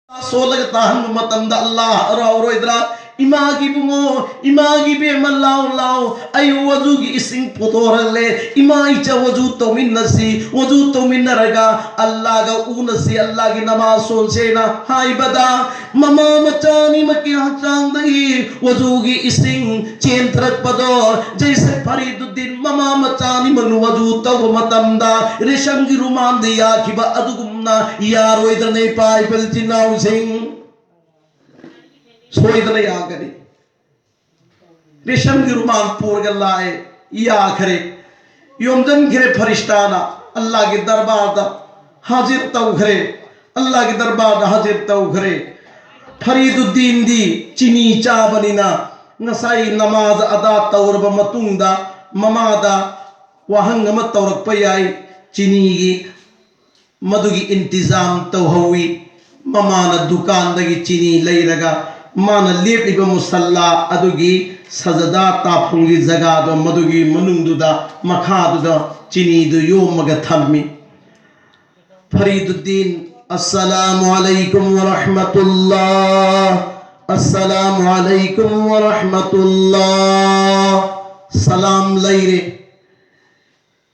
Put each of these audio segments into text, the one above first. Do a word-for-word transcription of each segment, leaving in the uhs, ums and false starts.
ꯁꯣꯜꯂꯒ ꯇꯥꯍꯟꯕ ꯃꯇꯝꯗ ꯑꯜꯂꯥꯍ ꯍꯔꯥꯎꯔꯣꯏꯗ꯭ꯔꯥ? ꯏꯃꯥꯒꯤ ꯏꯕꯨꯡꯉꯣ, ꯏꯃꯥꯒꯤ ꯏꯕꯦꯝꯃ, ꯂꯥꯎ, ꯂꯥꯎ, ꯑꯩ ꯋꯖꯨꯒꯤ ꯏꯁꯤꯡ ꯄꯨꯊꯣꯔꯛꯂꯦ, ꯏꯃꯥ ꯏꯆꯥ ꯋꯖꯨ ꯇꯧꯃꯤꯟꯅꯁꯤ, ꯋꯖꯨ ꯇꯧꯃꯤꯟꯅꯔꯒ ꯑꯜꯂꯥꯍꯒ ꯎꯅꯁꯤ, ꯑꯜꯂꯥꯍꯒꯤ ꯅꯃꯥꯖ ꯁꯣꯟꯁꯦꯅ ꯍꯥꯏꯕꯗ, ꯃꯃꯥ ꯃꯆꯥ ꯑꯅꯤꯃꯛꯀꯤ ꯍꯛꯆꯥꯡꯗꯒꯤ ꯋꯖꯨꯒꯤ ꯏꯁꯤꯡ ꯆꯦꯟꯊꯔꯛꯄꯗꯣ, ꯖꯩꯁꯦ ꯐꯔꯤꯗꯨꯗꯤꯟ ꯃꯃꯥ ꯃꯆꯥ ꯑꯅꯤꯃꯛꯅ ꯋꯖꯨ ꯇꯧꯕ ꯃꯇꯝꯗ ꯔꯦꯁꯝꯒꯤ ꯔꯨꯃꯥꯟꯗ ꯌꯥꯈꯤꯕ ꯑꯗꯨꯒꯨꯝꯅ ꯌꯥꯔꯣꯏꯗ꯭ꯔꯅꯦ, ꯏꯄꯥ ꯏꯄꯜ ꯏꯆꯤꯟ ꯏꯅꯥꯎꯁꯤꯡ? ꯁꯣꯏꯗꯅ ꯌꯥꯒꯅꯤ꯫ ꯔꯦꯁꯝꯒꯤ ꯔꯨꯃꯥꯟ ꯄꯨꯔꯒ ꯂꯥꯛꯑꯦ, ꯌꯥꯈ꯭ꯔꯦ, ꯌꯣꯝꯁꯤꯟꯈ꯭ꯔꯦ꯫ ꯐꯔꯤꯁꯇꯥꯅ ꯑꯜꯂꯥꯍꯒꯤ ꯗꯔꯕꯥꯔꯗ ꯍꯥꯖꯤꯔ ꯇꯧꯈ꯭ꯔꯦ, ꯑꯜꯂꯥꯍꯒꯤ ꯗꯔꯕꯥꯔꯗ ꯍꯥꯖꯤꯔ ꯇꯧꯈ꯭ꯔꯦ꯫ ꯐꯔꯤꯗꯨꯗꯤꯟꯗꯤ ꯆꯤꯅꯤ ꯆꯥꯕꯅꯤꯅ ꯉꯁꯥꯏ ꯅꯃꯥꯖ ꯑꯗꯥ ꯇꯧꯔꯕ ꯃꯇꯨꯡꯗ ꯃꯃꯥꯗ ꯋꯥꯍꯪ ꯑꯃ ꯇꯧꯔꯛꯄ ꯌꯥꯏ꯫ ꯆꯤꯅꯤꯒꯤ ꯃꯗꯨꯒꯤ ꯏꯟꯇꯤꯖꯥꯝ ꯇꯧꯍꯧꯋꯤ꯫ ꯃꯃꯥꯅ ꯗꯨꯀꯥꯟꯗꯒꯤ ꯆꯤꯅꯤ ꯂꯩꯔꯒ ꯃꯥꯅ ꯂꯦꯞꯂꯤꯕ ꯃꯨꯁꯜꯂꯥ ꯑꯗꯨꯒꯤ ꯁꯖꯗꯥ ꯇꯥꯐꯝꯒꯤ ꯖꯒꯥꯗꯣ, ꯃꯗꯨꯒꯤ ꯃꯅꯨꯡꯗꯨꯗ, ꯃꯈꯥꯗꯨꯗ ꯆꯤꯅꯤꯗꯨ ꯌꯣꯝꯃꯒ ꯊꯝꯃꯤ꯫ ꯐꯔꯤꯗꯨꯗꯤꯟ, "ꯑꯁꯁꯂꯥꯃꯨ ꯑꯂꯩꯀꯨꯝ ꯋꯔꯍꯃꯇꯨꯜꯂꯥꯍ, ꯑꯁꯁꯂꯥꯃꯨ ꯑꯂꯩꯀꯨꯝ ꯋꯔꯍꯃꯇꯨꯜꯂꯥꯍ"꯫ ꯁꯂꯥꯝ ꯂꯩꯔꯦ꯫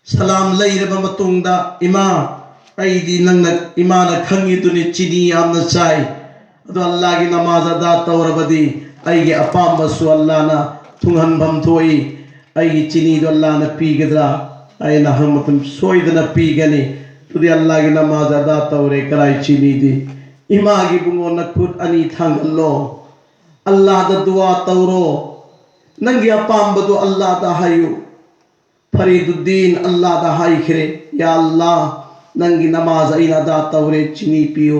ꯁꯂꯥꯝ ꯂꯩꯔꯕ ꯃꯇꯨꯡꯗ, "ꯏꯃꯥ, ꯑꯩꯗꯤ ꯅꯪꯅ, ꯏꯃꯥꯅ ꯈꯪꯉꯤꯗꯨꯅꯤ, ꯆꯤꯅꯤ ꯌꯥꯝꯅ ꯆꯥꯏ꯫ ꯑꯗꯣ ꯑꯜꯂꯥꯍꯒꯤ ꯅꯃꯥꯖ ꯑꯗꯥ ꯇꯧꯔꯕꯗꯤ ꯑꯩꯒꯤ ꯑꯄꯥꯝꯕꯁꯨ ꯑꯜꯂꯥꯍꯅ ꯊꯨꯡꯍꯟꯐꯝ ꯊꯣꯛꯏ꯫ ꯑꯩꯒꯤ ꯆꯤꯅꯤꯗꯣ ꯑꯜꯂꯥꯍꯅ ꯄꯤꯒꯗ꯭ꯔꯥ?" ꯑꯩꯅ ꯍꯪꯕ ꯃꯇꯝ, "ꯁꯣꯏꯗꯅ ꯄꯤꯒꯅꯤ꯫ ꯑꯗꯨꯗꯤ ꯑꯜꯂꯥꯍꯒꯤ ꯅꯃꯥꯖ ꯑꯗꯥ ꯇꯧꯔꯦ, ꯀꯔꯥꯏ ꯆꯤꯅꯤꯗꯤ?" "ꯏꯃꯥꯒꯤ ꯏꯕꯨꯡꯉꯣ, ꯅꯈꯨꯠ ꯑꯅꯤ ꯊꯥꯡꯒꯠꯂꯣ, ꯑꯜꯂꯥꯍꯗ ꯗꯨꯋꯥ ꯇꯧꯔꯣ, ꯅꯪꯒꯤ ꯑꯄꯥꯝꯕꯗꯣ ꯑꯜꯂꯥꯍꯗ ꯍꯥꯏꯌꯨ"꯫ ꯐꯔꯤꯗꯨꯗꯤꯟ ꯑꯜꯂꯥꯍꯗ ꯍꯥꯏꯈ꯭ꯔꯦ, "ꯌꯥ ꯑꯜꯂꯥꯍ, ꯅꯪꯒꯤ ꯅꯃꯥꯖ ꯑꯩꯅ ꯑꯗꯥ ꯇꯧꯔꯦ, ꯆꯤꯅꯤ ꯄꯤꯌꯨ"꯫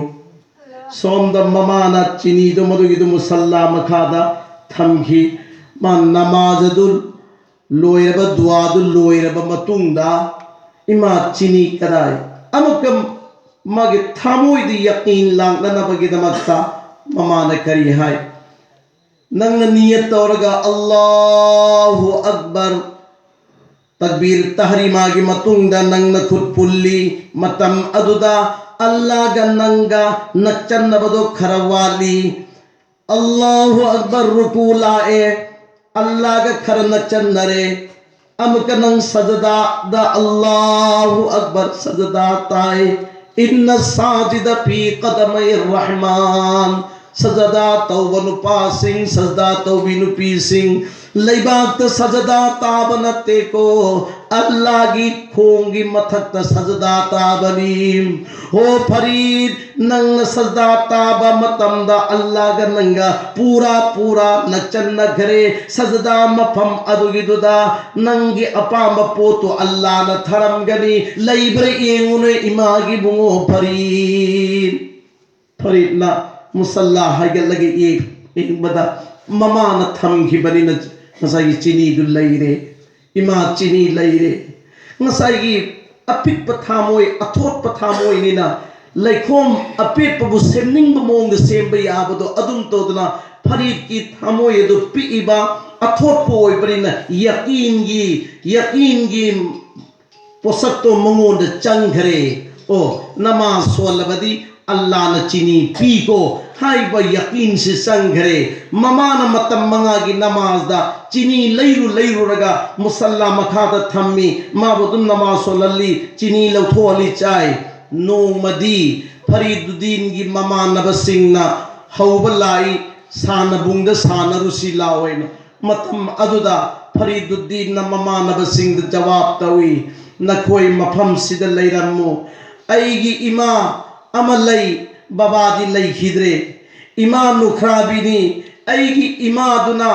ꯁꯣꯝꯗ ꯃꯃꯥꯅ ꯆꯤꯅꯤꯗꯨ ꯃꯗꯨꯒꯤꯗꯨ ꯃꯨꯁꯜꯂꯥ ꯃꯈꯥꯗ ꯊꯝꯈꯤ꯫ ꯃꯥ ꯅꯃꯥꯖ ꯑꯗꯨ ꯂꯣꯏꯔꯕ, ꯗꯨꯋꯥꯗꯨ ꯂꯣꯏꯔꯕ ꯃꯇꯨꯡꯗ, "ꯏꯃꯥ, ꯆꯤꯅꯤ ꯀꯗꯥꯏ?" ꯑꯃꯨꯛꯀ ꯃꯥꯒꯤ ꯊꯃꯣꯏꯗ ꯌꯥꯀꯤꯟ ꯂꯥꯛꯅꯅꯕꯒꯤꯗꯃꯛꯇ ꯃꯃꯥꯅ ꯀꯔꯤ ꯍꯥꯏ? ꯅꯪꯅ ꯅꯤꯌꯠ ꯇꯧꯔꯒ "ꯑꯜꯂꯥꯍꯨ ꯑꯛꯕꯔ", ꯇꯛꯕꯤꯔ ꯇꯍꯔꯤꯃꯥꯒꯤ ꯃꯇꯨꯡꯗ ꯅꯪꯅ ꯈꯨꯠ ꯄꯨꯜꯂꯤ꯫ ꯃꯇꯝ ꯑꯗꯨꯗ ꯑꯜꯂꯥꯒ ꯅꯪꯒ ꯅꯛꯆꯟꯅꯕꯗꯣ ꯈꯔ ꯋꯥꯠꯂꯤ꯫ ꯑꯜꯂꯥꯍꯨ ꯑꯛꯕꯔ, ꯔꯨꯀꯨ ꯂꯥꯛꯑꯦ, ꯑꯜꯂꯥꯒ ꯈꯔ ꯅꯛꯆꯟꯅꯔꯦ꯫ ꯑꯃꯨꯛꯀ ꯅꯪ ꯁꯖꯗꯥꯗ, ꯑꯜꯂꯥꯍꯨ ꯑꯛꯕꯔ, ꯁꯖꯗꯥ ꯇꯥꯏ꯫ ꯏꯟꯅ ꯁꯥꯖꯤꯗ ꯐꯤ ꯀꯗꯃꯩ ꯔꯍꯃꯥꯟ꯫ ꯁꯖꯗꯥ ꯇꯧꯕ ꯅꯨꯄꯥꯁꯤꯡ, ꯁꯖꯗꯥ ꯇꯧꯕꯤ ꯅꯨꯄꯤꯁꯤꯡ, ꯂꯩꯕꯥꯛꯇ ꯁꯖꯗꯥ ꯇꯥꯕ ꯅꯠꯇꯦꯀꯣ, ꯑꯜꯂꯥꯒꯤ ꯈꯣꯡꯒꯤ ꯃꯊꯛꯇ ꯁꯖꯗꯥ ꯇꯥꯕꯅꯤ꯫ ꯍꯣ ꯐꯔꯤꯗ, ꯅꯪꯅ ꯁꯖꯗꯥ ꯇꯥꯕ ꯃꯇꯝꯗ ꯑꯜꯂꯥꯒ ꯅꯪꯒ ꯄꯨꯔꯥ ꯄꯨꯔꯥ ꯅꯛꯆꯟꯅꯈ꯭ꯔꯦ꯫ ꯁꯖꯗꯥ ꯃꯐꯝ ꯑꯗꯨꯒꯤꯗꯨꯗ ꯅꯪꯒꯤ ꯑꯄꯥꯝꯕ ꯄꯣꯠꯇꯨ ꯑꯜꯂꯥꯅ ꯊꯔꯝꯒꯅꯤ꯫ ꯂꯩꯕ꯭ꯔꯥ ꯌꯦꯡꯉꯨꯅꯦ, ꯏꯃꯥꯒꯤ ꯕꯨꯡꯉꯣ ꯐꯔꯤꯗ꯫ ꯐꯔꯤꯗꯅ ꯃꯨꯁꯜꯂꯥ ꯍꯥꯏꯒꯠꯂꯒ ꯌꯦꯡ-, ꯌꯦꯡꯕꯗ ꯃꯃꯥꯅ ꯊꯝꯈꯤꯕꯅꯤꯅ ꯉꯁꯥꯏꯒꯤ ꯆꯤꯅꯤꯗꯨ ꯂꯩꯔꯦ꯫ ꯏꯃꯥ ꯆꯤꯅꯤ ꯂꯩꯔꯦ꯫ ꯉꯁꯥꯏꯒꯤ ꯑꯄꯤꯛꯄ ꯊꯥꯃꯣꯏ, ꯑꯊꯣꯠꯄ ꯊꯥꯃꯣꯏꯅꯤꯅ ꯂꯩꯈꯣꯝ ꯑꯄꯦꯠꯄꯕꯨ ꯁꯦꯝꯅꯤꯡꯕ ꯃꯑꯣꯡꯗ ꯁꯦꯝꯕ ꯌꯥꯕꯗꯣ ꯑꯗꯨꯝ ꯇꯧꯗꯅ ꯐꯔꯤꯗꯀꯤ ꯊꯥꯃꯣꯏ ꯑꯗꯨ ꯄꯤꯛꯏꯕ ꯑꯊꯣꯠꯄ ꯑꯣꯏꯕꯅꯤꯅ ꯌꯀꯤꯟꯒꯤ, ꯌꯀꯤꯟꯒꯤ ꯄꯣꯠꯁꯛꯇꯣ ꯃꯉꯣꯟꯗ ꯆꯪꯈ꯭ꯔꯦ꯫ ꯑꯣ, ꯅꯃꯥꯖ ꯁꯣꯜꯂꯕꯗꯤ ꯑꯜꯂꯥꯅ ꯆꯤꯅꯤ ꯄꯤꯀꯣ ꯍꯥꯏꯕ ꯌꯀꯤꯟꯁꯤ ꯆꯪꯈ꯭ꯔꯦ꯫ ꯃꯃꯥꯅ ꯃꯇꯝ ꯃꯉꯥꯒꯤ ꯅꯃꯥꯖꯗ ꯆꯤꯅꯤ ꯂꯩꯔꯨ ꯂꯩꯔꯨꯔꯒ ꯃꯨꯁꯜꯂꯥ ꯃꯈꯥꯗ ꯊꯝꯃꯤ꯫ ꯃꯥꯕꯨ ꯑꯗꯨꯝ ꯅꯃꯥꯖ ꯁꯣꯜꯍꯜꯂꯤ, ꯆꯤꯅꯤ ꯂꯧꯊꯣꯛꯍꯜꯂꯤ ꯆꯥꯏ꯫ ꯅꯣꯡꯃꯗꯤ ꯐꯔꯤꯗꯨꯗꯤꯟꯒꯤ ꯃꯃꯥꯟꯅꯕꯁꯤꯡꯅ ꯍꯧꯕ ꯂꯥꯛꯏ, ꯁꯥꯟꯅꯕꯨꯡꯗ ꯁꯥꯟꯅꯔꯨꯁꯤ ꯂꯥꯛꯑꯣꯏꯅ꯫ ꯃꯇꯝ ꯑꯗꯨꯗ ꯐꯔꯤꯗꯨꯗꯤꯟꯅ ꯃꯃꯥꯟꯅꯕꯁꯤꯡꯗ ꯖꯋꯥꯕ ꯇꯧꯏ, "ꯅꯈꯣꯏ ꯃꯐꯝꯁꯤꯗ ꯂꯩꯔꯝꯃꯨ꯫ ꯑꯩꯒꯤ ꯏꯃꯥ ꯑꯃ ꯂꯩ, ꯕꯕꯥꯗꯤ ꯂꯩꯈꯤꯗ꯭ꯔꯦ꯫ ꯏꯃꯥ ꯅꯨꯈ꯭ꯔꯥꯕꯤꯅꯤ꯫ ꯑꯩꯒꯤ ꯏꯃꯥꯗꯨꯅ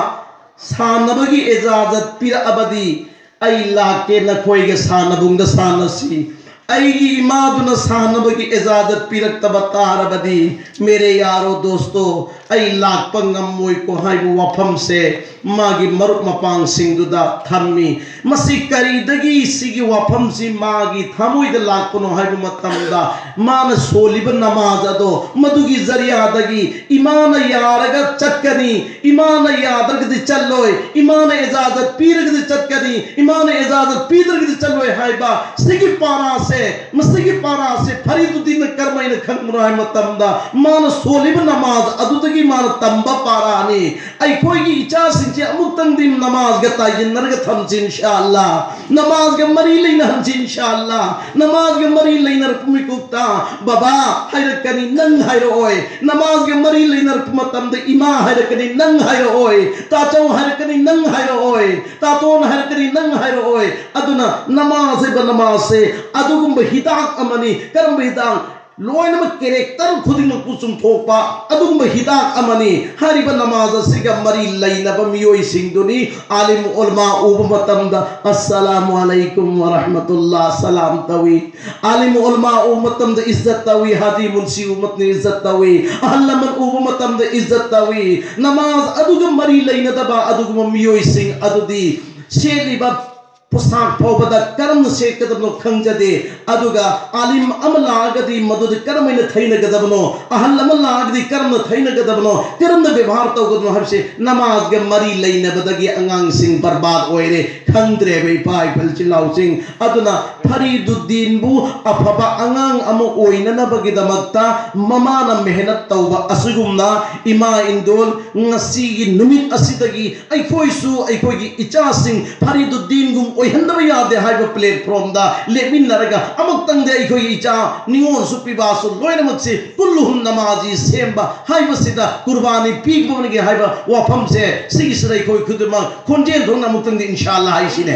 ꯁꯥꯟꯅꯕꯒꯤ ꯏꯖꯥꯖꯠ ꯄꯤꯔꯛꯑꯕꯗꯤ ꯑꯩ ꯂꯥꯛꯀꯦ, ꯅꯈꯣꯏꯒ ꯁꯥꯟꯅꯕꯨꯡꯗ ꯁꯥꯟꯅꯁꯤ꯫ ꯑꯩꯒꯤ ꯏꯃꯥꯗꯨꯅ ꯁꯥꯟꯅꯕꯒꯤ ꯏꯖꯥꯖꯠ ꯄꯤꯔꯛꯇꯕ ꯇꯥꯔꯕꯗꯤ, ꯃꯦꯔꯦ ꯌꯥꯔꯣ ꯗꯣꯁꯇꯣ, ꯑꯩ ꯂꯥꯛꯄ ꯉꯝꯃꯣꯏꯀꯣ" ꯍꯥꯏꯕ ꯋꯥꯐꯝꯁꯦ ꯃꯥꯒꯤ ꯃꯔꯨꯞ ꯃꯄꯥꯡꯁꯤꯡꯗꯨꯗ ꯊꯝꯃꯤ꯫ ꯃꯁꯤ ꯀꯔꯤꯗꯒꯤ ꯁꯤꯒꯤ ꯋꯥꯐꯝꯁꯤ ꯃꯥꯒꯤ ꯊꯃꯣꯏꯗ ꯂꯥꯛꯄꯅꯣ ꯍꯥꯏꯕ ꯃꯇꯝꯗ, ꯃꯥꯅ ꯁꯣꯜꯂꯤꯕ ꯅꯃꯥꯖ ꯑꯗꯣ ꯃꯗꯨꯒꯤ ꯖꯔꯤꯌꯥꯗꯒꯤ ꯏꯃꯥꯅ ꯌꯥꯔꯒ ꯆꯠꯀꯅꯤ, ꯏꯃꯥꯅ ꯌꯥꯗ꯭ꯔꯒꯗꯤ ꯆꯠꯂꯣꯏ, ꯏꯃꯥꯅ ꯏꯖꯥꯖꯠ ꯄꯤꯔꯒꯗꯤ ꯆꯠꯀꯅꯤ, ꯏꯃꯥꯅ ꯏꯖꯥꯖꯠ ꯄꯤꯗ꯭ꯔꯒꯗꯤ ꯆꯠꯂꯣꯏ ꯍꯥꯏꯕ ꯁꯤꯒꯤ ꯄꯥꯔꯥꯁꯦ ꯃꯁꯤꯒꯤ ꯄꯥꯔꯥꯁꯦ ꯐꯔꯤꯗꯨꯗꯤꯟꯅ ꯀꯔꯝꯍꯥꯏꯅ ꯈꯪꯕꯅꯣ ꯍꯥꯏꯕ ꯃꯇꯝꯗ, ꯃꯥꯅ ꯁꯣꯜꯂꯤꯕ ꯅꯃꯥꯖ ꯑꯗꯨꯗꯒꯤ ꯃꯥꯅ ꯇꯝꯕ ꯄꯥꯔꯥꯅꯤ꯫ ꯑꯩꯈꯣꯏꯒꯤ ꯏꯆꯥꯁꯤꯡꯁꯦ ꯑꯃꯨꯛꯇꯪꯗꯤ ꯅꯃꯥꯖꯒ ꯇꯥꯏꯁꯤꯟꯅꯔꯒ ꯊꯝꯁꯤ ꯏꯟꯁꯥ ꯑꯜꯂꯥ꯫ ꯅꯃꯥꯖꯒ ꯃꯔꯤ ꯂꯩꯅꯍꯟꯁꯤ ꯏꯟꯁꯥ ꯑꯜꯂꯥ꯫ ꯅꯃꯥꯖꯒ ꯃꯔꯤ ꯂꯩꯅꯔꯛꯄ ꯃꯤꯀꯨꯞꯇ ꯕꯕꯥ ꯍꯥꯏꯔꯛꯀꯅꯤ, ꯅꯪ ꯍꯥꯏꯔꯛꯑꯣꯏ꯫ ꯅꯃꯥꯖꯒ ꯃꯔꯤ ꯂꯩꯅꯔꯛꯄ ꯃꯇꯝꯗ ꯏꯃꯥ ꯍꯥꯏꯔꯛꯀꯅꯤ, ꯅꯪ ꯍꯥꯏꯔꯛꯑꯣꯏ꯫ ꯇꯥꯆꯧ ꯍꯥꯏꯔꯛꯀꯅꯤ, ꯅꯪ ꯍꯥꯏꯔꯛꯑꯣꯏ꯫ ꯇꯥꯇꯣꯟ ꯍꯥꯏꯔꯛꯀꯅꯤ, ꯅꯪ ꯍꯥꯏꯔꯛꯑꯣꯏ꯫ ꯑꯗꯨꯅ ꯅꯃꯥꯖ ꯍꯥꯏꯕ ꯅꯃꯥꯖꯁꯦ ꯑꯗꯨꯒꯨꯝꯕ ꯍꯤꯗꯥꯛ ꯑꯃꯅꯤ꯫ ꯀꯔꯝꯕ ꯍꯤꯗꯥꯛ? ꯂꯣꯏꯅꯃꯛ ꯀꯦꯔꯦꯛꯇꯔ ꯈꯨꯗꯤꯡꯃꯛꯄꯨ ꯆꯨꯝꯊꯣꯛꯄ ꯑꯗꯨꯒꯨꯝꯕ ꯍꯤꯗꯥꯛ ꯑꯃꯅꯤ꯫ ꯍꯥꯏꯔꯤꯕ ꯅꯃꯥꯖ ꯑꯁꯤꯒ ꯃꯔꯤ ꯂꯩꯅꯕ ꯃꯤꯑꯣꯏꯁꯤꯡꯗꯨꯅꯤ꯫ ꯑꯥꯂꯤꯝ ꯎꯂꯃꯥ ꯎꯕ ꯃꯇꯝꯗ "ꯑꯁꯁꯂꯥꯃꯨ ꯑꯂꯩꯀꯨꯝ ꯋꯔꯍꯃꯇꯨꯜꯂꯥ" ꯁꯂꯥꯝ ꯇꯧꯏ꯫ ꯑꯥꯂꯤꯝ ꯎꯂꯃꯥ ꯎꯕ ꯃꯇꯝꯗ ꯏꯖꯠ ꯇꯧꯏ, ꯍꯥꯖꯤ ꯃꯨꯟꯁꯤ ꯎꯕ ꯃꯇꯝꯗ ꯏꯖꯠ ꯇꯧꯏ, ꯑꯍꯜ ꯂꯃꯟ ꯎꯕ ꯃꯇꯝꯗ ꯏꯖꯠ ꯇꯧꯏ꯫ ꯅꯃꯥꯖ ꯑꯗꯨꯒ ꯃꯔꯤ ꯂꯩꯅꯗꯕ ꯑꯗꯨꯒꯨꯝꯕ ꯃꯤꯑꯣꯏꯁꯤꯡ ꯑꯗꯨꯗꯤ ꯁꯦꯠꯂꯤꯕ ꯄꯣꯁꯥꯛ ꯐꯥꯎꯕꯗ ꯀꯔꯝꯅ ꯁꯦꯠꯀꯗꯕꯅꯣ ꯈꯪꯖꯗꯦ꯫ ꯑꯗꯨꯒ ꯑꯥꯂꯤꯝ ꯑꯃ ꯂꯥꯛꯑꯒꯗꯤ ꯃꯗꯨꯗ ꯀꯔꯝꯍꯥꯏꯅ ꯊꯩꯅꯒꯗꯕꯅꯣ, ꯑꯍꯜ ꯑꯃ ꯂꯥꯛꯑꯒꯗꯤ ꯀꯔꯝꯅ ꯊꯩꯅꯒꯗꯕꯅꯣ, ꯀꯔꯝꯅ ꯕꯦꯕꯥꯔ ꯇꯧꯒꯗꯕꯅꯣ ꯍꯥꯏꯕꯁꯤ ꯅꯃꯥꯖꯒ ꯃꯔꯤ ꯂꯩꯅꯕꯗꯒꯤ ꯑꯉꯥꯡꯁꯤꯡ ꯕꯔꯕꯥꯗ ꯑꯣꯏꯔꯦ, ꯈꯪꯗ꯭ꯔꯦꯕ ꯏꯄꯥ ꯏꯄꯜ ꯏꯆꯤꯜ ꯏꯅꯥꯎꯁꯤꯡ꯫ ꯑꯗꯨꯅ ꯐꯔꯤꯗꯨꯗꯤꯟꯕꯨ ꯑꯐꯕ ꯑꯉꯥꯡ ꯑꯃ ꯑꯣꯏꯅꯅꯕꯒꯤꯗꯃꯛꯇ ꯃꯃꯥꯅ ꯃꯦꯍꯅꯠ ꯇꯧꯕ ꯑꯁꯤꯒꯨꯝꯅ ꯏꯃꯥ ꯏꯟꯗꯣꯜ ꯉꯁꯤꯒꯤ ꯅꯨꯃꯤꯠ ꯑꯁꯤꯗꯒꯤ ꯑꯩꯈꯣꯏꯁꯨ ꯑꯩꯈꯣꯏꯒꯤ ꯏꯆꯥꯁꯤꯡ ꯐꯔꯤꯗꯨꯗꯤꯟꯒꯨꯝ ꯑꯣꯏꯍꯟꯗꯕ ꯌꯥꯗꯦ ꯍꯥꯏꯕ ꯄ꯭ꯂꯦꯠꯐꯣꯝꯗ ꯂꯦꯞꯃꯤꯟꯅꯔꯒ ꯑꯃꯨꯛꯇꯪꯗꯤ ꯑꯩꯈꯣꯏꯒꯤ ꯏꯆꯥ ꯅꯤꯉꯣꯜꯁꯨ ꯄꯤꯕꯥꯁꯨ ꯂꯣꯏꯅꯃꯛꯁꯤ ꯀꯨꯜꯂꯨꯍꯨꯝ ꯅꯃꯥꯖꯤ ꯁꯦꯝꯕ ꯍꯥꯏꯕꯁꯤꯗ ꯀꯨꯔꯕꯥꯅꯤ ꯄꯤꯕꯅꯤ ꯍꯥꯏꯕ ꯋꯥꯐꯝꯁꯦ ꯁꯤꯒꯤꯁꯤꯗ ꯑꯩꯈꯣꯏ ꯈꯨꯗꯤꯡꯃꯛ ꯈꯣꯟꯖꯦꯜ ꯊꯣꯛꯅ ꯑꯃꯨꯛꯇꯪꯗꯤ ꯏꯟꯁꯥ ꯑꯜꯂꯥ ꯍꯥꯏꯁꯤꯅꯦ꯫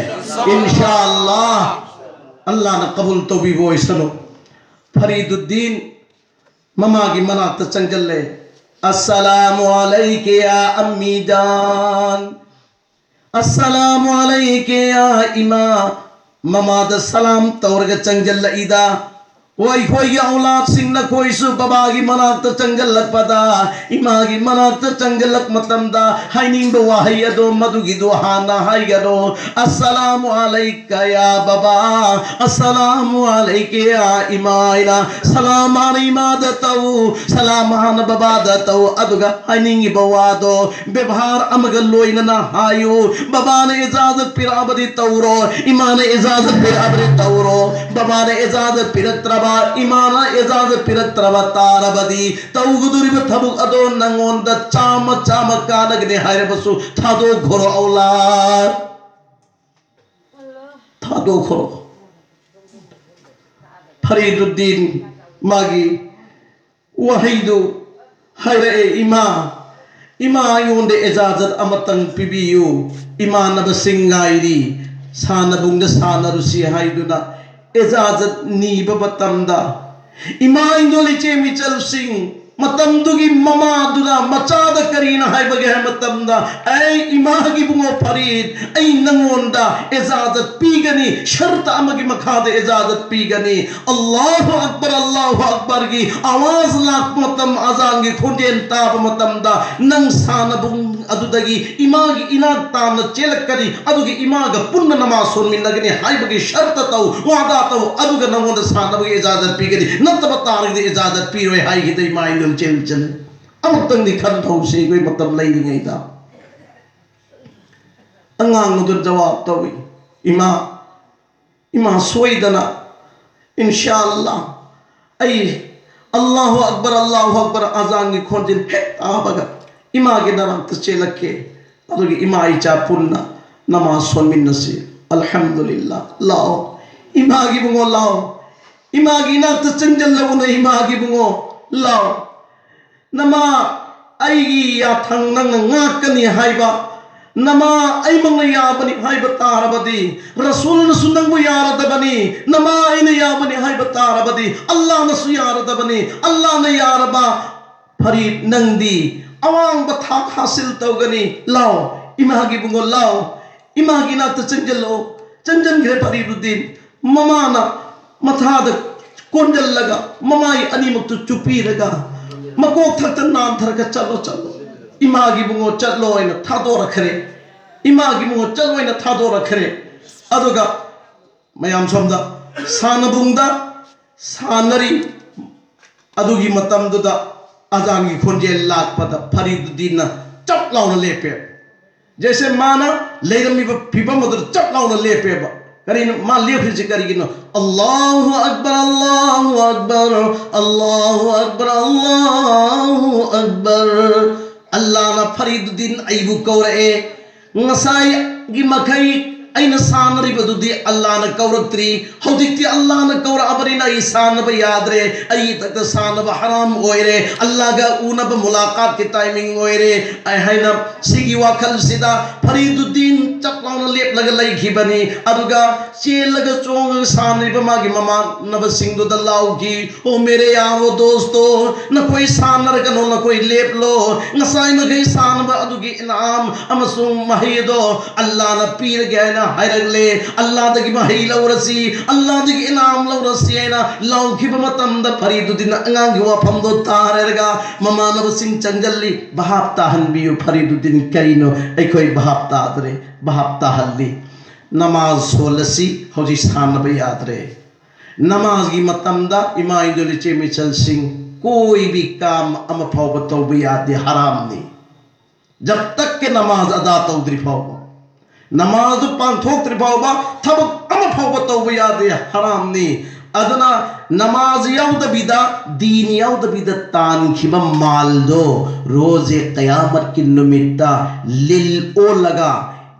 ꯏꯟꯁꯥ ꯑꯜꯂꯥ꯫ ꯑꯜꯂꯥꯅ ꯀꯕꯨꯜ ꯇꯧꯕꯤꯕ ꯑꯣꯏꯁꯅꯨ꯫ ꯐꯔꯤꯗꯨꯗꯤꯟ ꯃꯃꯥꯒꯤ ꯃꯅꯥꯛꯇ ꯆꯪꯁꯤꯜꯂꯦ꯫ "ꯑꯁꯁꯂꯥꯃꯨ ꯑꯂꯩꯀꯤ ꯌꯥ ꯑꯝꯃꯤ ꯖꯥꯟ, ꯑꯁꯁꯂꯥꯃꯨ ꯑꯂꯩꯀꯤ ꯌꯥ ꯏꯃꯥ"꯫ ꯃꯃꯥꯗ ꯁꯂꯥꯝ ꯇꯧꯔꯒ ꯆꯪꯁꯤꯜꯂꯛꯏꯗ꯫ ꯑꯩꯈꯣꯏꯒꯤ ꯑꯧꯂꯥꯗꯁꯤꯡ ꯅꯈꯣꯏꯁꯨ ꯕꯕꯥꯒꯤ ꯃꯅꯥꯛꯇ ꯆꯪꯁꯤꯜꯂꯛꯄꯗ, ꯏꯃꯥꯒꯤ ꯃꯅꯥꯛꯇ ꯆꯪꯁꯤꯜꯂꯛ ꯃꯇꯝꯗ ꯍꯥꯏꯅꯤꯡꯕ ꯋꯥꯍꯩ ꯑꯗꯣ ꯃꯗꯨꯒꯤꯗꯣ ꯍꯥꯟꯅ ꯍꯥꯏꯒꯅꯨ꯫ "ꯑꯁꯂꯥꯃꯨ ꯑꯂꯩꯀ ꯌꯥ ꯕꯕꯥ, ꯑꯁꯂꯥꯃꯨ ꯑꯂꯩꯀ ꯌꯥ ꯏꯃꯥ" ꯍꯥꯏꯅ ꯁꯂꯥꯝ ꯍꯥꯟꯅ ꯏꯃꯥꯗ ꯇꯧ, ꯁꯂꯥꯝ ꯍꯥꯟꯅ ꯕꯕꯥꯗ ꯇꯧ, ꯑꯗꯨꯒ ꯍꯥꯏꯅꯤꯡꯉꯤꯕ ꯋꯥꯗꯣ ꯕꯦꯕꯥꯔ ꯑꯃꯒ ꯂꯣꯏꯅꯅ ꯍꯥꯏꯌꯨ꯫ ꯕꯕꯥꯅ ꯏꯖꯥꯖꯠ ꯄꯤꯔꯛꯑꯕꯗꯤ ꯇꯧꯔꯣ, ꯏꯃꯥꯅ ꯏꯖꯥꯖꯠ ꯄꯤꯔꯛꯑꯕꯗꯤ ꯇꯧꯔꯣ꯫ ꯕꯕꯥꯅ ꯏꯖꯥꯖꯠ ꯄꯤꯔꯛꯇ꯭ꯔꯕ, ꯏꯃꯥꯅ ꯏꯖꯥꯖꯠ ꯄꯤꯔꯛꯇ꯭ꯔꯕ ꯇꯥꯔꯕꯗꯤ, ꯇꯧꯒꯗꯧꯔꯤꯕ ꯊꯕꯛ ꯑꯗꯣ ꯅꯪꯉꯣꯟꯗ ꯆꯥꯝꯃ ꯆꯥꯝꯃ ꯀꯥꯟꯅꯒꯅꯤ ꯍꯥꯏꯔꯕꯁꯨ ꯊꯥꯗꯣꯛꯈ꯭ꯔꯣ ꯑꯧꯂꯥꯗ꯫ ꯊꯥꯗꯣꯛꯈ꯭ꯔꯣ꯫ ꯐꯔꯤꯗꯨꯗꯤꯟ ꯃꯥꯒꯤ ꯋꯥꯍꯩꯗꯨ ꯍꯥꯏꯔꯛꯑꯦ, "ꯏꯃꯥ, ꯏꯃꯥ, ꯑꯩꯉꯣꯟꯗ ꯏꯖꯥꯖꯠ ꯑꯃꯇꯪ ꯄꯤꯕꯤꯌꯨ, ꯏꯃꯥꯟꯅꯕꯁꯤꯡ ꯉꯥꯏꯔꯤ, ꯁꯥꯟꯅꯕꯨꯡꯗ ꯁꯥꯟꯅꯔꯨꯁꯤ" ꯍꯥꯏꯗꯨꯅ ꯏꯖꯥꯖꯠ ꯅꯤꯕ ꯃꯇꯝꯗ, ꯏꯃꯥ ꯏꯟꯗꯣꯜ ꯏꯆꯦ ꯃꯤꯆꯜꯁꯤꯡ, ꯃꯇꯝꯗꯨꯒꯤ ꯃꯃꯥꯗꯨꯅ ꯃꯆꯥꯗ ꯀꯔꯤꯅ ꯍꯥꯏꯕꯒꯦ ꯍꯥꯏꯕ ꯃꯇꯝꯗ, "ꯑꯩ ꯏꯃꯥꯒꯤ ꯏꯕꯨꯡꯉꯣ ꯐꯔꯤꯗ, ꯑꯩ ꯅꯪꯉꯣꯟꯗ ꯏꯖꯥꯖꯠ ꯄꯤꯒꯅꯤ, ꯁꯔꯇ ꯑꯃꯒꯤ ꯃꯈꯥꯗ ꯏꯖꯥꯖꯠ ꯄꯤꯒꯅꯤ"꯫ ꯑꯜꯂꯥꯍꯨ ꯑꯛꯕꯔ, ꯑꯜꯂꯥꯍꯨ ꯑꯛꯕꯔꯒꯤ ꯑꯋꯥꯖ ꯂꯥꯛꯄ ꯃꯇꯝ, ꯑꯖꯥꯟꯒꯤ ꯈꯣꯟꯖꯦꯜ ꯇꯥꯕ ꯃꯇꯝꯗ, ꯅꯪ ꯁꯥꯟꯅꯕꯨꯡ ꯑꯗꯨꯗꯒꯤ ꯏꯃꯥꯒꯤ ꯏꯅꯥꯛ ꯇꯥꯅ ꯆꯦꯜꯂꯛꯀꯅꯤ, ꯑꯗꯨꯒ ꯏꯃꯥꯒ ꯄꯨꯟꯅ ꯅꯃꯥꯖ ꯁꯣꯟꯃꯤꯟꯅꯒꯅꯤ ꯍꯥꯏꯕꯒꯤ ꯁꯔꯇ ꯇꯧ, ꯋꯥꯗꯥ ꯇꯧ, ꯑꯗꯨꯒ ꯅꯪꯉꯣꯟꯗ ꯁꯥꯟꯅꯕꯒꯤ ꯏꯖꯥꯖꯠ ꯄꯤꯒꯅꯤ, ꯅꯠꯇꯕ ꯇꯥꯔꯒꯗꯤ ꯏꯖꯥꯖꯠ ꯄꯤꯔꯣꯏ ꯍꯥꯏꯈꯤꯗ ꯏꯃꯥ ꯏꯟꯗꯣꯜ ꯏꯆꯦ ꯃꯤꯆꯜ꯫ ꯑꯃꯨꯛꯇꯪꯗꯤ ꯈꯟꯊꯧꯁꯤ ꯑꯩꯈꯣꯏ ꯃꯇꯝ ꯂꯩꯔꯤꯉꯩꯗ꯫ ꯑꯉꯥꯡ ꯑꯗꯨꯅ ꯖꯋꯥꯕ ꯇꯧꯏ, "ꯏꯃꯥ, ꯏꯃꯥ, ꯁꯣꯏꯗꯅ, ꯏꯟꯁꯥ ꯑꯜꯂꯥ, ꯑꯩ ꯑꯜꯂꯥꯍꯨ ꯑꯛꯕꯔ, ꯑꯜꯂꯥꯍꯨ ꯑꯛꯕꯔ ꯑꯖꯥꯟꯒꯤ ꯈꯣꯟꯖꯦꯜ ꯍꯦꯛ ꯇꯥꯕꯒ ꯏꯃꯥꯒꯤ ꯅꯥꯛꯇ ꯆꯦꯜꯂꯛꯀꯦ, ꯑꯗꯨꯒ ꯏꯃꯥ ꯏꯆꯥ ꯄꯨꯟꯅ ꯅꯃꯥꯖ ꯁꯣꯟꯃꯤꯟꯅꯁꯤ꯫ ꯑꯜꯍꯝꯗꯨꯂꯤꯜꯂꯥ, ꯂꯥꯛꯑꯣ, ꯏꯃꯥꯒꯤ ꯏꯕꯨꯡꯉꯣ, ꯂꯥꯛꯑꯣ, ꯏꯃꯥꯒꯤ ꯏꯅꯥꯛꯇ ꯆꯪꯁꯤꯜꯂꯛꯎꯅꯦ, ꯏꯃꯥꯒꯤ ꯏꯕꯨꯡꯉꯣ, ꯂꯥꯛꯑꯣ꯫ ꯅꯃꯥ ꯑꯩꯒꯤ ꯌꯥꯊꯪ ꯅꯪꯅ ꯉꯥꯛꯀꯅꯤ ꯍꯥꯏꯕ, ꯅꯃꯥ ꯑꯩꯃꯛꯅ ꯌꯥꯕꯅꯤ ꯍꯥꯏꯕ ꯇꯥꯔꯕꯗꯤ, ꯔꯁꯨꯜꯅꯁꯨ ꯅꯪꯕꯨ ꯌꯥꯔꯗꯕꯅꯤ, ꯅꯃꯥ ꯑꯩꯅ ꯌꯥꯕꯅꯤ ꯍꯥꯏꯕ ꯇꯥꯔꯕꯗꯤ, ꯑꯜꯂꯥꯅꯁꯨ ꯌꯥꯔꯗꯕꯅꯤ꯫ ꯑꯜꯂꯥꯅ ꯌꯥꯔꯕ ꯐꯔꯤꯗ, ꯅꯪꯗꯤ ꯑꯋꯥꯡꯕ ꯊꯥꯛ ꯍꯥꯁꯤꯜ ꯇꯧꯒꯅꯤ꯫ ꯂꯥꯛꯑꯣ, ꯏꯃꯥꯒꯤ ꯏꯕꯨꯡꯉꯣ, ꯂꯥꯛꯑꯣ, ꯏꯃꯥꯒꯤ ꯏꯅꯥꯛꯇ ꯆꯪꯁꯤꯜꯂꯛꯑꯣ꯫ ꯆꯪꯁꯤꯟꯈ꯭ꯔꯦ ꯐꯔꯤꯗꯨꯗꯤꯟ꯫ ꯃꯃꯥꯅ ꯃꯊꯥꯗ ꯀꯣꯟꯖꯜꯂꯒ ꯃꯃꯥꯏ ꯑꯅꯤꯃꯛꯇꯨ ꯆꯨꯞꯄꯤꯔꯒ ꯃꯀꯣꯛ ꯊꯛꯇ ꯅꯥꯟꯊꯔꯒ "ꯆꯠꯂꯣ, ꯆꯠꯂꯣ, ꯏꯃꯥꯒꯤ ꯏꯕꯨꯡꯉꯣ, ꯆꯠꯂꯣ" ꯍꯥꯏꯅ ꯊꯥꯗꯣꯔꯛꯈ꯭ꯔꯦ꯫ "ꯏꯃꯥꯒꯤ ꯏꯕꯨꯡꯉꯣ, ꯆꯠꯂꯣ" ꯍꯥꯏꯅ ꯊꯥꯗꯣꯔꯛꯈ꯭ꯔꯦ꯫ ꯑꯗꯨꯒ ꯃꯌꯥꯝ ꯁꯣꯝꯗ ꯁꯥꯟꯅꯕꯨꯡꯗ ꯁꯥꯟꯅꯔꯤ꯫ ꯑꯗꯨꯒꯤ ꯃꯇꯝꯗꯨꯗ ꯑꯖꯥꯟꯒꯤ ꯈꯣꯟꯖꯦꯜ ꯂꯥꯛꯄꯗ ꯐꯔꯤꯗꯨꯗꯤꯟꯅ ꯆꯞ ꯂꯥꯎꯅ ꯂꯦꯞꯄꯦ꯫ ꯖꯦꯁꯦ ꯃꯥꯅ ꯂꯩꯔꯝꯃꯤꯕ ꯐꯤꯕꯝ ꯑꯗꯨꯗ ꯆꯞ ꯂꯥꯎꯅ ꯂꯦꯞꯄꯦꯕ꯫ ꯀꯔꯤꯅꯣ ꯃꯥ ꯂꯦꯞꯈ꯭ꯔꯤꯁꯤ ꯀꯔꯤꯒꯤꯅꯣ? "ꯑꯜꯂꯥꯍꯨ ꯑꯛꯕꯔ, ꯑꯜꯂꯥꯍꯨ ꯑꯛꯕꯔ, ꯑꯜꯂꯥꯍꯨ ꯑꯛꯕꯔ, ꯑꯜꯂꯥꯍꯨ ꯑꯛꯕꯔ꯫ ꯑꯜꯂꯥꯅ ꯐꯔꯤꯗꯨꯗꯤꯟ ꯑꯩꯕꯨ ꯀꯧꯔꯛꯑꯦ꯫ ꯉꯁꯥꯏꯒꯤ ꯃꯈꯩ ꯑꯩꯅ ꯁꯥꯟꯅꯔꯤꯕꯗꯨꯗꯤ ꯑꯜꯂꯥꯅ ꯀꯧꯔꯛꯇ꯭ꯔꯤ꯫ ꯍꯧꯖꯤꯛꯇꯤ ꯑꯜꯂꯥꯅ ꯀꯧꯔꯛꯑꯕꯅꯤꯅ ꯑꯩ ꯁꯥꯟꯅꯕ ꯌꯥꯗ꯭ꯔꯦ꯫ ꯑꯩ ꯏꯊꯛꯇ ꯁꯥꯟꯅꯕ ꯍꯔꯥꯝ ꯑꯣꯏꯔꯦ꯫ ꯑꯜꯂꯥꯒ ꯎꯅꯕ ꯃꯨꯂꯥꯀꯥꯠꯀꯤ ꯇꯥꯏꯃꯤꯡ ꯑꯣꯏꯔꯦ" ꯍꯥꯏꯅ ꯁꯤꯒꯤ ꯋꯥꯈꯜꯁꯤꯗ ꯐꯔꯤꯗꯨꯗꯤꯟ ꯆꯞ ꯂꯥꯎꯅ ꯂꯦꯞꯂꯒ ꯂꯩꯈꯤꯕꯅꯤ꯫ ꯑꯗꯨꯒ ꯆꯦꯜꯂꯒ ꯆꯣꯡꯉꯒ ꯁꯥꯟꯅꯔꯤꯕ ꯃꯥꯒꯤ ꯃꯃꯥꯟꯅꯕꯁꯤꯡꯗꯨꯗ ꯂꯥꯎꯈꯤ, "ꯑꯣ ꯃꯦꯔꯦ ꯌꯥꯔꯣ ꯗꯣꯁꯇꯣ, ꯅꯈꯣꯏ ꯁꯥꯟꯅꯔꯒꯅꯨ, ꯅꯈꯣꯏ ꯂꯦꯞꯂꯣ꯫ ꯉꯁꯥꯏ ꯃꯈꯩ ꯁꯥꯟꯅꯕ ꯑꯗꯨꯒꯤ ꯏꯅꯥꯝ ꯑꯃꯁꯨꯡ ꯃꯍꯩ ꯑꯗꯣ ꯑꯜꯂꯥꯅ ꯄꯤꯔꯒꯦ" ꯍꯥꯏꯅ ꯍꯥꯏꯔꯛꯂꯦ꯫ "ꯑꯜꯂꯥꯗꯒꯤ ꯃꯍꯩ ꯂꯧꯔꯁꯤ, ꯑꯜꯂꯥꯗꯒꯤ ꯏꯅꯥꯝ ꯂꯧꯔꯁꯤ" ꯍꯥꯏꯅ ꯂꯥꯎꯈꯤꯕ ꯃꯇꯝꯗ ꯐꯔꯤꯗꯨꯗꯤꯟ ꯑꯉꯥꯡꯒꯤ ꯋꯥꯐꯝꯗꯣ ꯇꯥꯔꯒ ꯃꯃꯥꯟꯅꯕꯁꯤꯡ ꯆꯪꯁꯤꯜꯂꯤ꯫ "ꯚꯥꯞ ꯇꯥꯍꯟꯕꯤꯌꯨ ꯐꯔꯤꯗꯨꯗꯤꯟ, ꯀꯔꯤꯅꯣ ꯑꯩꯈꯣꯏ ꯚꯥꯞ ꯇꯥꯗ꯭ꯔꯦ"꯫ ꯚꯥꯞ ꯇꯥꯍꯜꯂꯤ꯫ "ꯅꯃꯥꯖ ꯁꯣꯜꯂꯁꯤ, ꯍꯧꯖꯤꯛ ꯁꯥꯟꯅꯕ ꯌꯥꯗ꯭ꯔꯦ꯫ ꯅꯃꯥꯖꯒꯤ ꯃꯇꯝꯗ ꯏꯃꯥ ꯏꯟꯗꯣꯜ ꯏꯆꯦ ꯃꯤꯆꯜꯁꯤꯡ ꯀꯣꯏꯕꯤ ꯀꯥꯝ ꯑꯃ ꯐꯥꯎꯕ ꯇꯧꯕ ꯌꯥꯗꯦ, ꯍꯔꯥꯝꯅꯤ꯫ ꯖꯕ ꯇꯛ ꯀꯦ ꯅꯃꯥꯖ ꯑꯗꯥ ꯇꯧꯗ꯭ꯔꯤ ꯐꯥꯎꯕ, ꯅꯃꯥꯖꯗꯨ ꯄꯥꯡꯊꯣꯛꯇ꯭ꯔꯤ ꯐꯥꯎꯕ ꯊꯕꯛ ꯑꯃ ꯐꯥꯎꯕ ꯇꯧꯕ ꯌꯥꯗꯦ, ꯍꯔꯥꯝꯅꯤ꯫ ꯑꯗꯨꯅ ꯅꯃꯥꯖ ꯌꯥꯎꯗꯕꯤꯗ, ꯗꯤꯟ ꯌꯥꯎꯗꯕꯤꯗ ꯇꯥꯟꯈꯤꯕ ꯃꯥꯜꯗꯣ ꯔꯣꯖꯦ ꯀꯌꯥꯃꯠꯀꯤ ꯅꯨꯃꯤꯠꯇ ꯂꯤꯜ ꯑꯣꯜꯂꯒ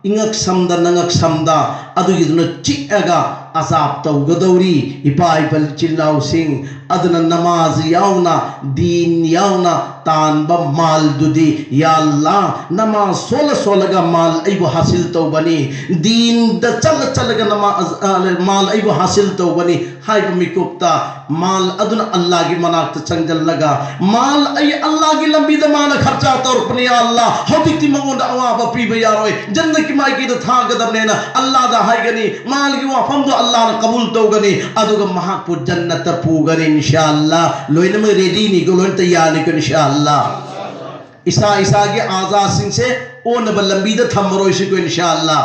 ꯏꯉꯛ ꯁꯝꯗ ꯅꯉꯛ ꯁꯝꯗ ꯑꯗꯨꯒꯤꯗꯨꯅ ꯆꯤꯛꯑꯒ ꯑꯆꯥꯞ ꯇꯧꯒꯗꯧꯔꯤ꯫ ꯏꯄꯥ ꯏꯄꯜ ꯏꯆꯤꯜ ꯏꯅꯥꯎꯁꯤꯡ, ꯑꯗꯨꯅ ꯅꯃꯥꯖ ꯌꯥꯎꯅ, ꯗꯤꯟ ꯌꯥꯎꯅ ꯇꯥꯟꯕ ꯃꯥꯜꯗꯨꯗꯤ, ꯌꯥ ꯑꯜꯂꯥ, ꯅꯃꯥꯖ ꯁꯣꯜꯂ ꯁꯣꯜꯂꯒ ꯃꯥꯜ ꯑꯩꯕꯨ ꯍꯥꯁꯤꯜ ꯇꯧꯕꯅꯤ, ꯗꯤꯟꯗ ꯆꯠꯂ ꯆꯠꯂꯒ ꯅꯃꯥꯖ, ꯑ, ꯃꯥꯜ ꯑꯩꯕꯨ ꯍꯥꯁꯤꯜ ꯇꯧꯕꯅꯤ ꯍꯥꯏꯕ ꯃꯤꯀꯨꯞꯇ, ꯃꯥꯜ ꯑꯗꯨꯅ ꯑꯜꯂꯥꯒꯤ ꯃꯅꯥꯛꯇ ꯆꯪꯁꯤꯜꯂꯒ, ꯃꯥꯜ ꯑꯩ ꯑꯜꯂꯥꯒꯤ ꯂꯝꯕꯤꯗ ꯃꯥꯅ ꯈꯔꯆꯥ ꯇꯧꯔꯛꯄꯅꯤ, ꯌꯥ ꯑꯜꯂꯥ, ꯍꯧꯖꯤꯛꯇꯤ ꯃꯉꯣꯟꯗ ꯑꯋꯥꯕ ꯄꯤꯕ ꯌꯥꯔꯣꯏ, ꯖꯟꯅꯠꯀꯤ ꯃꯥꯏꯀꯩꯗ ꯊꯥꯒꯗꯕꯅꯦꯅ ꯑꯜꯂꯥꯗ ꯍꯥꯏꯒꯅꯤ꯫ ꯃꯥꯜꯒꯤ ꯋꯥꯐꯝꯗꯣ ꯑꯜꯂꯥꯅ ꯀꯕꯨꯜ ꯇꯧꯒꯅꯤ, ꯑꯗꯨꯒ ꯃꯍꯥꯛꯄꯨ ꯖꯟꯅꯠꯇ ꯄꯨꯒꯅꯤ, ꯏꯟꯁꯥ ꯑꯜꯂꯥ꯫ ꯂꯣꯏꯅꯃꯛ ꯔꯦꯗꯤꯅꯤꯀꯣ, ꯂꯣꯏꯅ ꯇꯌꯥꯔꯅꯤꯀꯣ, ꯏꯟꯁꯥ ꯑꯜꯂꯥ꯫ ꯏꯁꯥ ꯏꯁꯥꯒꯤ ꯑꯥꯖꯥꯁꯤꯡꯁꯦ ꯑꯣꯟꯅꯕ ꯂꯝꯕꯤꯗ ꯊꯝꯃꯔꯣꯏꯁꯤꯀꯣ, ꯏꯟꯁꯥ ꯑꯜꯂꯥ꯫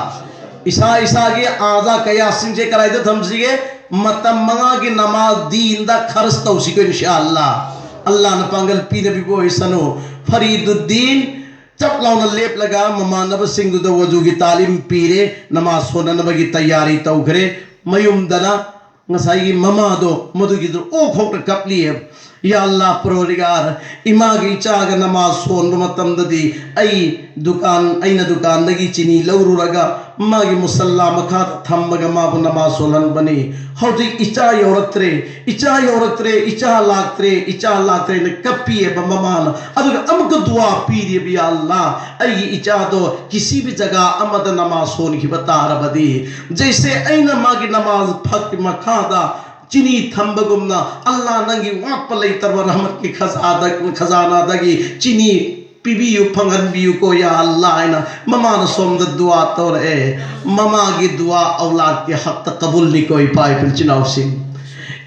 ꯏꯁꯥ ꯏꯁꯥꯒꯤ ꯑꯥꯖꯥ ꯀꯌꯥꯁꯤꯡꯁꯦ ꯀꯗꯥꯏꯗ ꯊꯝꯁꯤꯒꯦ? ꯃꯇꯝ ꯃꯉꯥꯒꯤ ꯅꯃꯥꯖ ꯗꯤꯟꯗ ꯈꯔꯆ ꯇꯧꯁꯤꯀꯣ, ꯏꯟꯁꯥ ꯑꯜꯂꯥ꯫ ꯑꯜꯂꯥꯅ ꯄꯥꯡꯒꯜ ꯄꯤꯅꯕꯤꯕ ꯑꯣꯏꯁꯅꯨ꯫ ꯐꯔꯤꯗꯨꯗꯤꯟ ꯆꯞ ꯂꯥꯎꯅ ꯂꯦꯞꯂꯒ ꯃꯃꯥꯟꯅꯕꯁꯤꯡꯗꯨꯗ ꯋꯖꯨꯒꯤ ꯇꯥꯂꯤꯝ ꯄꯤꯔꯦ, ꯅꯃꯥꯖ ꯁꯣꯟꯅꯅꯕꯒꯤ ꯇꯌꯥꯔꯤ ꯇꯧꯈ꯭ꯔꯦ꯫ ꯃꯌꯨꯝꯗꯅ ꯉꯁꯥꯏꯒꯤ ꯃꯃꯥꯗꯣ ꯃꯗꯨꯒꯤꯗꯨ ꯑꯣ ꯈꯣꯛꯅ ꯀꯞꯂꯤꯑꯕ꯫ ꯌꯥ ꯑꯜꯂꯥ ꯄꯔꯣꯔꯤꯒꯥꯔ, ꯏꯃꯥꯒꯤ ꯏꯆꯥꯒ ꯅꯃꯥꯖ ꯁꯣꯟꯕ ꯃꯇꯝꯗꯗꯤ ꯑꯩ ꯗꯨꯀꯥꯟ, ꯑꯩꯅ ꯗꯨꯀꯥꯟꯗꯒꯤ ꯆꯤꯅꯤ ꯂꯧꯔꯨꯔꯒ ꯃꯥꯒꯤ ꯃꯨꯁꯜꯂꯥ ꯃꯈꯥꯗ ꯊꯝꯃꯒ ꯃꯥꯕꯨ ꯅꯃꯥꯖ ꯁꯣꯜꯍꯟꯕꯅꯤ꯫ ꯍꯧꯖꯤꯛ ꯏꯆꯥ ꯌꯧꯔꯛꯇ꯭ꯔꯦ, ꯏꯆꯥ ꯌꯧꯔꯛꯇ꯭ꯔꯦ, ꯏꯆꯥ ꯂꯥꯛꯇ꯭ꯔꯦ, ꯏꯆꯥ ꯂꯥꯛꯇ꯭ꯔꯦꯅ ꯀꯞꯄꯤꯑꯕ ꯃꯃꯥꯅ꯫ ꯑꯗꯨꯒ ꯑꯃꯨꯛꯀ ꯗꯨꯋꯥ ꯄꯤꯔꯤꯕ, ꯌꯥ ꯑꯜꯂꯥ, ꯑꯩꯒꯤ ꯏꯆꯥꯗꯣ ꯀꯤꯁꯤꯕꯤ ꯖꯒꯥ ꯑꯃꯗ ꯅꯃꯥꯖ ꯁꯣꯟꯈꯤꯕ ꯇꯥꯔꯕꯗꯤ, ꯖꯩꯁꯦ ꯑꯩꯅ ꯃꯥꯒꯤ ꯅꯃꯥꯖ ꯐꯛꯀꯤ ꯃꯈꯥꯗ ꯆꯤꯅꯤ ꯊꯝꯕꯒꯨꯝꯅ, ꯑꯜꯂꯥ, ꯅꯪꯒꯤ ꯋꯥꯠꯄ ꯂꯩꯇ꯭ꯔꯕ ꯔꯍꯃꯠꯀꯤ ꯈꯖꯥꯗ-, ꯈꯖꯥꯅꯥꯗꯒꯤ ꯆꯤꯅꯤ ꯄꯤꯕꯤꯌꯨ, ꯐꯪꯍꯟꯕꯤꯌꯨꯀꯣ, ꯌꯥ ꯑꯜꯂꯥ, ꯍꯥꯏꯅ ꯃꯃꯥꯅ ꯁꯣꯝꯗ ꯗꯨꯋꯥ ꯇꯧꯔꯛꯑꯦ꯫ ꯃꯃꯥꯒꯤ ꯗꯨꯋꯥ ꯑꯧꯂꯥꯗꯀꯤ ꯍꯛꯇ ꯀꯕꯨꯜꯅꯤꯀꯣ, ꯏꯄꯥ ꯏꯄꯨ ꯏꯆꯤꯟ ꯏꯅꯥꯎꯁꯤꯡ꯫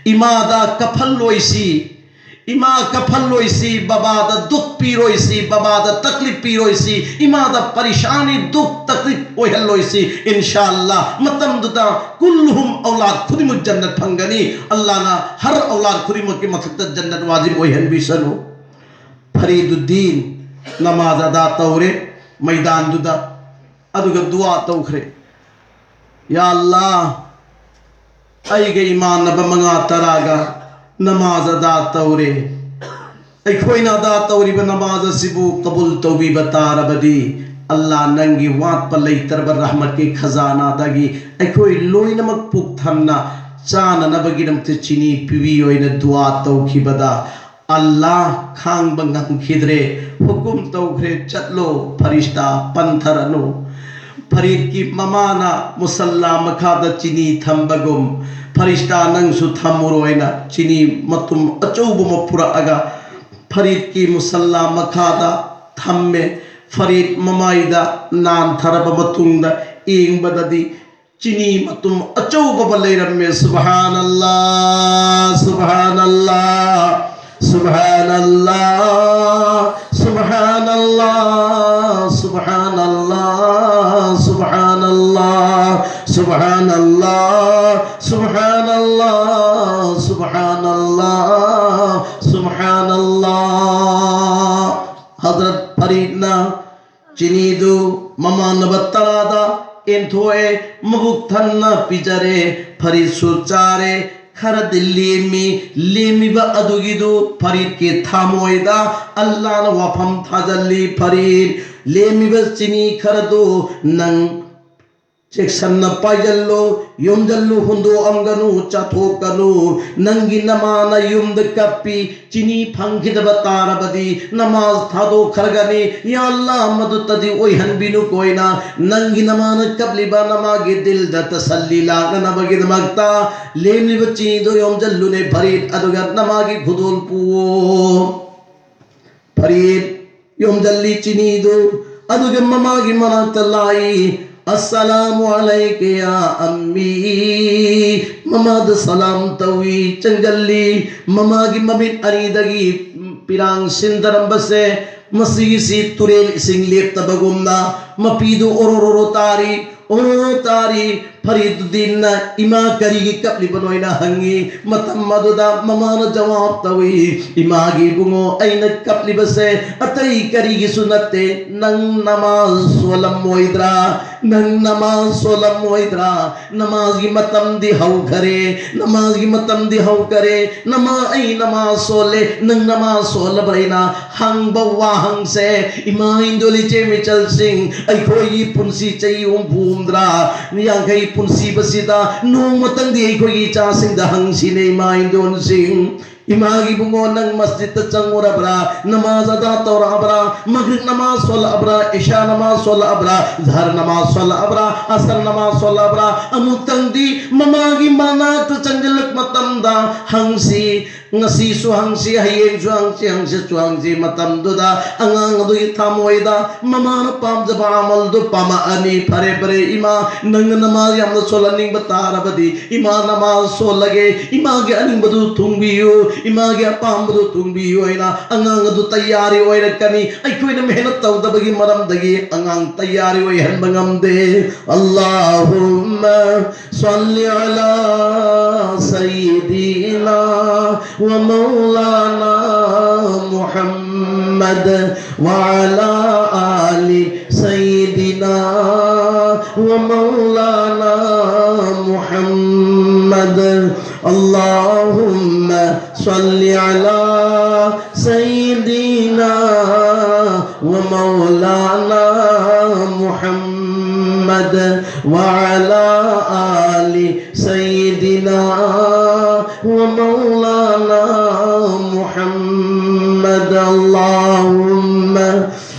ꯏꯃꯥꯗ ꯀꯐꯜ ꯑꯣꯏꯁꯤ, ꯏꯃꯥ ꯀꯐꯜ ꯑꯣꯏꯁꯤ, ꯕꯕꯥꯗ ꯗꯨꯛ ꯄꯤꯔꯣꯏꯁꯤ, ꯕꯕꯥꯗ ꯇꯛꯂꯤꯞ ꯄꯤꯔꯣꯏꯁꯤ, ꯏꯃꯥꯗ ꯄꯔꯤꯁꯥꯅꯤ, ꯗꯨꯛ, ꯇꯛꯂꯤꯞ ꯑꯣꯏꯍꯜꯂꯣꯏꯁꯤ꯫ ꯏꯟꯁꯥ ꯑꯜꯂꯥ, ꯃꯇꯝꯗꯨꯗ ꯀꯨꯜꯂꯨꯍꯨꯝ ꯑꯧꯂꯥꯗ ꯈꯨꯗꯤꯡꯃꯛ ꯖꯟꯅꯠ ꯐꯪꯒꯅꯤ꯫ ꯑꯜꯂꯥꯅ ꯍꯔ ꯑꯧꯂꯥꯗ ꯈꯨꯗꯤꯡꯃꯛꯀꯤ ꯃꯊꯛꯇ ꯖꯟꯅꯠ ꯋꯥꯖꯤꯕ ꯑꯣꯏꯍꯟꯕꯤꯁꯅꯨ꯫ ꯐꯔꯤꯗꯨꯗꯤꯟ ꯅꯃꯥꯖ ꯑꯗꯥ ꯇꯧꯔꯦ ꯃꯩꯗꯥꯟꯗꯨꯗ, ꯑꯗꯨꯒ ꯗꯨꯋꯥ ꯇꯧꯈ꯭ꯔꯦ꯫ ꯌꯥ ꯑꯜꯂꯥ, ꯑꯩꯒ ꯏꯃꯥꯟꯅꯕ ꯃꯉꯥ ꯇꯔꯥꯒ ꯅꯃꯥꯖ ꯑꯗꯥ ꯇꯧꯔꯦ꯫ ꯑꯩꯈꯣꯏꯅ ꯑꯗꯥ ꯇꯧꯔꯤꯕ ꯅꯃꯥꯖ ꯑꯁꯤꯕꯨ ꯀꯕꯨꯜ ꯇꯧꯕꯤꯕ ꯇꯥꯔꯕꯗꯤ, ꯑꯜꯂꯥ, ꯅꯪꯒꯤ ꯋꯥꯠꯄ ꯂꯩꯇ꯭ꯔꯕ ꯔꯍꯃꯠꯀꯤ ꯈꯖꯥꯅꯥꯗꯒꯤ ꯑꯩꯈꯣꯏ ꯂꯣꯏꯅꯃꯛ ꯄꯨꯛ ꯊꯟꯅ ꯆꯥꯅꯅꯕꯒꯤꯗꯃꯛꯇ ꯆꯤꯅꯤ ꯄꯤꯕꯤꯌꯣ ꯍꯥꯏꯅ ꯗꯨꯋꯥ ꯇꯧꯈꯤꯕꯗ, ꯑꯜꯂꯥ ꯈꯥꯡꯕ ꯉꯝꯈꯤꯗ꯭ꯔꯦ, ꯍꯨꯀꯨꯝ ꯇꯧꯈ꯭ꯔꯦ, "ꯆꯠꯂꯣ, ꯐꯔꯤꯁꯇꯥ ꯄꯟꯊꯔꯅꯨ"꯫ ꯐꯔꯤꯗꯀꯤ ꯃꯃꯥꯅ ꯃꯨꯁꯜꯂꯥ ꯃꯈꯥꯗ ꯆꯤꯅꯤ ꯊꯝꯕꯒꯨꯝ, "ꯐꯔꯤꯁꯇꯥ, ꯅꯪꯁꯨ ꯊꯝꯃꯨꯔꯣ" ꯍꯥꯏꯅ ꯆꯤꯅꯤ ꯃꯇꯨꯝ ꯑꯆꯧꯕ ꯑꯃ ꯄꯨꯔꯛꯑꯒ ꯐꯔꯤꯗꯀꯤ ꯃꯨꯁꯜꯂꯥ ꯃꯈꯥꯗ ꯊꯝꯃꯦ꯫ ꯐꯔꯤꯗ ꯃꯃꯥꯏꯗ ꯅꯥꯟꯊꯔꯕ ꯃꯇꯨꯡꯗ ꯌꯦꯡꯕꯗꯗꯤ ꯆꯤꯅꯤ ꯃꯇꯨꯝ ꯑꯆꯧꯕ ꯑꯃ ꯂꯩꯔꯝꯃꯦ꯫ ꯁꯨꯕꯍꯥꯅꯜꯂꯥ, ꯁꯨꯕꯍꯥꯅꯜꯂꯥ, ꯁꯨꯕꯍꯥꯅꯜꯂꯥ, ꯁꯨꯕꯍꯥꯅꯜꯂꯥ, ꯁꯨꯕꯍꯥꯅꯜꯂꯥ, ꯁꯨꯕꯍꯥꯅꯜꯂꯥ, ꯁꯨꯕꯍꯥꯅꯜꯂꯥ, ꯁꯨꯕꯍꯥꯅꯜꯂꯥ, ꯁꯨꯕꯍꯥꯅꯜꯂꯥ, ꯁꯨꯕꯍꯥꯅꯜꯂꯥ꯫ ꯍꯖꯔꯠ ꯐꯔꯤꯗꯅ ꯆꯤꯅꯤꯗꯨ ꯃꯃꯥꯟꯅꯕ ꯇꯔꯥꯗ ꯌꯦꯟꯊꯣꯛꯑꯦ, ꯃꯕꯨꯛ ꯊꯟꯅ ꯄꯤꯖꯔꯦ꯫ ꯐꯔꯤꯗꯁꯨ ꯆꯥꯔꯦ꯫ ꯈꯔꯗꯤ ꯂꯦꯝꯃꯤ꯫ ꯂꯦꯝꯃꯤꯕ ꯑꯗꯨꯒꯤꯗꯨ ꯐꯔꯤꯗꯀꯤ ꯊꯃꯣꯏꯗ ꯑꯜꯂꯥꯅ ꯋꯥꯐꯝ ꯊꯥꯖꯜꯂꯤ, "ꯐꯔꯤꯗ, ꯂꯦꯝꯃꯤꯕ ꯆꯤꯅꯤ ꯈꯔꯗꯨ ꯅꯪ ꯆꯦꯛꯁꯟꯅ ꯄꯥꯏꯖꯜꯂꯨ, ꯌꯣꯝꯖꯜꯂꯨ, ꯍꯨꯟꯗꯣꯛꯑꯝꯒꯅꯨ, ꯆꯥꯊꯣꯛꯀꯅꯨ꯫ ꯅꯪꯒꯤ ꯅꯃꯥꯅ ꯌꯨꯝꯗ ꯀꯞꯄꯤ, ꯆꯤꯅꯤ ꯐꯪꯈꯤꯗꯕ ꯇꯥꯔꯕꯗꯤ ꯅꯃꯥꯖ ꯊꯥꯗꯣꯛꯈ꯭ꯔꯒꯅꯤ꯫ ꯌꯥ ꯑꯜꯂꯥ, ꯃꯗꯨꯇꯗꯤ ꯑꯣꯏꯍꯟꯕꯤꯅꯨꯀꯣ" ꯍꯥꯏꯅ ꯅꯪꯒꯤ ꯅꯃꯥꯅ ꯀꯞꯂꯤꯕ ꯅꯃꯥꯒꯤ ꯗꯤꯜꯗ ꯇꯁꯜꯂꯤ ꯂꯥꯛꯅꯅꯕꯒꯤꯗꯃꯛꯇ ꯂꯦꯝꯂꯤꯕ ꯆꯤꯅꯤꯗꯣ ꯌꯣꯝꯖꯜꯂꯨꯅꯦ ꯐꯔꯤꯗ, ꯑꯗꯨꯒ ꯅꯃꯥꯒꯤ ꯈꯨꯗꯣꯜ ꯄꯨꯋꯣ꯫ ꯐꯔꯤꯗ ꯌꯣꯝꯖꯜꯂꯤ ꯆꯤꯅꯤꯗꯨ, ꯑꯗꯨꯒ ꯃꯃꯥꯒꯤ ꯃꯅꯥꯛꯇ ꯂꯥꯛꯏ꯫ "ꯑꯁꯁꯂꯥꯃꯨ ꯑꯂꯩꯀ ꯌꯥ ꯑꯝꯃꯤ"꯫ ꯃꯃꯥꯗ ꯁꯂꯥꯝ ꯇꯧꯏ, ꯆꯪꯖꯜꯂꯤ꯫ ꯃꯃꯥꯒꯤ ꯃꯃꯤꯠ ꯑꯅꯤꯗꯒꯤ ꯄꯤꯔꯥꯡ ꯁꯤꯟꯊꯔꯝꯕꯁꯦ, ꯃꯁꯤꯒꯤꯁꯤ ꯇꯨꯔꯦꯜ ꯏꯁꯤꯡ ꯂꯦꯞꯇꯕꯒꯨꯝꯅ ꯃꯄꯤꯗꯨ ꯑꯣꯔꯣꯔꯣꯔꯣ ꯇꯥꯔꯤ, ꯑꯣꯔꯣꯔꯣ ꯇꯥꯔꯤ꯫ ꯐꯔꯤꯗꯨꯗꯤꯟꯅ, "ꯏꯃꯥ, ꯀꯔꯤꯒꯤ ꯀꯞꯂꯤꯕꯅꯣ?" ꯍꯥꯏꯅ ꯍꯪꯉꯤ꯫ ꯃꯇꯝ ꯑꯗꯨꯗ ꯃꯃꯥꯅ ꯖꯋꯥꯕ ꯇꯧꯏ, "ꯏꯃꯥꯒꯤ ꯏꯕꯨꯡꯉꯣ, ꯑꯩꯅ ꯀꯞꯂꯤꯕꯁꯦ ꯑꯇꯩ ꯀꯔꯤꯒꯤꯁꯨ ꯅꯠꯇꯦ, ꯅꯪ ꯅꯃꯥꯖ ꯁꯣꯜꯂꯝꯃꯣꯏꯗ꯭ꯔꯥ? ꯅꯪ ꯅꯃꯥꯖ ꯁꯣꯜꯂꯝꯃꯣꯏꯗ꯭ꯔꯥ? ꯅꯃꯥꯖꯒꯤ ꯃꯇꯝꯗꯤ ꯍꯧꯈꯔꯦ, ꯅꯃꯥꯖꯒꯤ ꯃꯇꯝꯗꯤ ꯍꯧꯈꯔꯦ꯫ ꯅꯃꯥ, ꯑꯩ ꯅꯃꯥꯖ ꯁꯣꯜꯂꯦ, ꯅꯪ ꯅꯃꯥꯖ ꯁꯣꯜꯂꯕ꯭ꯔꯥ?" ꯍꯥꯏꯅ ꯍꯪꯕ ꯋꯥꯍꯪꯁꯦ, ꯏꯃꯥ ꯏꯟꯗꯣꯜ ꯏꯆꯦ ꯃꯤꯆꯜꯁꯤꯡ, ꯑꯩꯈꯣꯏꯒꯤ ꯄꯨꯟꯁꯤ ꯆꯍꯤ ꯍꯨꯝꯐꯨ ꯍꯨꯝꯗ꯭ꯔꯥ, ꯌꯥꯡꯈꯩ ꯄꯨꯟꯁꯤꯕꯁꯤꯗ ꯅꯣꯡꯃꯇꯪꯗꯤ ꯑꯩꯈꯣꯏꯒꯤ ꯏꯆꯥꯁꯤꯡꯗ ꯍꯪꯁꯤꯅꯦ, ꯏꯃꯥ ꯏꯟꯗꯣꯟꯁꯤꯡ꯫ ꯏꯃꯥꯒꯤ ꯏꯕꯨꯡꯉꯣ, ꯅꯪ ꯃꯁꯖꯤꯗꯇ ꯆꯪꯉꯨꯔꯕ꯭ꯔꯥ? ꯅꯃꯥꯖ ꯑꯗꯥ ꯇꯧꯔꯛꯑꯕ꯭ꯔꯥ? ꯃꯒ꯭ꯔꯤꯕ ꯅꯃꯥꯖ ꯁꯣꯜꯂꯛꯑꯕ꯭ꯔꯥ? ꯏꯁꯥ ꯅꯃꯥꯖ ꯁꯣꯜꯂꯛꯑꯕ꯭ꯔꯥ? ꯖꯍꯔ ꯅꯃꯥꯖ ꯁꯣꯜꯂꯛꯑꯕ꯭ꯔꯥ? ꯑꯁꯔ ꯅꯃꯥꯖ ꯁꯣꯜꯂꯛꯑꯕ꯭ꯔꯥ? ꯑꯃꯨꯛꯇꯪꯗꯤ ꯃꯃꯥꯒꯤ ꯃꯅꯥꯛꯇ ꯆꯪꯁꯤꯜꯂꯛꯄ ꯃꯇꯝꯗ ꯍꯪꯁꯤ, ꯉꯁꯤꯁꯨ ꯍꯪꯁꯤ, ꯍꯌꯦꯡꯁꯨ ꯍꯪꯁꯤ, ꯍꯪꯆꯤꯠꯁꯨ ꯍꯪꯁꯤ꯫ ꯃꯇꯝꯗꯨꯗ ꯑꯉꯥꯡ ꯑꯗꯨꯒꯤ ꯊꯃꯣꯏꯗ ꯃꯃꯥꯅ ꯄꯥꯝꯖꯕ ꯑꯃꯜꯗꯨ ꯄꯥꯝꯃꯛꯑꯅꯤ꯫ ꯐꯔꯦ, ꯐꯔꯦ, ꯏꯃꯥ, ꯅꯪꯅ ꯅꯃꯥꯖ ꯌꯥꯝꯅ ꯁꯣꯜꯍꯟꯅꯤꯡꯕ ꯇꯥꯔꯕꯗꯤ, ꯏꯃꯥ, ꯅꯃꯥꯖ ꯁꯣꯜꯂꯒꯦ, ꯏꯃꯥꯒꯤ ꯑꯅꯤꯡꯕꯗꯨ ꯊꯨꯡꯕꯤꯌꯨ, ꯏꯃꯥꯒꯤ ꯑꯄꯥꯝꯕꯗꯨ ꯊꯨꯡꯕꯤꯌꯨ ꯍꯥꯏꯅ ꯑꯉꯥꯡ ꯑꯗꯨ ꯇꯌꯥꯔꯤ ꯑꯣꯏꯔꯛꯀꯅꯤ꯫ ꯑꯩꯈꯣꯏꯅ ꯃꯦꯍꯅꯠ ꯇꯧꯗꯕꯒꯤ ꯃꯔꯝꯗꯒꯤ ꯑꯉꯥꯡ ꯇꯌꯥꯔꯤ ꯑꯣꯏꯍꯟꯕ ꯉꯝꯗꯦ꯫ اللهم صل على سيدنا ومولانا محمد وعلى آل سيدنا ومولانا محمد. اللهم صل على سيدنا ومولانا محمد وعلى آل سيدنا ومولانا محمد. اللهم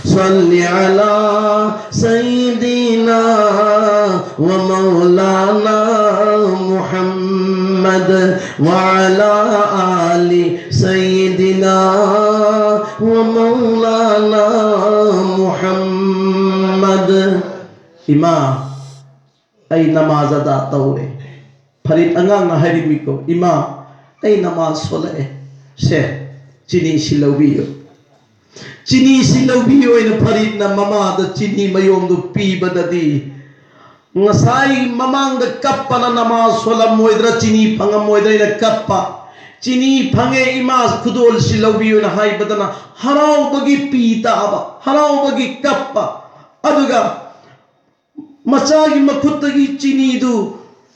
صل على سيدنا ومولانا محمد وعلى آل سيدنا ومولانا محمد. ꯏꯃꯥ, ꯑꯩ ꯅꯃꯥꯖ ꯑꯗꯥ ꯇꯧꯔꯦ꯫ ꯐꯔꯤꯗ ꯑꯉꯥꯡꯅ ꯍꯥꯏꯔꯤꯃꯤꯀꯣ, "ꯏꯃꯥ, ꯑꯩ ꯅꯃꯥꯖ ꯁꯣꯜꯂꯛꯑꯦ꯫ ꯁꯦ, ꯆꯤꯅꯤꯁꯤ ꯂꯧꯕꯤꯌꯨ꯫ ꯆꯤꯅꯤꯁꯤ ꯂꯧꯕꯤꯌꯨ" ꯍꯥꯏꯅ ꯐꯔꯤꯗꯅ ꯃꯃꯥꯗ ꯆꯤꯅꯤ ꯃꯌꯣꯝꯗꯨ ꯄꯤꯕꯗꯗꯤ, ꯉꯁꯥꯏ ꯃꯃꯥꯡꯗ ꯀꯞꯄꯅ ꯅꯃꯥꯖ ꯁꯣꯜꯂꯝꯃꯣꯏꯗ꯭ꯔꯥ, ꯆꯤꯅꯤ ꯐꯪꯉꯝꯃꯣꯏꯗ꯭ꯔꯥ ꯍꯥꯏꯅ ꯀꯞꯄ, "ꯆꯤꯅꯤ ꯐꯪꯉꯦ ꯏꯃꯥ, ꯈꯨꯗꯣꯜꯁꯤ ꯂꯧꯕꯤꯌꯨꯅ" ꯍꯥꯏꯕꯗꯅ ꯍꯔꯥꯎꯕꯒꯤ ꯄꯤ ꯇꯥꯕ, ꯍꯔꯥꯎꯕꯒꯤ ꯀꯞꯄ꯫ ꯑꯗꯨꯒ ꯃꯆꯥꯒꯤ ꯃꯈꯨꯠꯇꯒꯤ ꯆꯤꯅꯤꯗꯨ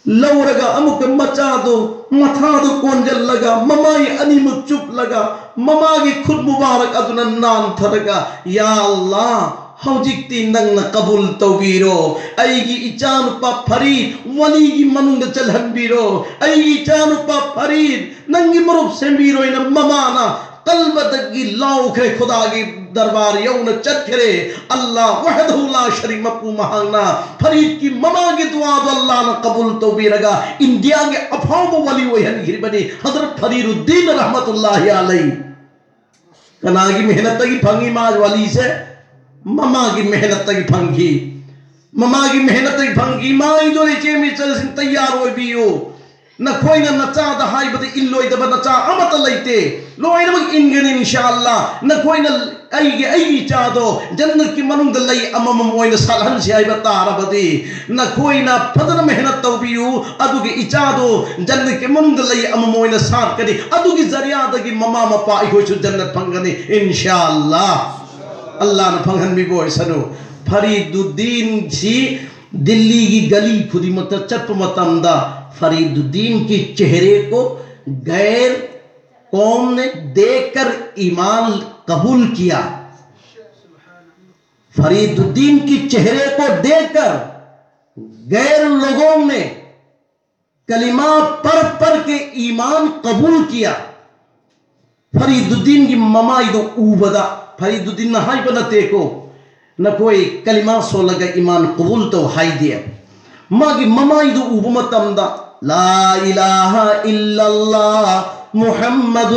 ꯂꯧꯔꯒ ꯑꯃꯨꯛꯀ ꯃꯆꯥꯗꯨ ꯃꯊꯥꯗꯨ ꯀꯣꯟꯖꯜꯂꯒ ꯃꯃꯥꯏ ꯑꯅꯤꯃꯛ ꯆꯨꯞꯂꯒ ꯃꯃꯥꯒꯤ ꯈꯨꯠ ꯃꯨꯕꯥꯔꯛ ꯑꯗꯨꯅ ꯅꯥꯟꯊꯔꯒ, "ꯌꯥ ꯑꯜꯂꯥ, ꯍꯧꯖꯤꯛꯇꯤ ꯅꯪꯅ ꯀꯕꯨꯜ ꯇꯧꯕꯤꯔꯣ꯫ ꯑꯩꯒꯤ ꯏꯆꯥꯅꯨꯄꯥ ꯐꯔꯤꯗ ꯋꯥꯂꯤꯒꯤ ꯃꯅꯨꯡꯗ ꯆꯠꯍꯟꯕꯤꯔꯣ꯫ ꯑꯩꯒꯤ ꯏꯆꯥꯅꯨꯄꯥ ꯐꯔꯤꯗ ꯅꯪꯒꯤ ꯃꯔꯨꯞ ꯁꯦꯝꯕꯤꯔꯣꯅ ꯃꯃꯥꯅ ꯀꯜꯕꯗꯒꯤ ꯂꯥꯎꯈ꯭ꯔꯦ, ꯈꯨꯗꯥꯒꯤ ꯗꯔꯕꯥꯔ ꯌꯧꯅ ꯆꯠꯈ꯭ꯔꯦ꯫ ꯑꯜꯂꯥ ꯋꯍꯗꯍꯨ ꯂꯥ ꯁꯔꯤꯛ ꯃꯄꯨ ꯃꯍꯥꯛꯅ ꯐꯔꯤꯗꯀꯤ ꯃꯃꯥꯒꯤ ꯗꯨꯋꯥꯗꯣ ꯑꯜꯂꯥꯅ ꯀꯕꯨꯜ ꯇꯧꯕꯤꯔꯒ ꯏꯟꯗꯤꯌꯥꯒꯤ ꯑꯐꯥꯎꯕ ꯋꯥꯂꯤ ꯑꯣꯏꯍꯟꯈꯤꯕꯅꯤ ꯍꯖꯔꯠ ꯐꯔꯤꯗꯨꯗꯤꯟ ꯔꯍꯃꯇꯨꯜꯂꯥꯍꯤ ꯑꯂꯩ꯫ ꯀꯅꯥꯒꯤ ꯃꯦꯍꯅꯠꯇꯒꯤ ꯐꯪꯉꯤ ꯃꯥ ꯋꯥꯂꯤꯁꯦ? ꯃꯃꯥꯒꯤ ꯃꯦꯍꯅꯠꯇꯒꯤ ꯐꯪꯈꯤ꯫ ꯃꯃꯥꯒꯤ ꯃꯦꯍꯅꯠꯇꯒꯤ ꯐꯪꯈꯤ꯫ ꯃꯥ ꯏꯟꯗꯣꯔ ꯏꯆꯦ ꯃꯤꯆꯜꯁꯤꯡ ꯇꯌꯥꯔ ꯑꯣꯏꯕꯤꯌꯨ꯫ ꯅꯈꯣꯏꯅ ꯅꯆꯥꯗ ꯍꯥꯏꯕꯗ ꯏꯜꯂꯣꯏꯗꯕ ꯅꯆꯥ ꯑꯃꯠꯇ ꯂꯩꯇꯦ꯫ ꯂꯣꯏꯅꯃꯛ ꯏꯟꯒꯅꯤ ꯏꯟꯁꯥ ꯑꯜꯂꯥ꯫ ꯅꯈꯣꯏꯅ ꯑꯩꯒꯤ ꯑꯩꯒꯤ ꯏꯆꯥꯗꯣ ꯖꯟꯅꯠꯀꯤ ꯃꯅꯨꯡꯗ ꯂꯩ ꯑꯃꯃꯝ ꯑꯣꯏꯅ ꯁꯥꯠꯍꯟꯁꯤ ꯍꯥꯏꯕ ꯇꯥꯔꯕꯗꯤ ꯅꯈꯣꯏꯅ ꯐꯖꯅ ꯃꯦꯍꯅꯠ ꯇꯧꯕꯤꯌꯨ꯫ ꯑꯗꯨꯒꯤ ꯏꯆꯥꯗꯣ ꯖꯟꯅꯠꯀꯤ ꯃꯅꯨꯡꯗ ꯂꯩ ꯑꯃꯃꯝ ꯑꯣꯏꯅ ꯁꯥꯠꯀꯅꯤ꯫ ꯑꯗꯨꯒꯤ ꯖꯔꯤꯌꯥꯗꯒꯤ ꯃꯃꯥ ꯃꯄꯥ ꯑꯩꯈꯣꯏꯁꯨ ꯖꯟꯅꯠ ꯐꯪꯒꯅꯤ ꯏꯟꯁꯥ ꯑꯜꯂꯥ꯫ ꯑꯜꯂꯥꯅ ꯐꯪꯍꯟꯕꯤꯕ ꯑꯣꯏꯁꯅꯨ꯫ ꯐꯔꯤꯗꯨꯗꯤꯟꯁꯤ ꯗꯤꯜꯂꯤꯒꯤ ꯒꯂꯤ ꯈꯨꯗꯤꯡꯃꯛꯇ ꯆꯠꯄ ꯃꯇꯝꯗ ꯐꯔꯤꯗꯨꯗꯤꯟꯒꯤ ꯆꯦꯍꯔꯦ ꯀꯣ ꯒꯩꯔ ꯀꯧꯝ ꯅꯦ ꯗꯦꯈꯀꯔ ꯏꯃꯥꯟ ꯀꯕꯨꯜ ꯀꯤꯌꯥ꯫ फरीदुद्दीन की चेहरे को देखकर गैर लोगों ने कलिमा पढ़ पढ़ के ईमान कबूल किया। ꯐꯔꯤꯗꯨꯗꯤꯟꯒꯤ ꯃꯃꯥꯏꯗꯨ ꯎꯕꯗ, ꯐꯔꯤꯗꯨꯗꯤꯟꯅ ꯍꯥꯏꯕ ꯅꯠꯇꯦꯀꯣ, ꯅꯈꯣꯏ ꯀꯂꯤꯃꯥ ꯁꯣꯜꯂꯒ ꯏꯃꯥꯟ ꯀꯕꯨꯜ ꯇꯧ ꯍꯥꯏꯗꯦ꯫ ꯃꯥꯒꯤ ꯃꯃꯥꯏꯗꯨ ꯎꯕ ꯃꯇꯝꯗ, لا إله إلا الله محمد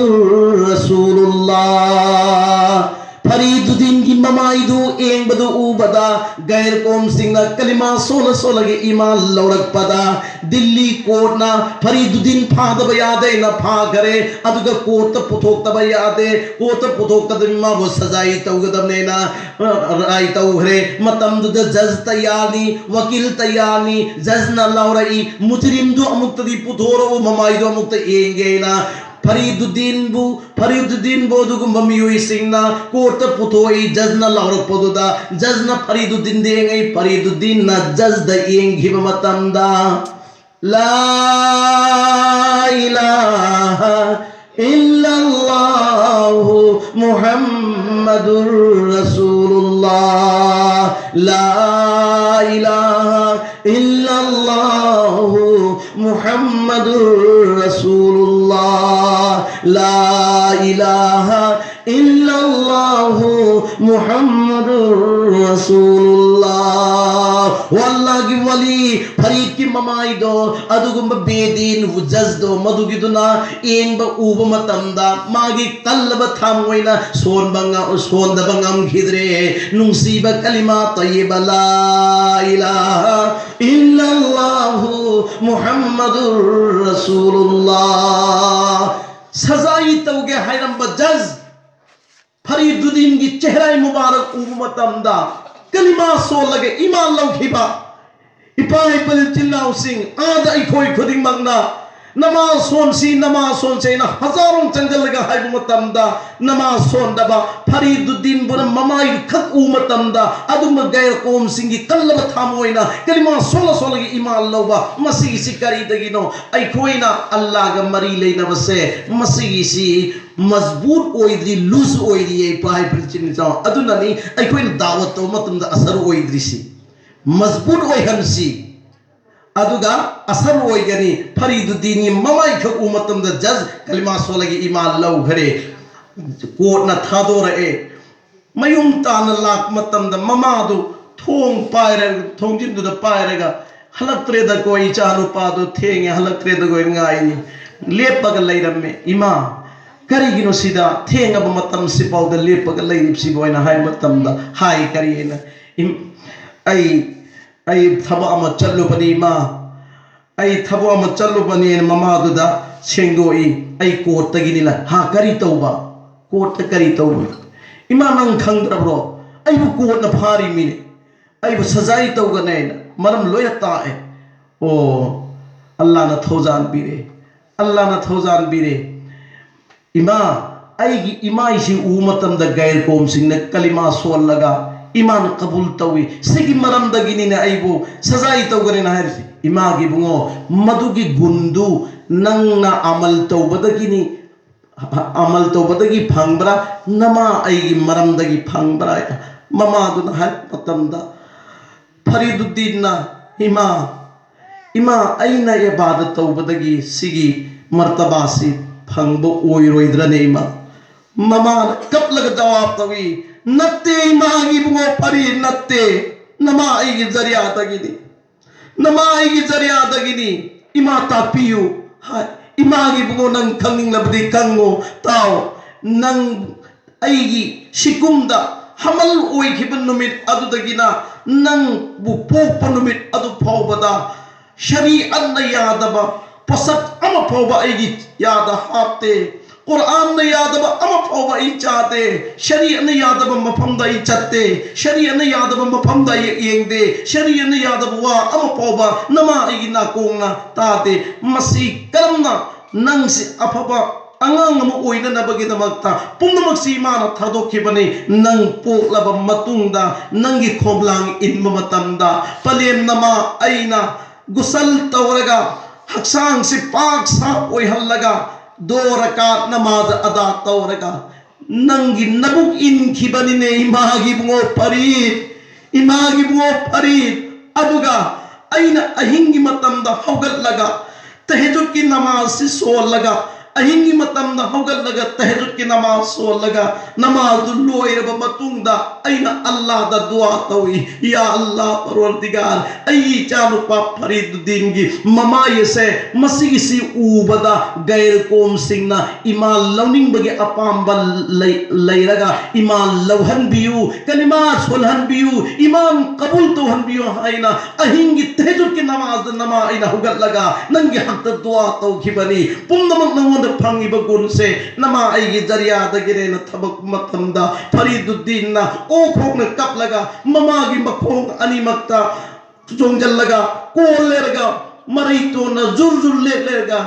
رسول الله꯫ ꯐꯔꯤꯗꯨꯗꯤꯟꯒꯤ ꯃꯃꯥꯏꯗꯨ ꯌꯦꯡꯕꯗꯨ ꯎꯕꯗ ꯒꯩꯔ ꯀꯣꯝꯁꯤꯡꯅ ꯀꯂꯤꯃꯥ ꯁꯣꯜꯂ ꯁꯣꯜꯂꯒ ꯏꯃꯥꯟ ꯂꯧꯔꯛꯄꯗ ꯗꯤꯜꯂꯤ ꯀꯣꯔꯠꯅ ꯐꯔꯤꯗꯨꯗꯤꯟ ꯐꯥꯗꯕ ꯌꯥꯗꯦꯅ ꯐꯥꯈꯔꯦ꯫ ꯑꯗꯨꯒ ꯀꯣꯔꯠꯇ ꯄꯨꯊꯣꯛꯇꯕ ꯌꯥꯗꯦ꯫ ꯀꯣꯔꯠꯇ ꯄꯨꯊꯣꯛꯇꯕꯅꯤ, ꯃꯥꯕꯨ ꯁꯖꯥꯏ ꯇꯧꯒꯗꯕꯅꯦꯅ ꯔꯥꯏ ꯇꯧꯈ꯭ꯔꯦ꯫ ꯃꯇꯝꯗꯨꯗ ꯖꯖ ꯇꯌꯥꯔꯅꯤ, ꯋꯀꯤꯜ ꯇꯌꯥꯔꯅꯤ꯫ ꯖꯖꯅ ꯂꯥꯎꯔꯛꯏ, ꯃꯨꯖꯔꯤꯝꯗꯨ ꯑꯃꯨꯛꯇꯗꯤ ꯄꯨꯊꯣꯔꯛꯎ, ꯃꯃꯥꯏꯗꯨ ꯑꯃꯨꯛꯇ ꯌꯦꯡꯒꯦꯅ꯫ ꯐꯔꯤꯗꯨꯗꯤꯟꯕꯨ ꯐꯔꯤꯗꯨꯗꯤꯟꯕꯨ ꯑꯗꯨꯒꯨꯝꯕ ꯃꯤꯑꯣꯏꯁꯤꯡꯅ ꯀꯣꯔꯠꯇ ꯄꯨꯊꯣꯛꯏ꯫ ꯖꯖꯅ ꯂꯥꯎꯔꯛꯄꯗꯨꯗ ꯖꯖꯅ ꯐꯔꯤꯗꯨꯗꯤꯟꯗ ꯌꯦꯡꯉꯤ꯫ ꯐꯔꯤꯗꯨꯗꯤꯟꯅ ꯖꯖꯗ ꯌꯦꯡꯈꯤꯕ ꯃꯇꯝꯗ, لا إله إلا الله محمد محمد رسول الله، لا إله إلا الله محمد رسول الله، لا إله إلا الله محمد رسول الله. ꯋꯥꯜꯂꯥꯒꯤ ꯋꯥꯂꯤ ꯐꯔꯤꯗꯀꯤ ꯃꯃꯥꯏꯗꯣ, ꯑꯗꯨꯒꯨꯝꯕ ꯕꯦꯗꯤꯟ ꯖꯖꯗꯣ, ꯃꯗꯨꯒꯤꯗꯨꯅ ꯌꯦꯡꯕ ꯎꯕ ꯃꯇꯝꯗ ꯃꯥꯒꯤ ꯀꯜꯂꯕ ꯊꯃꯣꯏꯅ ꯁꯣꯟꯕ ꯉ-, ꯁꯣꯟꯗꯕ ꯉꯝꯈꯤꯗ꯭ꯔꯦ꯫ ꯅꯨꯡꯁꯤꯕ ꯀꯂꯤꯃꯥ ꯇꯌꯤꯕ ꯂꯥ ꯏꯂꯥꯍ ꯏꯜꯂꯜꯂꯥꯍꯨ ꯃꯨꯍꯝꯃꯗꯨꯔ ꯔꯁꯨꯂꯨꯜꯂꯥꯍ꯫ ꯁꯖꯥꯏ ꯇꯧꯒꯦ ꯍꯥꯏꯔꯝꯕ ꯖꯖ ꯐꯔꯤꯗꯨꯗꯤꯟꯒꯤ ꯆꯦꯍꯔꯥꯏ ꯃꯨꯕꯥꯔꯛ ꯎꯕ ꯃꯇꯝꯗ ꯀꯂꯤꯃꯥ ꯁꯣꯜꯂꯒ ꯏꯃꯥꯟ ꯂꯧꯈꯤꯕ ꯏꯄꯥ ꯏꯄꯨ ꯏꯆꯤꯜ ꯏꯅꯥꯎꯁꯤꯡ, ꯑꯥꯗ ꯑꯩꯈꯣꯏ ꯈꯨꯗꯤꯡꯃꯛꯅ ꯅꯃꯥꯖ ꯁꯣꯟꯁꯤ, ꯅꯃꯥꯖ ꯁꯣꯟꯁꯤ ꯍꯥꯏꯅ ꯍꯖꯥꯔꯣꯡ ꯆꯪꯁꯤꯜꯂꯒ ꯍꯥꯏꯕ ꯃꯇꯝꯗ ꯅꯃꯥꯖ ꯁꯣꯟꯗꯕ ꯐꯔꯤꯗꯨꯗꯤꯟꯕꯨꯅ ꯃꯃꯥꯏ ꯈꯛ ꯎ ꯃꯇꯝꯗ ꯑꯗꯨꯝꯕ ꯒꯩꯔ ꯀꯣꯝꯁꯤꯡꯒꯤ ꯀꯜꯂꯕ ꯊꯃꯣꯏꯅ ꯀꯂꯤꯃꯥ ꯁꯣꯜꯂ ꯁꯣꯜꯂꯒ ꯏꯃꯥꯟ ꯂꯧꯕ, ꯃꯁꯤꯒꯤꯁꯤ ꯀꯔꯤꯗꯒꯤꯅꯣ? ꯑꯩꯈꯣꯏꯅ ꯑꯜꯂꯥꯒ ꯃꯔꯤ ꯂꯩꯅꯕꯁꯦ ꯃꯁꯤꯒꯤꯁꯤ ꯃꯖꯕꯨꯠ ꯑꯣꯏꯗ꯭ꯔꯤ, ꯂꯨꯖ ꯑꯣꯏꯔꯤꯌꯦ, ꯏꯄꯥ ꯏꯄꯨ ꯏꯆꯤꯟ ꯏꯅꯥꯎ꯫ ꯑꯗꯨꯅꯅꯤ ꯑꯩꯈꯣꯏꯅ ꯗꯥꯋꯠ ꯇꯧꯕ ꯃꯇꯝꯗ ꯑꯁꯔ ꯑꯣꯏꯗ꯭ꯔꯤꯁꯤ, ꯃꯖꯕꯨꯠ ꯑꯣꯏꯍꯟꯁꯤ꯫ ꯑꯗꯨꯒ ꯑꯁꯔ ꯑꯣꯏꯒꯅꯤ꯫ ꯐꯔꯤꯗꯨꯗꯤꯟꯒꯤ ꯃꯃꯥꯏꯈꯛ ꯎ ꯃꯇꯝꯗ ꯖꯖ ꯀꯂꯤꯃꯥ ꯁꯣꯜꯂꯒ ꯏꯃꯥꯟ ꯂꯧꯈ꯭ꯔꯦ꯫ ꯀꯣꯔꯠꯅ ꯊꯥꯗꯣꯔꯛꯑꯦ꯫ ꯃꯌꯨꯝ ꯇꯥꯅ ꯂꯥꯛꯄ ꯃꯇꯝꯗ ꯃꯃꯥꯗꯨ ꯊꯣꯡ ꯄꯥꯏꯔꯒ, ꯊꯣꯡꯖꯤꯟꯗꯨꯗ ꯄꯥꯏꯔꯒ, "ꯍꯜꯂꯛꯇ꯭ꯔꯦꯗꯀꯣ, ꯏꯆꯥ ꯅꯨꯄꯥꯗꯣ ꯊꯦꯡꯉꯦ, ꯍꯜꯂꯛꯇ꯭ꯔꯦꯗꯀꯣ, ꯉꯥꯏꯅꯤ"꯫ ꯂꯦꯞꯄꯒ ꯂꯩꯔꯝꯃꯦ꯫ "ꯏꯃꯥ, ꯀꯔꯤꯒꯤꯅꯣ ꯁꯤꯗ ꯊꯦꯡꯉꯕ ꯃꯇꯝꯁꯤꯐꯥꯎꯗ ꯂꯦꯞꯄꯒ ꯂꯩꯔꯤꯕꯁꯤꯕꯨ?" ꯍꯥꯏꯅ ꯍꯥꯏꯕ ꯃꯇꯝꯗ ꯍꯥꯏ ꯀꯔꯤ ꯍꯥꯏꯅ, "ꯏꯝ-, ꯑꯩ, ꯑꯩ ꯊꯕꯛ ꯑꯃ ꯆꯠꯂꯨꯕꯅꯤ ꯏꯃꯥ, ꯑꯩ ꯊꯕꯛ ꯑꯃ ꯆꯠꯂꯨꯕꯅꯦꯅ" ꯃꯃꯥꯗꯨꯗ ꯁꯦꯡꯗꯣꯛꯏ꯫ "ꯑꯩ ꯀꯣꯔꯠꯇꯒꯤꯅꯤꯅ"꯫ "ꯍꯥ, ꯀꯔꯤ ꯇꯧꯕ? ꯀꯣꯔꯠꯇ ꯀꯔꯤ ꯇꯧꯕ?" "ꯏꯃꯥ, ꯅꯪ ꯈꯪꯗ꯭ꯔꯕ꯭ꯔꯣ? ꯑꯩꯕꯨ ꯀꯣꯔꯠꯅ ꯐꯥꯔꯤꯃꯤꯅꯦ, ꯑꯩꯕꯨ ꯁꯖꯥꯏ ꯇꯧꯒꯅꯦꯅ ꯃꯔꯝ ꯂꯣꯏꯅ ꯇꯥꯛꯑꯦ"꯫ "ꯑꯣ, ꯑꯜꯂꯥꯅ ꯊꯧꯖꯥꯟꯕꯤꯔꯦ, ꯑꯜꯂꯥꯅ ꯊꯧꯖꯥꯟꯕꯤꯔꯦ꯫ ꯏꯃꯥ, ꯑꯩꯒꯤ ꯏꯃꯥꯏꯁꯤ ꯎꯕ ꯃꯇꯝꯗ ꯒꯩꯔ ꯀꯣꯝꯁꯤꯡꯅ ꯀꯂꯤꯃꯥ ꯁꯣꯜꯂꯒ ꯏꯃꯥꯟ ꯀꯕꯨꯜ ꯇꯧꯏ꯫ ꯁꯤꯒꯤ ꯃꯔꯝꯗꯒꯤꯅꯤꯅꯦ ꯑꯩꯕꯨ ꯁꯖꯥꯏ ꯇꯧꯒꯅꯤꯅ ꯍꯥꯏꯔꯤꯁꯤ"꯫ "ꯏꯃꯥꯒꯤ ꯏꯕꯨꯡꯉꯣ, ꯃꯗꯨꯒꯤ ꯒꯨꯟꯗꯨ ꯅꯪꯅ ꯑꯃꯜ ꯇꯧꯕꯗꯒꯤꯅꯤ, ꯑꯃꯜ ꯇꯧꯕꯗꯒꯤ ꯐꯪꯕ꯭ꯔꯥ, ꯅꯃꯥ ꯑꯩꯒꯤ ꯃꯔꯝꯗꯒꯤ ꯐꯪꯕ꯭ꯔꯥ ꯍꯥꯏꯅ ꯃꯃꯥꯗꯨꯅ ꯍꯥꯏꯕ ꯃꯇꯝꯗ, ꯐꯔꯤꯗꯨꯗꯤꯟꯅ, "ꯏꯃꯥ, ꯏꯃꯥ, ꯑꯩꯅ ꯏꯕꯥꯗꯠ ꯇꯧꯕꯗꯒꯤ ꯁꯤꯒꯤ ꯃꯔꯇꯕꯥꯁꯤ ꯐꯪꯕ ꯑꯣꯏꯔꯣꯏꯗ꯭ꯔꯅꯦ, ꯏꯃꯥ?" ꯃꯃꯥꯅ ꯀꯞꯂꯒ ꯖꯋꯥꯕ ꯇꯧꯏ, "ꯅꯠꯇꯦ, ꯏꯃꯥꯒꯤ ꯏꯕꯨꯡꯉꯣ ꯐꯔꯤ, ꯅꯠꯇꯦ, ꯅꯃꯥ ꯑꯩꯒꯤ ꯖꯔꯤꯌꯥꯗꯒꯤꯅꯤ, ꯅꯃꯥ ꯑꯩꯒꯤ ꯖꯔꯤꯌꯥꯗꯒꯤꯅꯤ, ꯏꯃꯥ ꯇꯥꯛꯄꯤꯌꯨ" ꯍꯥꯏ꯫ "ꯏꯃꯥꯒꯤ ꯏꯕꯨꯡꯉꯣ, ꯅꯪ ꯈꯪꯅꯤꯡꯂꯕꯗꯤ ꯈꯪꯉꯨ, ꯇꯥꯎ, ꯅꯪ ꯑꯩꯒꯤ ꯁꯤꯀꯨꯝꯗ ꯍꯃꯜ ꯑꯣꯏꯈꯤꯕ ꯅꯨꯃꯤꯠ ꯑꯗꯨꯗꯒꯤꯅ ꯅꯪꯕꯨ ꯄꯣꯛꯄ ꯅꯨꯃꯤꯠ ꯑꯗꯨ ꯐꯥꯎꯕꯗ ꯁꯔꯤꯑꯠꯅ ꯌꯥꯗꯕ ꯄꯣꯠꯁꯛ ꯑꯃ ꯐꯥꯎꯕ ꯑꯩꯒꯤ ꯌꯥꯗ ꯍꯥꯞꯇꯦ꯫ ꯀꯨꯔꯥꯟꯅ ꯌꯥꯗꯕ ꯑꯃ ꯐꯥꯎꯕ ꯑꯩ ꯆꯥꯗꯦ꯫ ꯁꯔꯤꯑꯠꯅ ꯌꯥꯗꯕ ꯃꯐꯝꯗ ꯑꯩ ꯆꯠꯇꯦ꯫ ꯁꯔꯤꯑꯠꯅ ꯌꯥꯗꯕ ꯃꯐꯝꯗ ꯑꯩ ꯌꯦꯡꯗꯦ꯫ ꯁꯔꯤꯑꯠꯅ ꯌꯥꯗꯕ ꯋꯥ ꯑꯃ ꯐꯥꯎꯕ ꯅꯃꯥ ꯑꯩꯒꯤ ꯅꯥꯀꯣꯡꯅ ꯇꯥꯗꯦ꯫ ꯃꯁꯤ ꯀꯔꯝꯅ ꯅꯪꯁꯤ ꯑꯐꯕ ꯑꯉꯥꯡ ꯑꯃ ꯑꯣꯏꯅꯅꯕꯒꯤꯗꯃꯛꯇ ꯄꯨꯝꯅꯃꯛꯁꯤ ꯏꯃꯥꯅ ꯊꯥꯗꯣꯛꯈꯤꯕꯅꯤ꯫ ꯅꯪ ꯄꯣꯛꯂꯕ ꯃꯇꯨꯡꯗ ꯅꯪꯒꯤ ꯈꯣꯝꯂꯥꯡ ꯏꯟꯕ ꯃꯇꯝꯗ ꯄꯂꯦꯝ ꯅꯃꯥ ꯑꯩꯅ ꯒꯨꯁꯜ ꯇꯧꯔꯒ ꯍꯛꯆꯥꯡꯁꯤ ꯄꯥꯛ ꯁꯥ ꯑꯣꯏꯍꯜꯂꯒ ꯗꯣ ꯔꯀꯥꯠ ꯅꯃꯥꯖ ꯑꯗꯥ ꯇꯧꯔꯒ ꯅꯪꯒꯤ ꯅꯕꯨꯛ ꯏꯟꯈꯤꯕꯅꯤꯅꯦ, ꯏꯃꯥꯒꯤ ꯏꯕꯨꯡꯉꯣ ꯐꯔꯤꯗ, ꯏꯃꯥꯒꯤ ꯏꯕꯨꯡꯉꯣ ꯐꯔꯤꯗ꯫ ꯑꯗꯨꯒ ꯑꯩꯅ ꯑꯍꯤꯡꯒꯤ ꯃꯇꯝꯗ ꯍꯧꯒꯠꯂꯒ ꯇꯍꯦꯖꯨꯗꯀꯤ ꯅꯃꯥꯖꯁꯤ ꯁꯣꯜꯂꯒ, ꯑꯍꯤꯡꯒꯤ ꯃꯇꯝꯗ ꯍꯧꯒꯠꯂꯒ ꯇꯍꯦꯖꯨꯗꯀꯤ ꯅꯃꯥꯖ ꯁꯣꯜꯂꯒ, ꯅꯃꯥꯖꯗꯨ ꯂꯣꯏꯔꯕ ꯃꯇꯨꯡꯗ ꯑꯩꯅ ꯑꯜꯂꯥꯗ ꯗꯨꯋꯥ ꯇꯧꯏ, "ꯌꯥ ꯑꯜꯂꯥ ꯄꯔꯋꯔꯗꯤꯒꯥꯔ, ꯑꯩꯒꯤ ꯏꯆꯥꯅꯨꯄꯥ ꯐꯔꯤꯗꯨꯗꯤꯟꯒꯤ ꯃꯃꯥꯏ ꯑꯁꯦ ꯃꯁꯤꯒꯤꯁꯤ ꯎꯕꯗ ꯒꯩꯔ ꯀꯣꯝꯁꯤꯡꯅ ꯏꯃꯥꯟ ꯂꯧꯅꯤꯡꯕꯒꯤ ꯑꯄꯥꯝꯕ ꯂꯩ-, ꯂꯩꯔꯒ ꯏꯃꯥꯟ ꯂꯧꯍꯟꯕꯤꯌꯨ, ꯀꯂꯤꯃꯥ ꯁꯣꯜꯍꯟꯕꯤꯌꯨ, ꯏꯃꯥꯟ ꯀꯕꯨꯜ ꯇꯧꯍꯟꯕꯤꯌꯨ" ꯍꯥꯏꯅ ꯑꯍꯤꯡꯒꯤ ꯇꯍꯦꯖꯨꯗꯀꯤ ꯅꯃꯥꯖꯗ ꯅꯃꯥ ꯑꯩꯅ ꯍꯧꯒꯠꯂꯒ ꯅꯪꯒꯤ ꯍꯛꯇ ꯗꯨꯋꯥ ꯇꯧꯈꯤꯕꯅꯤ꯫ ꯄꯨꯝꯅꯃꯛ ꯅꯉꯣꯟꯗ ꯐꯪꯉꯤꯕ ꯒꯨꯟꯁꯦ ꯅꯃꯥ ꯑꯩꯒꯤ ꯖꯔꯤꯌꯥꯗꯒꯤꯅꯦꯅ ꯊꯕꯛ ꯃꯇꯝꯗ ꯐꯔꯤꯗꯨꯗꯤꯟꯅ ꯑꯣ ꯈꯣꯛꯅ ꯀꯞꯂꯒ ꯃꯃꯥꯒꯤ ꯃꯈꯣꯡ ꯑꯅꯤꯃꯛꯇ ꯆꯣꯡꯖꯜꯂꯒ ꯀꯣꯜ ꯂꯩꯔꯒ ꯃꯔꯩ ꯇꯣꯟꯅ ꯖꯨꯔ ꯖꯨꯔ ꯂꯦꯞ ꯂꯩꯔꯒ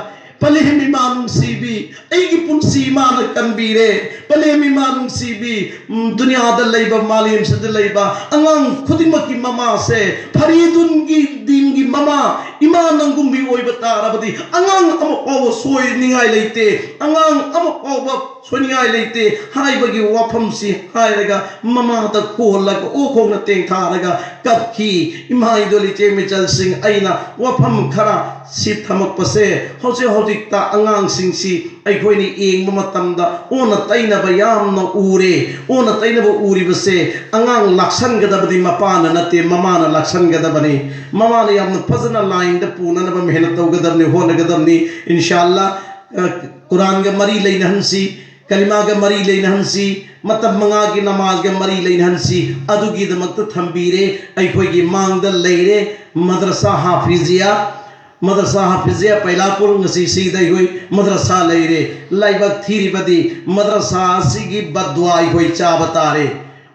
ꯄꯂꯦꯝ ꯏꯃꯥ ꯅꯨꯡꯁꯤꯕꯤ, ꯑꯩꯒꯤ ꯄꯨꯟꯁꯤ ꯏꯃꯥꯅ ꯀꯟꯕꯤꯔꯦ꯫ ꯄꯂꯦꯝ ꯏꯃꯥ ꯅꯨꯡꯁꯤꯕꯤ, ꯎꯝ, ꯗꯨꯅꯤꯌꯥꯗ ꯂꯩꯕ, ꯃꯥꯂꯦꯝꯁꯤꯗ ꯂꯩꯕ ꯑꯉꯥꯡ ꯈꯨꯗꯤꯡꯃꯛꯀꯤ ꯃꯃꯥꯁꯦ, ꯐꯔꯤꯗꯨꯟꯒꯤ ꯗꯤꯟꯒꯤ ꯃꯃꯥ, ꯏꯃꯥ ꯅꯪꯒꯨꯝꯕꯤ ꯑꯣꯏꯕ ꯇꯥꯔꯕꯗꯤ ꯑꯉꯥꯡ ꯑꯃ ꯐꯥꯎꯕ ꯁꯣꯏꯅꯤꯡꯉꯥꯏ ꯂꯩꯇꯦ, ꯑꯉꯥꯡ ꯑꯃ ꯐꯥꯎꯕ ꯁꯣꯏꯅꯤꯡꯉꯥꯏ ꯂꯩꯇꯦ ꯍꯥꯏꯕꯒꯤ ꯋꯥꯐꯝꯁꯤ ꯍꯥꯏꯔꯒ, ꯃꯃꯥꯗ ꯀꯣꯜꯂꯒ, ꯑꯣ ꯈꯣꯡꯅ ꯇꯦꯡꯊꯥꯔꯒ ꯀꯞꯈꯤ꯫ ꯏꯃꯥ ꯏꯗꯣꯜ ꯏꯆꯦ ꯃꯤꯆꯜꯁꯤꯡ, ꯑꯩꯅ ꯋꯥꯐꯝ ꯈꯔ ꯁꯤ ꯊꯝꯃꯛꯄꯁꯦ, ꯍꯧꯖꯤꯛ ꯍꯧꯖꯤꯛꯇ ꯑꯉꯥꯡꯁꯤꯡꯁꯤ ꯑꯩꯈꯣꯏꯅ ꯌꯦꯡꯕ ꯃꯇꯝꯗ ꯑꯣꯟꯅ ꯇꯩꯅꯕ ꯌꯥꯝꯅ ꯎꯔꯦ꯫ ꯑꯣꯟꯅ ꯇꯩꯅꯕ ꯎꯔꯤꯕꯁꯦ, ꯑꯉꯥꯡ ꯂꯥꯛꯁꯟꯒꯗꯕꯗꯤ ꯃꯄꯥꯅ ꯅꯠꯇꯦ, ꯃꯃꯥꯅ ꯂꯥꯛꯁꯟꯒꯗꯕꯅꯤ꯫ ꯃꯃꯥꯅ ꯌꯥꯝꯅ ꯐꯖꯅ ꯂꯥꯏꯟꯗ ꯄꯨꯅꯅꯕ ꯃꯦꯍꯅꯠ ꯇꯧꯒꯗꯕꯅꯤ, ꯍꯣꯠꯅꯒꯗꯕꯅꯤ꯫ ꯏꯟꯁꯥ ꯑꯜꯂꯥ, ꯑ, ꯀꯨꯔꯥꯟꯒ ꯃꯔꯤ ꯂꯩꯅꯍꯟꯁꯤ, ꯀꯂꯤꯃꯥꯒ ꯃꯔꯤ ꯂꯩꯅꯍꯟꯁꯤ, ꯃꯇꯝ ꯃꯉꯥꯒꯤ ꯅꯃꯥꯖꯒ ꯃꯔꯤ ꯂꯩꯅꯍꯟꯁꯤ꯫ ꯑꯗꯨꯒꯤꯗꯃꯛꯇ ꯊꯝꯕꯤꯔꯦ꯫ ꯑꯩꯈꯣꯏꯒꯤ ꯃꯥꯡꯗ ꯂꯩꯔꯦ ꯃꯗ꯭ꯔꯁꯥ ꯍꯥꯐꯤꯖꯤꯌꯥ꯫ ꯃꯗ꯭ꯔꯁꯥ ꯍꯥꯐꯤꯖꯤꯌꯥ ꯄꯩꯂꯥꯄꯨꯔ ꯉꯁꯤ ꯁꯤꯗ ꯑꯩꯈꯣꯏ ꯃꯗ꯭ꯔꯁꯥ ꯂꯩꯔꯦ꯫ ꯂꯥꯏꯕꯛ ꯊꯤꯔꯤꯕꯗꯤ ꯃꯗ꯭ꯔꯁꯥ ꯑꯁꯤꯒꯤ ꯕꯗ꯭ꯋꯥ ꯑꯩꯈꯣꯏ ꯆꯥꯕ ꯇꯥꯔꯦ꯫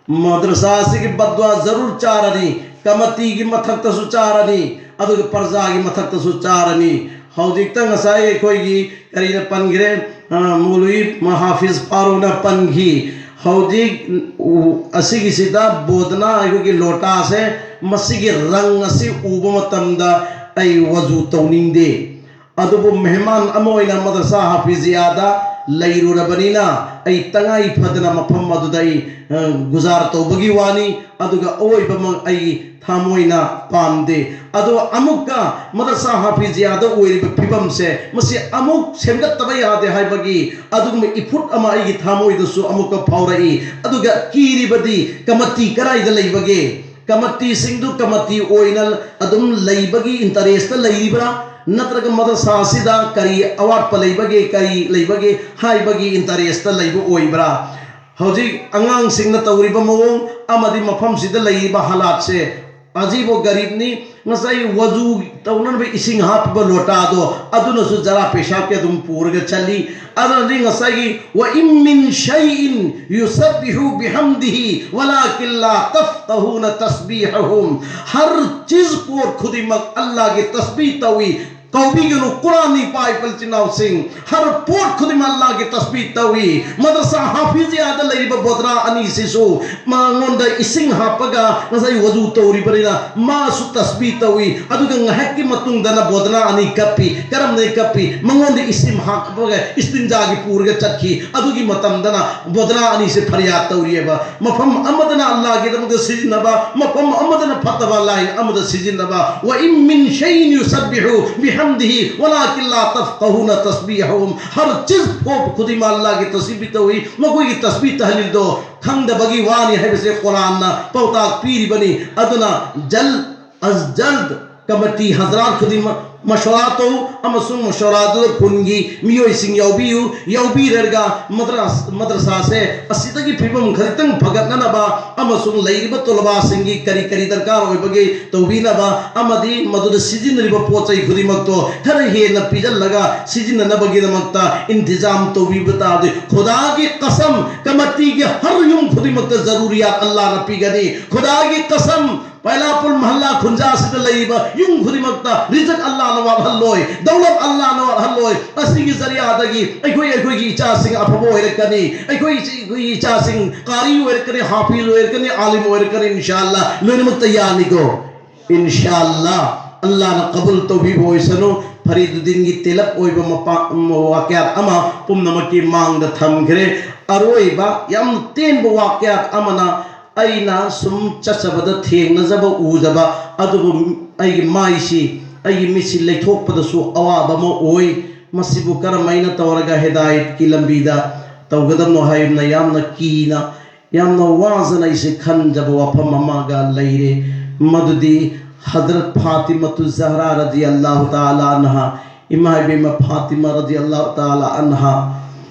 ꯃꯗ꯭ꯔꯁꯥ ꯑꯁꯤꯒꯤ ꯕꯗ꯭ꯋꯥ ꯖꯔꯨꯔ ꯆꯥꯔꯅꯤ꯫ ꯀꯃꯇꯤꯒꯤ ꯃꯊꯛꯇꯁꯨ ꯆꯥꯔꯅꯤ, ꯑꯗꯨꯒ ꯄ꯭ꯔꯖꯥꯒꯤ ꯃꯊꯛꯇꯁꯨ ꯆꯥꯔꯅꯤ꯫ ꯍꯧꯖꯤꯛꯇ ꯉꯁꯥꯏ ꯑꯩꯈꯣꯏꯒꯤ ꯀꯔꯤꯅ ꯄꯟꯈ꯭ꯔꯦ? ꯑ, ꯃꯧꯂꯨꯏ ꯃꯍꯥꯐꯤꯖ ꯐꯥꯔꯨꯅ ꯄꯟꯈꯤ꯫ ꯍꯧꯖꯤꯛ ꯎ-, ꯑꯁꯤꯒꯤꯁꯤꯗ ꯕꯣꯗꯅ ꯑꯩꯈꯣꯏꯒꯤ ꯂꯣꯇꯥꯁꯦ, ꯃꯁꯤꯒꯤ ꯔꯪ ꯑꯁꯤ ꯎꯕ ꯃꯇꯝꯗ ꯑꯩ ꯋꯖꯨ ꯇꯧꯅꯤꯡꯗꯦ꯫ ꯑꯗꯨꯕꯨ ꯃꯦꯍꯃꯥꯟ ꯑꯃ ꯑꯣꯏꯅ ꯃꯗ꯭ꯔꯁꯥ ꯍꯥꯐꯤꯖꯤꯌꯥꯗ ꯂꯩꯔꯨꯔꯕꯅꯤꯅ, ꯑꯩ ꯇꯉꯥꯏ ꯐꯗꯅ ꯃꯐꯝ ꯑꯗꯨꯗ ꯑꯩ, ꯑ, ꯒꯨꯖꯥꯔ ꯇꯧꯕꯒꯤ ꯋꯥꯅꯤ꯫ ꯑꯗꯨꯒ ꯑꯑꯣꯏꯕꯃꯛ ꯑꯩ ꯊꯃꯣꯏꯅ ꯄꯥꯝꯗꯦ꯫ ꯑꯗꯣ ꯑꯃꯨꯛꯀ ꯃꯗ꯭ꯔꯁꯥ ꯍꯥꯐꯤꯖꯤꯌꯥꯗ ꯑꯣꯏꯔꯤꯕ ꯐꯤꯕꯝꯁꯦ, ꯃꯁꯤ ꯑꯃꯨꯛ ꯁꯦꯝꯒꯠꯇꯕ ꯌꯥꯗꯦ ꯍꯥꯏꯕꯒꯤ ꯑꯗꯨꯒꯨꯝꯕ ꯏꯐꯨꯠ ꯑꯃ ꯑꯩꯒꯤ ꯊꯃꯣꯏꯗꯁꯨ ꯑꯃꯨꯛꯀ ꯐꯥꯎꯔꯛꯏ꯫ ꯑꯗꯨꯒ ꯀꯤꯔꯤꯕꯗꯤ ꯀꯃꯇꯤ ꯀꯗꯥꯏꯗ ꯂꯩꯕꯒꯦ? ꯀꯃꯇꯤꯁꯤꯡꯗꯨ ꯀꯃꯇꯤ ꯑꯣꯏꯅ ꯑꯗꯨꯝ ꯂꯩꯕꯒꯤ ꯏꯟꯇꯔꯦꯁꯇ ꯂꯩꯔꯤꯕ꯭ꯔꯥ? ꯅꯠꯇ꯭ꯔꯒ ꯃꯗ꯭ꯔꯁꯥ ꯑꯁꯤꯗ ꯀꯔꯤ ꯑꯋꯥꯠꯄ ꯂꯩꯕꯒꯦ, ꯀꯔꯤ ꯂꯩꯕꯒꯦ ꯍꯥꯏꯕꯒꯤ ꯏꯟꯇꯔꯦꯁꯇ ꯂꯩꯕ ꯑꯣꯏꯕ꯭ꯔꯥ? ꯍꯧꯖꯤꯛ ꯑꯉꯥꯡꯁꯤꯡꯅ ꯇꯧꯔꯤꯕ ꯃꯑꯣꯡ ꯑꯃꯗꯤ ꯃꯐꯝꯁꯤꯗ ꯂꯩꯔꯤꯕ ꯍꯥꯂꯥꯠꯁꯦ, ꯑꯖꯤꯕꯣ ꯒꯔꯤꯕꯅꯤ, ꯉꯁꯥꯏ ꯋꯖꯨ ꯇꯧꯅꯅꯕ ꯏꯁꯤꯡ ꯍꯥꯞꯄꯤꯕ ꯂꯣꯇꯥꯗꯣ, ꯑꯗꯨꯅꯁꯨ ꯖꯔꯥ ꯄꯦꯁꯥꯞꯀꯤ ꯑꯗꯨꯝ ꯄꯨꯔꯒ ꯆꯠꯂꯤ꯫ ꯑꯗꯨꯅꯗꯤ ꯉꯁꯥꯏꯒꯤ "وإن من شيء يسبح بحمده ولكن لا تفقهون تسبيحهم", ꯍꯔ ꯆꯤꯖ, ꯄꯣꯠ ꯈꯨꯗꯤꯡꯃꯛ ꯑꯜꯂꯥꯍꯒꯤ ꯇꯁꯕꯤꯍ ꯇꯧꯏ, ꯀꯥꯎꯕꯤꯒꯅꯨ, ꯀꯨꯔꯥꯟ ꯏꯄꯥ ꯏꯄꯜ ꯏꯆꯤꯟ ꯏꯅꯥꯎꯁꯤꯡ, ꯍꯔ ꯄꯣꯠ ꯈꯨꯗꯤꯡꯃꯛ ꯑꯜꯂꯥꯍꯒꯤ ꯇꯁꯕꯤꯍ ꯇꯧꯏ꯫ ꯃꯗ꯭ꯔꯁꯥ ꯍꯥꯐꯤꯖꯤꯌꯥꯗ ꯂꯩꯔꯤꯕ ꯕꯣꯗꯅꯥ ꯑꯅꯤꯁꯤꯁꯨ ꯃꯉꯣꯟꯗ ꯏꯁꯤꯡ ꯍꯥꯞꯄꯒ ꯉꯁꯥꯏ ꯋꯖꯨ ꯇꯧꯔꯤꯕꯅꯤꯅ ꯃꯥꯁꯨ ꯇꯁꯕꯤꯍ ꯇꯧꯏ꯫ ꯑꯗꯨꯒ ꯉꯥꯏꯍꯥꯛꯀꯤ ꯃꯇꯨꯡꯗꯅ ꯕꯣꯗꯅꯥ ꯑꯅꯤ ꯀꯞꯄꯤ꯫ ꯀꯔꯝꯅ ꯀꯞꯄꯤ? ꯃꯉꯣꯟꯗ ꯏꯁꯤꯡ ꯍꯥꯞꯄꯒ ꯏꯁꯇꯤꯟꯖꯥꯒꯤ ꯄꯨꯔꯒ ꯆꯠꯈꯤ꯫ ꯑꯗꯨꯒꯤ ꯃꯇꯝꯗꯅ ꯕꯣꯗꯅꯥ ꯑꯅꯤꯁꯦ ꯐꯔꯤꯌꯥꯗ ꯇꯧꯔꯤꯑꯕ꯫ ꯃꯐꯝ ꯑꯃꯗꯅ ꯑꯜꯂꯥꯍꯒꯤꯗꯃꯛꯇ ꯁꯤꯖꯤꯟꯅꯕ, ꯃꯐꯝ ꯑꯃꯗꯅ ꯐꯠꯇꯕ ꯂꯥꯏꯟ ꯑꯃꯗ ꯁꯤꯖꯤꯟꯅꯕ꯫ "وإن من شيء يسبح بحمده ولكن لا تفقهون تسبيحهم"꯫ ꯍꯔ ꯆꯤꯖ ꯐꯣꯞ ꯈꯨꯗꯤꯡꯃꯛ ꯑꯜꯂꯥꯍꯒꯤ ꯇꯁꯕꯤꯍ ꯇꯧꯏ꯫ ꯃꯈꯣꯏꯒꯤ ꯇꯁꯕꯤꯍ ꯇꯍꯂꯤꯜꯗꯣ ꯈꯪꯗꯕꯒꯤ ꯋꯥꯅꯤ ꯍꯥꯏꯕꯁꯦ ꯀꯨꯔꯥꯟꯅ ꯄꯥꯎꯇꯥꯛ ꯄꯤꯔꯤꯕꯅꯤ꯫ ꯑꯗꯨꯅ ꯖꯜ ꯑꯁ ꯖꯜꯗ ꯀꯃꯤꯇꯤ ꯍꯖꯔꯥꯠ ꯈꯨꯗꯤꯡꯃꯛ ꯃꯁꯣꯔꯥ ꯇꯧ ꯑꯃꯁꯨꯡ ꯃꯁꯣꯔꯥꯗꯨꯗ ꯈꯨꯟꯒꯤ ꯃꯤꯑꯣꯏꯁꯤꯡ ꯌꯥꯎꯕꯤꯌꯨ꯫ ꯌꯥꯎꯕꯤꯔꯒ ꯃꯗ꯭ꯔꯥꯁ-, ꯃꯗ꯭ꯔꯁꯥꯁꯦ ꯑꯁꯤꯗꯒꯤ ꯐꯤꯕꯝ ꯈꯖꯤꯛꯇꯪ ꯐꯒꯠꯅꯅꯕ ꯑꯃꯁꯨꯡ ꯂꯩꯔꯤꯕ ꯇꯣꯂꯕꯥꯁꯤꯡꯒꯤ ꯀꯔꯤ ꯀꯔꯤ ꯗꯔꯀꯥꯔ ꯑꯣꯏꯕꯒꯦ ꯇꯧꯕꯤꯅꯕ ꯑꯃꯗꯤ ꯃꯗꯨꯗ ꯁꯤꯖꯤꯟꯅꯔꯤꯕ ꯄꯣꯠ ꯆꯩ ꯈꯨꯗꯤꯡꯃꯛꯇꯣ ꯈꯔ ꯍꯦꯟꯅ ꯄꯤꯖꯜꯂꯒ ꯁꯤꯖꯤꯟꯅꯅꯕꯒꯤꯗꯃꯛꯇ ꯏꯟꯇꯤꯖꯥꯝ ꯇꯧꯕꯤꯕ ꯇꯥꯔꯗꯤ, ꯈꯨꯗꯥꯒꯤ ꯀꯁꯝ, ꯀꯃꯤꯇꯤꯒꯤ ꯍꯔ ꯌꯨꯝ ꯈꯨꯗꯤꯡꯃꯛꯇ ꯖꯔꯨꯔꯤꯌꯥꯠ ꯑꯜꯂꯥꯍꯅ ꯄꯤꯒꯅꯤ꯫ ꯈꯨꯗꯥꯒꯤ ꯀꯁꯝ, ꯄꯥꯏꯂꯥꯄꯨꯔ ꯃꯍꯜꯂꯥ ꯈꯨꯟꯖꯥꯁꯤꯗ ꯂꯩꯔꯤꯕ ꯌꯨꯝ ꯈꯨꯗꯤꯡꯃꯛꯇ ꯔꯤꯖꯛ ꯑꯜꯂꯥꯍꯅ ꯋꯥꯠꯍꯜꯂꯣꯏ, ꯗꯧꯂꯠ ꯑꯜꯂꯥꯍꯅ ꯋꯥꯠꯍꯜꯂꯣꯏ꯫ ꯑꯁꯤꯒꯤ ꯖꯔꯤꯌꯥꯗꯒꯤ ꯑꯩꯈꯣꯏ, ꯑꯩꯈꯣꯏꯒꯤ ꯏꯆꯥꯁꯤꯡ ꯑꯐꯕ ꯑꯣꯏꯔꯛꯀꯅꯤ, ꯑꯩꯈꯣꯏ, ꯑꯩꯈꯣꯏꯒꯤ ꯏꯆꯥꯁꯤꯡ ꯀꯥꯔꯤ ꯑꯣꯏꯔꯛꯀꯅꯤ, ꯍꯥꯐꯤꯖ ꯑꯣꯏꯔꯛꯀꯅꯤ, ꯑꯥꯂꯤꯝ ꯑꯣꯏꯔꯛꯀꯅꯤ, ꯏꯟꯁꯥ ꯑꯜꯂꯥꯍ ꯂꯣꯏꯅꯃꯛꯇ ꯌꯥꯅꯤꯀꯣ꯫ ꯏꯟꯁꯥ ꯑꯜꯂꯥꯍ, ꯑꯜꯂꯥꯍꯅ ꯀꯕꯨꯜ ꯇꯧꯕꯤꯕ ꯑꯣꯏꯁꯅꯨ꯫ ꯐꯔꯤꯗꯨꯗꯤꯟꯒꯤ ꯇꯦꯂꯞ ꯑꯣꯏꯕ ꯃꯄꯥ-, ꯋꯥꯀꯌꯥꯠ ꯑꯃ ꯄꯨꯝꯅꯃꯛꯀꯤ ꯃꯥꯡꯗ ꯊꯝꯈ꯭ꯔꯦ꯫ ꯑꯔꯣꯏꯕ ꯌꯥꯝ ꯇꯦꯟꯕ ꯋꯥꯀꯌꯥꯠ ꯑꯃꯅ, ꯑꯩꯅ ꯁꯨꯝ ꯆꯠꯆꯕꯗ ꯊꯦꯡꯅꯖꯕ, ꯎꯖꯕ, ꯑꯗꯨꯕꯨ ꯑꯩꯒꯤ ꯃꯥꯏꯁꯤ, ꯑꯩꯒꯤ ꯃꯤꯠꯁꯤ ꯂꯩꯊꯣꯛꯄꯗꯁꯨ ꯑꯋꯥꯕ ꯑꯃ ꯑꯣꯏ꯫ ꯃꯁꯤꯕꯨ ꯀꯔꯝꯍꯥꯏꯅ ꯇꯧꯔꯒ ꯍꯤꯗꯥꯌꯠꯀꯤ ꯂꯝꯕꯤꯗ ꯇꯧꯒꯗꯕꯅꯣ ꯍꯥꯏꯕꯅ ꯌꯥꯝꯅ ꯀꯤꯅ, ꯌꯥꯝꯅ ꯋꯥꯖꯅ ꯑꯩꯁꯦ ꯈꯟꯖꯕ ꯋꯥꯐꯝ ꯑꯃꯒ ꯂꯩꯔꯦ꯫ ꯃꯗꯨꯗꯤ ꯍꯖꯔꯠ ꯐꯥꯇꯤꯃꯥꯇꯨ ꯖꯍꯔꯥ ꯔꯗꯤꯌꯜꯂꯥꯍꯨ ꯇꯥꯂꯥ ꯑꯟꯍꯥ, ꯏꯃꯥ ꯏꯕꯦꯝꯃ ꯐꯥꯇꯤꯃꯥ ꯔꯗꯤꯌꯜꯂꯥꯍꯨ ꯇꯥꯂꯥ ꯑꯟꯍꯥ,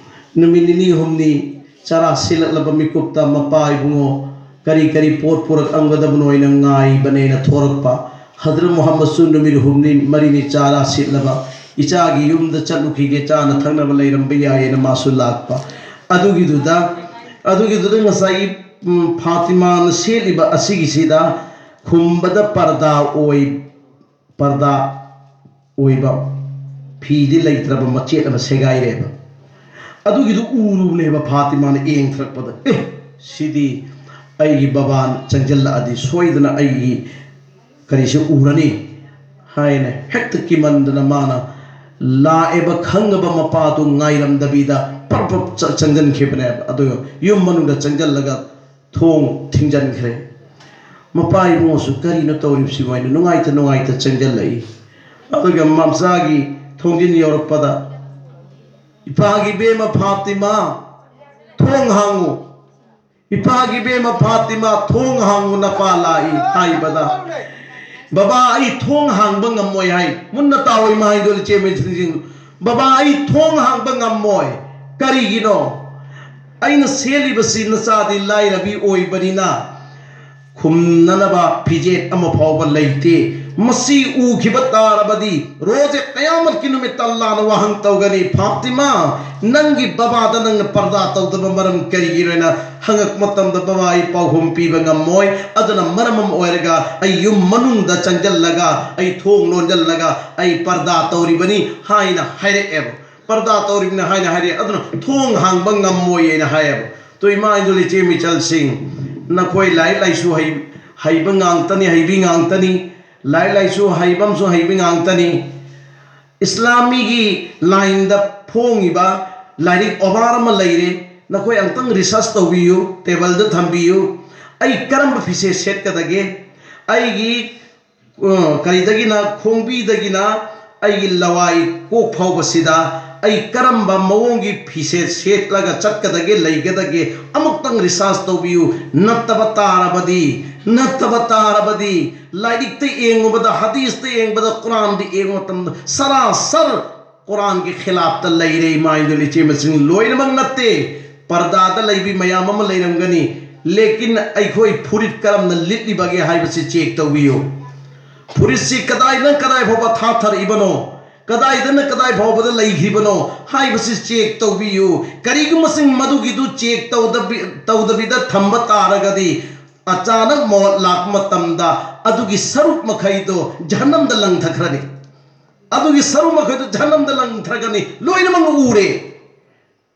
ꯅꯨꯃꯤꯠ ꯅꯤꯅꯤ ꯍꯨꯝꯅꯤ ꯆꯔꯥ ꯁꯤꯜꯂꯛꯂꯕ ꯃꯤꯀꯨꯞꯇ, "ꯃꯄꯥ ꯏꯕꯨꯡꯉꯣ, ꯀꯔꯤ ꯀꯔꯤ ꯄꯣꯠ ꯄꯨꯔꯛꯂꯝꯒꯗꯕꯅꯣ ꯍꯥꯏꯅ ꯉꯥꯏꯕꯅꯦꯅ" ꯊꯣꯔꯛꯄ꯫ ꯍꯖꯔꯠ ꯃꯨꯍꯝꯃꯗꯁꯨ ꯅꯨꯃꯤꯠ ꯍꯨꯝꯅꯤ ꯃꯔꯤꯅꯤ ꯆꯥꯔꯥ ꯁꯤꯠꯂꯕ, "ꯏꯆꯥꯒꯤ ꯌꯨꯝꯗ ꯆꯠꯂꯨꯈꯤꯒꯦ, ꯆꯥꯅ ꯊꯛꯅꯕ ꯂꯩꯔꯝꯕ ꯌꯥꯏꯌꯦꯅ" ꯃꯥꯁꯨ ꯂꯥꯛꯄ꯫ ꯑꯗꯨꯒꯤꯗꯨꯗ, ꯑꯗꯨꯒꯤꯗꯨꯗ ꯉꯁꯥꯏꯒꯤ, ꯎꯝ, ꯐꯥꯇꯤꯃꯥꯅ ꯁꯦꯠꯂꯤꯕ ꯑꯁꯤꯒꯤꯁꯤꯗ ꯈꯨꯝꯕꯗ ꯄꯔꯗꯥ ꯑꯣꯏ, ꯄꯔꯗꯥ ꯑꯣꯏꯕ ꯐꯤꯗꯤ ꯂꯩꯇ꯭ꯔꯕ ꯃꯆꯦꯠ ꯑꯃ ꯁꯦꯒꯥꯏꯔꯦꯕ꯫ ꯑꯗꯨꯒꯤꯗꯨ ꯎꯔꯨꯕꯅꯦꯕ ꯐꯥꯇꯤꯃꯥꯅ ꯌꯦꯡꯊꯔꯛꯄꯗ, "ꯑꯦ, ꯁꯤꯗꯤ ꯑꯩꯒꯤ ꯕꯕꯥꯅ ꯆꯪꯁꯤꯜꯂꯛꯑꯗꯤ ꯁꯣꯏꯗꯅ ꯑꯩꯒꯤ ꯀꯔꯤꯁꯦ ꯎꯔꯅꯤ" ꯍꯥꯏꯅ ꯍꯦꯛꯇ ꯀꯤꯃꯟꯗꯅ ꯃꯥꯅ ꯂꯥꯛꯑꯦꯕ ꯈꯪꯉꯕ ꯃꯄꯥꯗꯨ ꯉꯥꯏꯔꯝꯗꯕꯤꯗ ꯄꯔꯞ ꯄꯔꯞ ꯆ-, ꯆꯪꯁꯤꯟꯈꯤꯕꯅꯦꯕ꯫ ꯑꯗꯨꯒ ꯌꯨꯝ ꯃꯅꯨꯡꯗ ꯆꯪꯁꯤꯜꯂꯒ ꯊꯣꯡ ꯊꯤꯡꯖꯤꯟꯈ꯭ꯔꯦ꯫ ꯃꯄꯥ ꯏꯕꯨꯡꯉꯣꯁꯨ ꯀꯔꯤꯅꯣ ꯇꯧꯔꯤꯕꯁꯤꯕꯨ ꯍꯥꯏꯅ ꯅꯨꯡꯉꯥꯏꯇ ꯅꯨꯡꯉꯥꯏꯇ ꯆꯪꯁꯤꯜꯂꯛꯏ꯫ ꯑꯗꯨꯒ ꯃꯆꯥꯒꯤ ꯊꯣꯡꯖꯤꯟ ꯌꯧꯔꯛꯄꯗ, "ꯏꯄꯥꯒꯤ ꯏꯕꯦꯝꯃ ꯐꯥꯇꯤꯃꯥ, ꯊꯣꯡ ꯍꯥꯡꯉꯨ꯫ ꯏꯄꯥꯒꯤ ꯏꯕꯦꯝꯃ ꯐꯥꯇꯤꯃꯥ, ꯊꯣꯡ ꯍꯥꯡꯉꯨ, ꯅꯄꯥ ꯂꯥꯛꯏ" ꯍꯥꯏꯕꯗ, "ꯕꯕꯥ, ꯑꯩ ꯊꯣꯡ ꯍꯥꯡꯕ ꯉꯝꯃꯣꯏ" ꯍꯥꯏ꯫ ꯃꯨꯟꯅ ꯇꯥꯎ ꯏꯃꯥ ꯏꯗꯣ, ꯏꯆꯦ ꯃꯆꯤꯟꯁꯤꯡ, "ꯕꯕꯥ, ꯑꯩ ꯊꯣꯡ ꯍꯥꯡꯕ ꯉꯝꯃꯣꯏ꯫ ꯀꯔꯤꯒꯤꯅꯣ? ꯑꯩꯅ ꯁꯦꯠꯂꯤꯕꯁꯤ ꯅꯆꯥꯗꯤ ꯂꯥꯏꯔꯕꯤ ꯑꯣꯏꯕꯅꯤꯅ ꯈꯨꯝꯅꯅꯕ ꯐꯤꯖꯦꯠ ꯑꯃ ꯐꯥꯎꯕ ꯂꯩꯇꯦ꯫ ꯃꯁꯤ ꯎꯈꯤꯕ ꯇꯥꯔꯕꯗꯤ ꯔꯣꯖꯦ ꯀꯌꯥꯃꯠꯀꯤ ꯅꯨꯃꯤꯠꯇ ꯑꯜꯂꯥꯅ ꯋꯥꯍꯪ ꯇꯧꯒꯅꯤ, 'ꯐꯥꯇꯤꯃꯥ, ꯅꯪꯒꯤ ꯕꯕꯥꯗ ꯅꯪꯅ ꯄꯔꯗꯥ ꯇꯧꯗꯕ ꯃꯔꯝ ꯀꯔꯤꯒꯤꯅꯣ?' ꯍꯥꯏꯅ ꯍꯪꯉꯛꯄ ꯃꯇꯝꯗ ꯕꯕꯥ ꯑꯩ ꯄꯥꯎꯈꯨꯝ ꯄꯤꯕ ꯉꯝꯃꯣꯏ, ꯑꯗꯨꯅ ꯃꯔꯝ ꯑꯃ ꯑꯣꯏꯔꯒ ꯑꯩ ꯌꯨꯝ ꯃꯅꯨꯡꯗ ꯆꯪꯁꯤꯜꯂꯒ ꯑꯩ ꯊꯣꯡ ꯂꯣꯟꯁꯤꯜꯂꯒ ꯑꯩ ꯄꯔꯗꯥ ꯇꯧꯔꯤꯕꯅꯤ" ꯍꯥꯏꯅ ꯍꯥꯏꯔꯛꯑꯦꯕ꯫ "ꯄꯔꯗꯥ ꯇꯧꯔꯤꯕꯅꯤ" ꯍꯥꯏꯅ ꯍꯥꯏꯔꯛꯑꯦ꯫ ꯑꯗꯨꯅ ꯊꯣꯡ ꯍꯥꯡꯕ ꯉꯝꯃꯣꯏ ꯍꯥꯏꯅ ꯍꯥꯏꯌꯦꯕ꯫ ꯇꯣ ꯏꯃꯥ ꯏꯟꯗꯣꯜ ꯏꯆꯦ ꯃꯤꯆꯜꯁꯤꯡ, ꯅꯈꯣꯏ ꯂꯥꯏꯔꯤꯛ ꯂꯥꯏꯁꯨ ꯍꯩ-, ꯍꯩꯕ ꯉꯥꯛꯇꯅꯤ, ꯍꯩꯕꯤ ꯉꯥꯛꯇꯅꯤ꯫ ꯂꯥꯏꯔꯤꯛ ꯂꯥꯏꯁꯨ ꯍꯩꯕ ꯑꯃꯁꯨꯡ ꯍꯩꯕꯤ ꯉꯥꯛꯇꯅꯤ꯫ ꯏꯁꯂꯥꯃꯤꯒꯤ ꯂꯥꯏꯟꯗ ꯐꯣꯡꯉꯤꯕ ꯂꯥꯏꯔꯤꯛ ꯑꯣꯚꯔ ꯑꯃ ꯂꯩꯔꯦ꯫ ꯅꯈꯣꯏ ꯑꯃꯨꯛꯇꯪ ꯔꯤꯁꯔꯁ ꯇꯧꯕꯤꯌꯨ, ꯇꯦꯕꯜꯗ ꯊꯝꯕꯤꯌꯨ꯫ ꯑꯩ ꯀꯔꯝꯕ ꯐꯤꯁꯦ ꯁꯦꯠꯀꯗꯒꯦ? ꯑꯩꯒꯤ, ꯑ, ꯀꯔꯤꯗꯒꯤꯅ, ꯈꯣꯡꯕꯤꯗꯒꯤꯅ ꯑꯩꯒꯤ ꯂꯋꯥꯏ ꯀꯣꯛ ꯐꯥꯎꯕꯁꯤꯗ ꯑꯩ ꯀꯔꯝꯕ ꯃꯑꯣꯡꯒꯤ ꯐꯤꯁꯦ ꯁꯦꯠꯂꯒ ꯆꯠꯀꯗꯒꯦ, ꯂꯩꯒꯗꯒꯦ? ꯑꯃꯨꯛꯇꯪ ꯔꯤꯁꯔꯁ ꯇꯧꯕꯤꯌꯨ꯫ ꯅꯠꯇꯕ ꯇꯥꯔꯕꯗꯤ, ꯅꯠꯇꯕ ꯇꯥꯔꯕꯗꯤ ꯂꯥꯏꯔꯤꯛꯇ ꯌꯦꯡꯉꯨꯕꯗ, ꯍꯗꯤꯁꯇ ꯌꯦꯡꯕꯗ, ꯀꯨꯔꯥꯟꯗ ꯌꯦꯡꯕ ꯃꯇꯝꯗ ꯁꯔꯥꯁꯔ ꯀꯨꯔꯥꯟꯒꯤ ꯈꯤꯂꯥꯐꯇ ꯂꯩꯔꯦ꯫ ꯏꯃꯥ ꯏꯟꯗꯣꯜ ꯏꯆꯦ ꯃꯆꯤꯟ, ꯂꯣꯏꯅꯃꯛ ꯅꯠꯇꯦ, ꯄꯔꯗꯥꯗ ꯂꯩꯕꯤ ꯃꯌꯥꯝ ꯑꯃ ꯂꯩꯔꯝꯒꯅꯤ꯫ ꯂꯦꯀꯤꯟ ꯑꯩꯈꯣꯏ ꯐꯨꯔꯤꯠ ꯀꯔꯝꯅ ꯂꯤꯠꯂꯤꯕꯒꯦ ꯍꯥꯏꯕꯁꯤ ꯆꯦꯛ ꯇꯧꯕꯤꯌꯨ꯫ ꯐꯨꯔꯤꯠꯁꯤ ꯀꯗꯥꯏꯅ ꯀꯗꯥꯏ ꯐꯥꯎꯕ ꯊꯥꯊꯔꯛꯏꯕꯅꯣ, ꯀꯗꯥꯏꯗꯅ ꯀꯗꯥꯏ ꯐꯥꯎꯕꯗ ꯂꯩꯈꯤꯕꯅꯣ ꯍꯥꯏꯕꯁꯤ ꯆꯦꯛ ꯇꯧꯕꯤꯌꯨ꯫ ꯀꯔꯤꯒꯨꯝꯕꯁꯤꯡ ꯃꯗꯨꯒꯤꯗꯨ ꯆꯦꯛ ꯇꯧꯗꯕꯤ-, ꯇꯧꯗꯕꯤꯗ ꯊꯝꯕ ꯇꯥꯔꯒꯗꯤ, ꯑꯆꯥꯅꯛ ꯃꯣꯠ ꯂꯥꯛꯄ ꯃꯇꯝꯗ ꯑꯗꯨꯒꯤ ꯁꯔꯨꯛ ꯃꯈꯩꯗꯣ ꯖꯍꯟꯅꯝꯗ ꯂꯪꯊꯈ꯭ꯔꯅꯤ꯫ ꯑꯗꯨꯒꯤ ꯁꯔꯨ ꯃꯈꯩꯗꯨ ꯖꯍꯟꯅꯝꯗ ꯂꯪꯊꯔꯛꯀꯅꯤ꯫ ꯂꯣꯏꯅꯃꯛ ꯎꯔꯦ꯫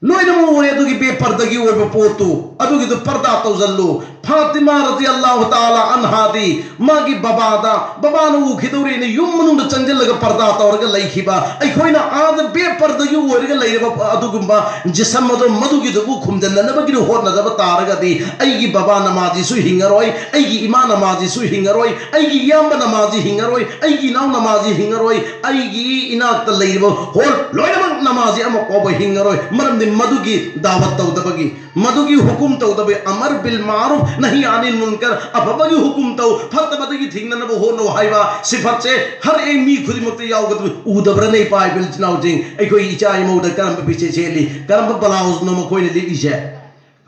ꯂꯣꯏꯅꯃꯛ ꯎꯔꯦ꯫ ꯑꯗꯨꯒꯤ ꯕꯦꯄꯔꯗꯒꯤ ꯑꯣꯏꯕ ꯄꯣꯠꯇꯨ, ꯑꯗꯨꯒꯤꯗꯨ ꯄꯔꯗꯥ ꯇꯧꯁꯤꯜꯂꯨ꯫ ꯐꯥꯇꯤꯃꯥ ꯔꯗꯤꯌꯜꯂꯥꯍꯨ ꯇꯥꯂꯥ ꯑꯟꯍꯥꯗꯤ ꯃꯥꯒꯤ ꯕꯕꯥꯗ, ꯕꯕꯥꯅ ꯎꯈꯤꯗꯧꯔꯦꯅ ꯌꯨꯝ ꯃꯅꯨꯡꯗ ꯆꯪꯁꯤꯜꯂꯒ ꯄꯔꯗꯥ ꯇꯧꯔꯒ ꯂꯩꯈꯤꯕ꯫ ꯑꯩꯈꯣꯏꯅ ꯑꯥꯗ ꯕꯦꯄꯔꯗꯒꯤ ꯑꯣꯏꯔꯒ ꯂꯩꯔꯕ ꯑꯗꯨꯒꯨꯝꯕ ꯖꯤꯁꯝ ꯑꯗꯣ ꯃꯗꯨꯒꯤꯗꯨꯕꯨ ꯈꯨꯝꯖꯤꯟꯅꯅꯕꯒꯤꯗꯨ ꯍꯣꯠꯅꯖꯕ ꯇꯥꯔꯒꯗꯤ, ꯑꯩꯒꯤ ꯕꯕꯥ ꯅꯃꯥꯖꯤꯁꯨ ꯍꯤꯡꯉꯔꯣꯏ, ꯑꯩꯒꯤ ꯏꯃꯥ ꯅꯃꯥꯖꯤꯁꯨ ꯍꯤꯡꯉꯔꯣꯏ, ꯑꯩꯒꯤ ꯏꯌꯥꯝꯕ ꯅꯃꯥꯖꯤ ꯍꯤꯡꯉꯔꯣꯏ, ꯑꯩꯒꯤ ꯏꯅꯥꯎ ꯅꯃꯥꯖꯤ ꯍꯤꯡꯉꯔꯣꯏ, ꯑꯩꯒꯤ ꯏꯅꯥꯛꯇ ꯂꯩꯔꯤꯕ ꯍꯣꯜ ꯂꯣꯏꯅꯃꯛ ꯅꯃꯥꯖꯤ ꯑꯃ ꯐꯥꯎꯕ ꯍꯤꯡꯉꯔꯣꯏ꯫ ꯃꯔꯝꯗꯤ ꯃꯗꯨꯒꯤ ꯗꯥꯋꯠ ꯇꯧꯗꯕꯒꯤ, ꯃꯗꯨꯒꯤ ꯍꯨꯀꯨꯝ ꯇꯧꯗꯕꯒꯤ, ꯑꯃꯔ ꯕꯤꯜ ꯃꯥꯔꯨꯐ ꯅꯍꯤ ꯑꯅꯤꯜ ꯃꯨꯟꯀꯔ, ꯑꯐꯕꯒꯤ ꯍꯨꯀꯨꯝ ꯇꯧ, ꯐꯠꯇꯕꯗꯒꯤ ꯊꯤꯡꯅꯅꯕ ꯍꯣꯠꯅꯧ ꯍꯥꯏꯕ ꯁꯤꯐꯠꯁꯦ ꯍꯔ ꯑꯦꯛ ꯃꯤ ꯈꯨꯗꯤꯡꯃꯛꯇ ꯌꯥꯎꯒꯗꯕꯅꯤ꯫ ꯎꯗꯕ꯭ꯔꯅꯦ, ꯏꯄꯥ ꯏꯕꯦꯜ ꯏꯆꯤꯟ ꯏꯅꯥꯎꯁꯤꯡ? ꯑꯩꯈꯣꯏ ꯏꯆꯥ ꯏꯃꯧꯗ ꯀꯔꯝꯕ ꯐꯤꯁꯦ ꯁꯦꯠꯂꯤ, ꯀꯔꯝꯕ ꯕ꯭ꯂꯥꯎꯖꯅꯣ ꯃꯈꯣꯏꯅ ꯂꯤꯠꯂꯤꯁꯦ?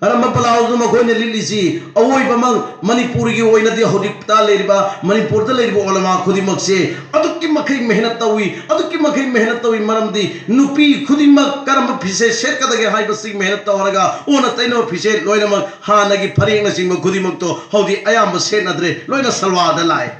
ꯀꯔꯝꯕ ꯕ꯭ꯂꯥꯎꯖꯅꯣ ꯃꯈꯣꯏꯅ ꯂꯤꯠꯂꯤꯁꯤ? ꯑꯑꯣꯏꯕꯃꯛ ꯃꯅꯤꯄꯨꯔꯒꯤ ꯑꯣꯏꯅꯗꯤ ꯍꯧꯖꯤꯛꯇ ꯂꯩꯔꯤꯕ, ꯃꯅꯤꯄꯨꯔꯗ ꯂꯩꯔꯤꯕ ꯑꯣꯂꯃꯥ ꯈꯨꯗꯤꯡꯃꯛꯁꯦ ꯑꯗꯨꯛꯀꯤ ꯃꯈꯩ ꯃꯦꯍꯅꯠ ꯇꯧꯏ, ꯑꯗꯨꯛꯀꯤ ꯃꯈꯩ ꯃꯦꯍꯅꯠ ꯇꯧꯏ꯫ ꯃꯔꯝꯗꯤ ꯅꯨꯄꯤ ꯈꯨꯗꯤꯡꯃꯛ ꯀꯔꯝꯕ ꯐꯤꯁꯦ ꯁꯦꯠꯀꯗꯒꯦ ꯍꯥꯏꯕꯁꯤ ꯃꯦꯍꯅꯠ ꯇꯧꯔꯒ, ꯑꯣꯟꯅ ꯇꯩꯅꯕ ꯐꯤꯁꯦ ꯂꯣꯏꯅꯃꯛ ꯍꯥꯟꯅꯒꯤ ꯐꯅꯦꯛꯅꯆꯤꯡꯕ ꯈꯨꯗꯤꯡꯃꯛꯇꯣ ꯍꯧꯖꯤꯛ ꯑꯌꯥꯝꯕ ꯁꯦꯠꯅꯗ꯭ꯔꯦ, ꯂꯣꯏꯅ ꯁꯜꯋꯥꯔꯗ ꯂꯥꯛꯑꯦ꯫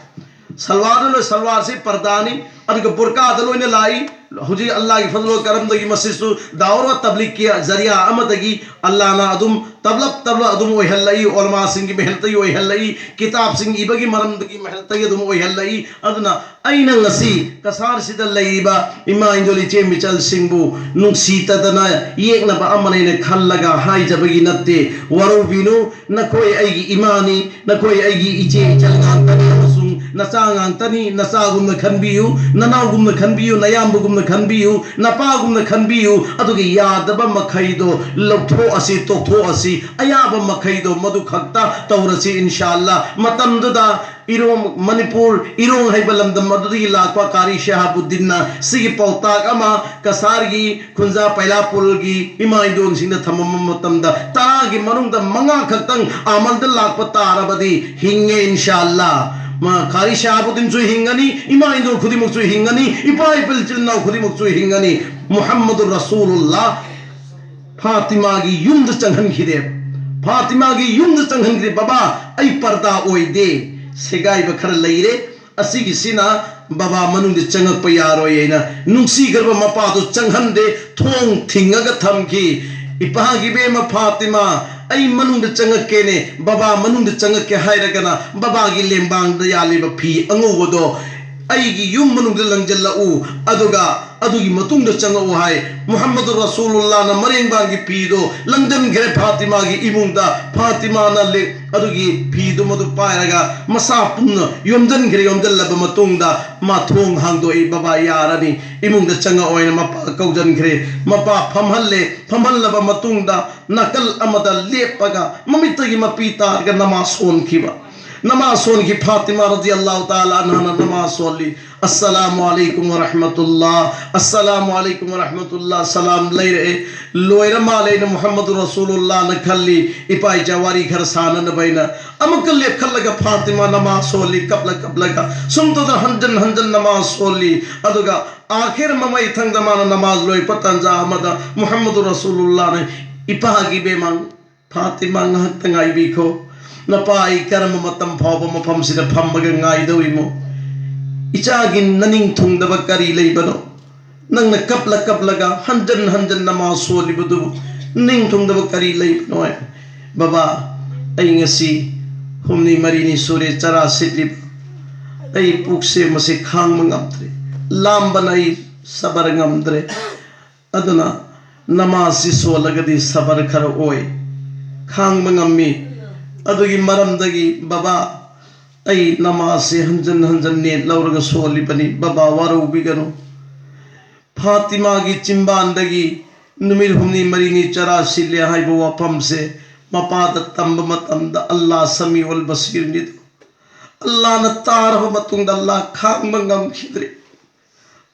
ꯁꯜꯋꯥꯔꯗ ꯂꯣꯏ, ꯁꯜꯋꯥꯔꯁꯤ ꯄꯔꯗꯥꯅꯤ, ꯑꯗꯨꯒ ꯕꯨꯔꯀꯥꯗ ꯂꯣꯏꯅ ꯂꯥꯛꯏ꯫ ꯍꯧꯖꯤꯛ ꯑꯜꯂꯥꯍꯒꯤ ꯐꯖꯜ ꯀꯔꯝꯗꯒꯤ ꯃꯁꯤꯁꯨ ꯗꯥꯋꯔ ꯋꯥ ꯇꯕ꯭ꯂꯤꯛꯀꯤ ꯖꯔꯤꯌꯥ ꯑꯃꯗꯒꯤ ꯑꯜꯂꯥꯍꯅ ꯑꯗꯨꯝ ꯇꯞꯂꯞ ꯇꯞꯂꯞ ꯑꯗꯨꯝ ꯑꯣꯏꯍꯜꯂꯛꯏ, ꯑꯣꯂꯃꯥꯁꯤꯡꯒꯤ ꯃꯦꯍꯅꯠꯇꯒꯤ ꯑꯣꯏꯍꯜꯂꯛꯏ, ꯀꯤꯇꯥꯕꯁꯤꯡ ꯏꯕꯒꯤ ꯃꯔꯝꯗꯒꯤ ꯃꯦꯍꯅꯠꯇꯒꯤ ꯑꯗꯨꯝ ꯑꯣꯏꯍꯜꯂꯛꯏ꯫ ꯑꯗꯨꯅ ꯑꯩꯅ ꯉꯁꯤ ꯀꯁꯥꯔꯁꯤꯗ ꯂꯩꯔꯤꯕ ꯏꯃꯥ ꯏꯟꯗꯣꯜ ꯏꯆꯦ ꯃꯤꯆꯜꯁꯤꯡꯕꯨ ꯅꯨꯡꯁꯤꯇꯗꯅ ꯌꯦꯛꯅꯕ ꯑꯃꯅꯦꯅ ꯈꯜꯂꯒ ꯍꯥꯏꯖꯕꯒꯤ ꯅꯠꯇꯦ꯫ ꯋꯥꯔꯧꯕꯤꯅꯨ, ꯅꯈꯣꯏ ꯑꯩꯒꯤ ꯏꯃꯥꯅꯤ, ꯅꯈꯣꯏ ꯑꯩꯒꯤ ꯏꯆꯦ ꯏꯆꯜ ꯉꯥꯛꯇꯅꯤ ꯑꯃꯁꯨꯡ ꯅꯆꯥ ꯉꯥꯛꯇꯅꯤ꯫ ꯅꯆꯥꯒꯨꯝꯅ ꯈꯟꯕꯤꯌꯨ, ꯅꯅꯥꯎꯒꯨꯝꯅ ꯈꯟꯕꯤꯌꯨ, ꯅꯌꯥꯝꯕꯒꯨꯝꯅ ꯈꯟꯕꯤꯌꯨ, ꯅꯄꯥꯒꯨꯝꯅ ꯈꯟꯕꯤꯌꯨ꯫ ꯑꯗꯨꯒ ꯌꯥꯗꯕ ꯃꯈꯩꯗꯣ ꯂꯧꯊꯣꯛꯑꯁꯤ, ꯇꯣꯛꯊꯣꯛꯑꯁꯤ꯫ ꯑꯌꯥꯕ ꯃꯈꯩꯗꯣ ꯃꯗꯨ ꯈꯛꯇ ꯇꯧꯔꯁꯤ, ꯏꯟꯁꯥ ꯑꯜꯂꯥ꯫ ꯃꯇꯝꯗꯨꯗ ꯏꯔꯣꯡ, ꯃꯅꯤꯄꯨꯔ ꯏꯔꯣꯡ ꯍꯥꯏꯕ ꯂꯝꯗꯝ ꯑꯗꯨꯗꯒꯤ ꯂꯥꯛꯄ ꯀꯥꯔꯤ ꯁꯦꯍꯥꯕꯨꯗꯤꯟꯅ ꯁꯤꯒꯤ ꯄꯥꯎꯇꯥꯛ ꯑꯃ ꯀꯁꯥꯔꯒꯤ ꯈꯨꯟꯖꯥ ꯄꯩꯂꯥꯄꯨꯔꯒꯤ ꯏꯃꯥ ꯏꯟꯗꯣꯟꯁꯤꯡꯗ ꯊꯝꯃꯝꯕ ꯃꯇꯝꯗ, ꯇꯔꯥꯒꯤ ꯃꯅꯨꯡꯗ ꯃꯉꯥ ꯈꯛꯇꯪ ꯑꯃꯜꯗ ꯂꯥꯛꯄ ꯇꯥꯔꯕꯗꯤ ꯍꯤꯡꯉꯦ, ꯏꯟꯁꯥ ꯑꯜꯂꯥ꯫ ꯃꯥ ꯀꯥꯔꯤ ꯁꯦꯍꯥꯕꯨꯗꯤꯟꯁꯨ ꯍꯤꯡꯒꯅꯤ, ꯏꯃꯥ ꯏꯟꯗꯣꯟ ꯈꯨꯗꯤꯡꯃꯛꯁꯨ ꯍꯤꯡꯒꯅꯤ, ꯏꯄꯥ ꯏꯄꯜ ꯏꯆꯤꯜ ꯏꯅꯥꯎ ꯈꯨꯗꯤꯡꯃꯛꯁꯨ ꯍꯤꯡꯒꯅꯤ꯫ ꯃꯨꯍꯝꯃꯗꯨ ꯔꯁꯨꯂꯨꯜꯂꯥ ꯐꯥꯇꯤꯃꯥꯒꯤ ꯌꯨꯝꯗ ꯆꯪꯍꯟꯈꯤꯗꯦ꯫ ꯐꯥꯇꯤꯃꯥꯒꯤ ꯌꯨꯝꯗ ꯆꯪꯍꯟꯈꯤꯗꯦ꯫ "ꯕꯕꯥ, ꯑꯩ ꯄꯔꯗꯥ ꯑꯣꯏꯗꯦ, ꯁꯦꯒꯥꯏꯕ ꯈꯔ ꯂꯩꯔꯦ, ꯑꯁꯤꯒꯤꯁꯤꯅ ꯕꯕꯥ ꯃꯅꯨꯡꯗ ꯆꯪꯉꯛꯄ ꯌꯥꯔꯣꯏ ꯍꯥꯏꯅ ꯅꯨꯡꯁꯤꯈ꯭ꯔꯕ ꯃꯄꯥꯗꯨ ꯆꯪꯍꯟꯗꯦ, ꯊꯣꯡ ꯊꯤꯡꯉꯒ ꯊꯝꯈꯤ꯫ "ꯏꯄꯥꯒꯤ ꯏꯕꯦꯝꯃ ꯐꯥꯇꯤꯃꯥ, ꯑꯩ ꯃꯅꯨꯡꯗ ꯆꯪꯉꯛꯀꯦꯅꯦ, ꯕꯕꯥ ꯃꯅꯨꯡꯗ ꯆꯪꯉꯛꯀꯦ ꯍꯥꯏꯔꯒꯅ ꯕꯕꯥꯒꯤ ꯂꯦꯡꯕꯥꯡꯗ ꯌꯥꯜꯂꯤꯕ ꯐꯤ ꯑꯉꯧꯕꯗꯣ ꯑꯩꯒꯤ ꯌꯨꯝ ꯃꯅꯨꯡꯗ ꯂꯪꯖꯜꯂꯛꯎ, ꯑꯗꯨꯒ ꯑꯗꯨꯒꯤ ꯃꯇꯨꯡꯗ ꯆꯪꯉꯛꯎ" ꯍꯥꯏ꯫ ꯃꯨꯍꯝꯃꯗꯨ ꯔꯁꯨꯂꯨꯜꯂꯥꯅ ꯃꯔꯦꯡꯕꯥꯡꯒꯤ ꯐꯤꯗꯣ ꯂꯪꯖꯟꯈ꯭ꯔꯦ ꯐꯥꯇꯤꯃꯥꯒꯤ ꯏꯃꯨꯡꯗ꯫ ꯐꯥꯇꯤꯃꯥꯅ ꯂꯦ-, ꯑꯗꯨꯒꯤ ꯐꯤꯗꯨ ꯃꯗꯨ ꯄꯥꯏꯔꯒ ꯃꯁꯥ ꯄꯨꯝꯅ ꯌꯣꯝꯖꯟꯈ꯭ꯔꯦ꯫ ꯌꯣꯝꯖꯜꯂꯕ ꯃꯇꯨꯡꯗ ꯃꯥ ꯊꯣꯡ ꯍꯥꯡꯗꯣꯛꯏ, "ꯕꯕꯥ ꯌꯥꯔꯅꯤ, ꯏꯃꯨꯡꯗ ꯆꯪꯉꯛꯑꯣ" ꯍꯥꯏꯅ ꯃꯄꯥ ꯀꯧꯖꯟꯈ꯭ꯔꯦ꯫ ꯃꯄꯥ ꯐꯝꯍꯜꯂꯦ꯫ ꯐꯝꯍꯜꯂꯕ ꯃꯇꯨꯡꯗ ꯅꯥꯀꯜ ꯑꯃꯗ ꯂꯦꯞꯄꯒ ꯃꯃꯤꯠꯇꯒꯤ ꯃꯄꯤ ꯇꯥꯔꯒ ꯅꯃꯥꯖ ꯁꯣꯟꯈꯤꯕ꯫ ꯅꯃꯥꯖ ꯁꯣꯟꯈꯤ꯫ ꯐꯥꯇꯤꯃꯥ ꯔꯗꯤꯌꯜꯂꯥꯍꯨ ꯇꯥꯂꯥ ꯑꯟꯍꯥꯅ ꯅꯃꯥꯖ ꯁꯣꯜꯂꯤ꯫ "ꯑꯁꯁꯂꯥꯃꯨ ꯑꯂꯩꯀꯨꯝ ꯋꯔꯍꯃꯇꯨꯜꯂꯥ, ꯑꯁꯁꯂꯥꯃꯨ ꯑꯂꯩꯀꯨꯝ ꯋꯔꯍꯃꯇꯨꯜꯂꯥ", ꯁꯂꯥꯝ ꯂꯩꯔꯛꯑꯦ꯫ ꯂꯣꯏꯔ ꯃꯥꯜꯂꯦ ꯑꯩꯅ ꯃꯨꯍꯝꯃꯗꯨ ꯔꯁꯨꯂꯨꯜꯂꯥꯅ ꯈꯜꯂꯤ, ꯏꯄꯥ ꯏꯆꯥ ꯋꯥꯔꯤ ꯈꯔ ꯁꯥꯟꯅꯅꯕ ꯑꯩꯅ꯫ ꯑꯃꯨꯛꯀ ꯂꯦꯞꯈꯠꯂꯒ ꯐꯥꯇꯤꯃꯥ ꯅꯃꯥꯖ ꯁꯣꯜꯂꯤ, ꯀꯞꯂ ꯀꯞꯂꯒ꯫ ꯁꯨꯝ ꯇꯧꯗꯅ ꯍꯟꯖꯟ ꯍꯟꯖꯟ ꯅꯃꯥꯖ ꯁꯣꯜꯂꯤ꯫ ꯑꯗꯨꯒ ꯑꯥꯈꯤꯔ ꯃꯃꯩ ꯊꯪꯗ ꯃꯥꯅ ꯅꯃꯥꯖ ꯂꯣꯏꯄ ꯇꯥꯟꯖꯥ ꯑꯃꯗ ꯃꯨꯍꯝꯃꯗꯨ ꯔꯁꯨꯂꯨꯜꯂꯥꯅ, "ꯏꯄꯥꯒꯤ ꯏꯕꯦꯝꯃ ꯐꯥꯇꯤꯃꯥ, ꯉꯥꯏꯍꯥꯛꯇ ꯉꯥꯏꯕꯤꯈꯣ꯫ ꯅꯄꯥ ꯑꯩ ꯀꯔꯝꯕ ꯃꯇꯝ ꯐꯥꯎꯕ ꯃꯐꯝꯁꯤꯗ ꯐꯝꯃꯒ ꯉꯥꯏꯗꯧꯔꯤꯃꯣ? ꯏꯆꯥꯒꯤ ꯅꯅꯤꯡ ꯊꯨꯡꯗꯕ ꯀꯔꯤ ꯂꯩꯕꯅꯣ? ꯅꯪꯅ ꯀꯞꯂ ꯀꯞꯂꯒ ꯍꯟꯖꯟ ꯍꯟꯖꯟ ꯅꯃꯥꯖ ꯁꯣꯜꯂꯤꯕꯗꯨ ꯅꯤꯡ ꯊꯨꯡꯗꯕ ꯀꯔꯤ ꯂꯩꯕꯅꯣ?" ꯍꯥꯏ꯫ "ꯕꯕꯥ, ꯑꯩ ꯉꯁꯤ ꯍꯨꯝꯅꯤ ꯃꯔꯤꯅꯤ ꯁꯨꯔꯦ ꯆꯔꯥ ꯁꯤꯠꯂꯤꯕ꯫ ꯑꯩ ꯄꯨꯛꯁꯦ ꯃꯁꯤ ꯈꯥꯡꯕ ꯉꯝꯗ꯭ꯔꯦ꯫ ꯂꯥꯝꯕꯅ ꯑꯩ ꯁꯕꯔ ꯉꯝꯗ꯭ꯔꯦ꯫ ꯑꯗꯨꯅ ꯅꯃꯥꯖꯁꯤ ꯁꯣꯜꯂꯒꯗꯤ ꯁꯕꯔ ꯈꯔ ꯑꯣꯏ, ꯈꯥꯡꯕ ꯉꯝꯃꯤ꯫ ꯑꯗꯨꯒꯤ ꯃꯔꯝꯗꯒꯤ ꯕꯕꯥ, ꯑꯩ ꯅꯃꯥꯖꯁꯤ ꯍꯟꯖꯟ ꯍꯟꯖꯟ ꯅꯦꯠ ꯂꯧꯔꯒ ꯁꯣꯜꯂꯤꯕꯅꯤ꯫ ꯕꯕꯥ, ꯋꯥꯔꯧꯕꯤꯒꯅꯨ꯫ ꯐꯥꯇꯤꯃꯥꯒꯤ ꯆꯤꯝꯕꯥꯟꯗꯒꯤ ꯅꯨꯃꯤꯠ ꯍꯨꯝꯅꯤ ꯃꯔꯤꯅꯤ ꯆꯔꯥ ꯁꯤꯜꯂꯦ ꯍꯥꯏꯕ ꯋꯥꯐꯝꯁꯦ ꯃꯄꯥꯗ ꯇꯝꯕ ꯃꯇꯝꯗ ꯑꯜꯂꯥ ꯁꯃꯤꯎꯜ ꯕꯁꯤꯔꯅꯤꯗꯣ꯫ ꯑꯜꯂꯥꯅ ꯇꯥꯔꯕ ꯃꯇꯨꯡꯗ ꯑꯜꯂꯥ ꯈꯥꯡꯕ ꯉꯝꯈꯤꯗ꯭ꯔꯦ꯫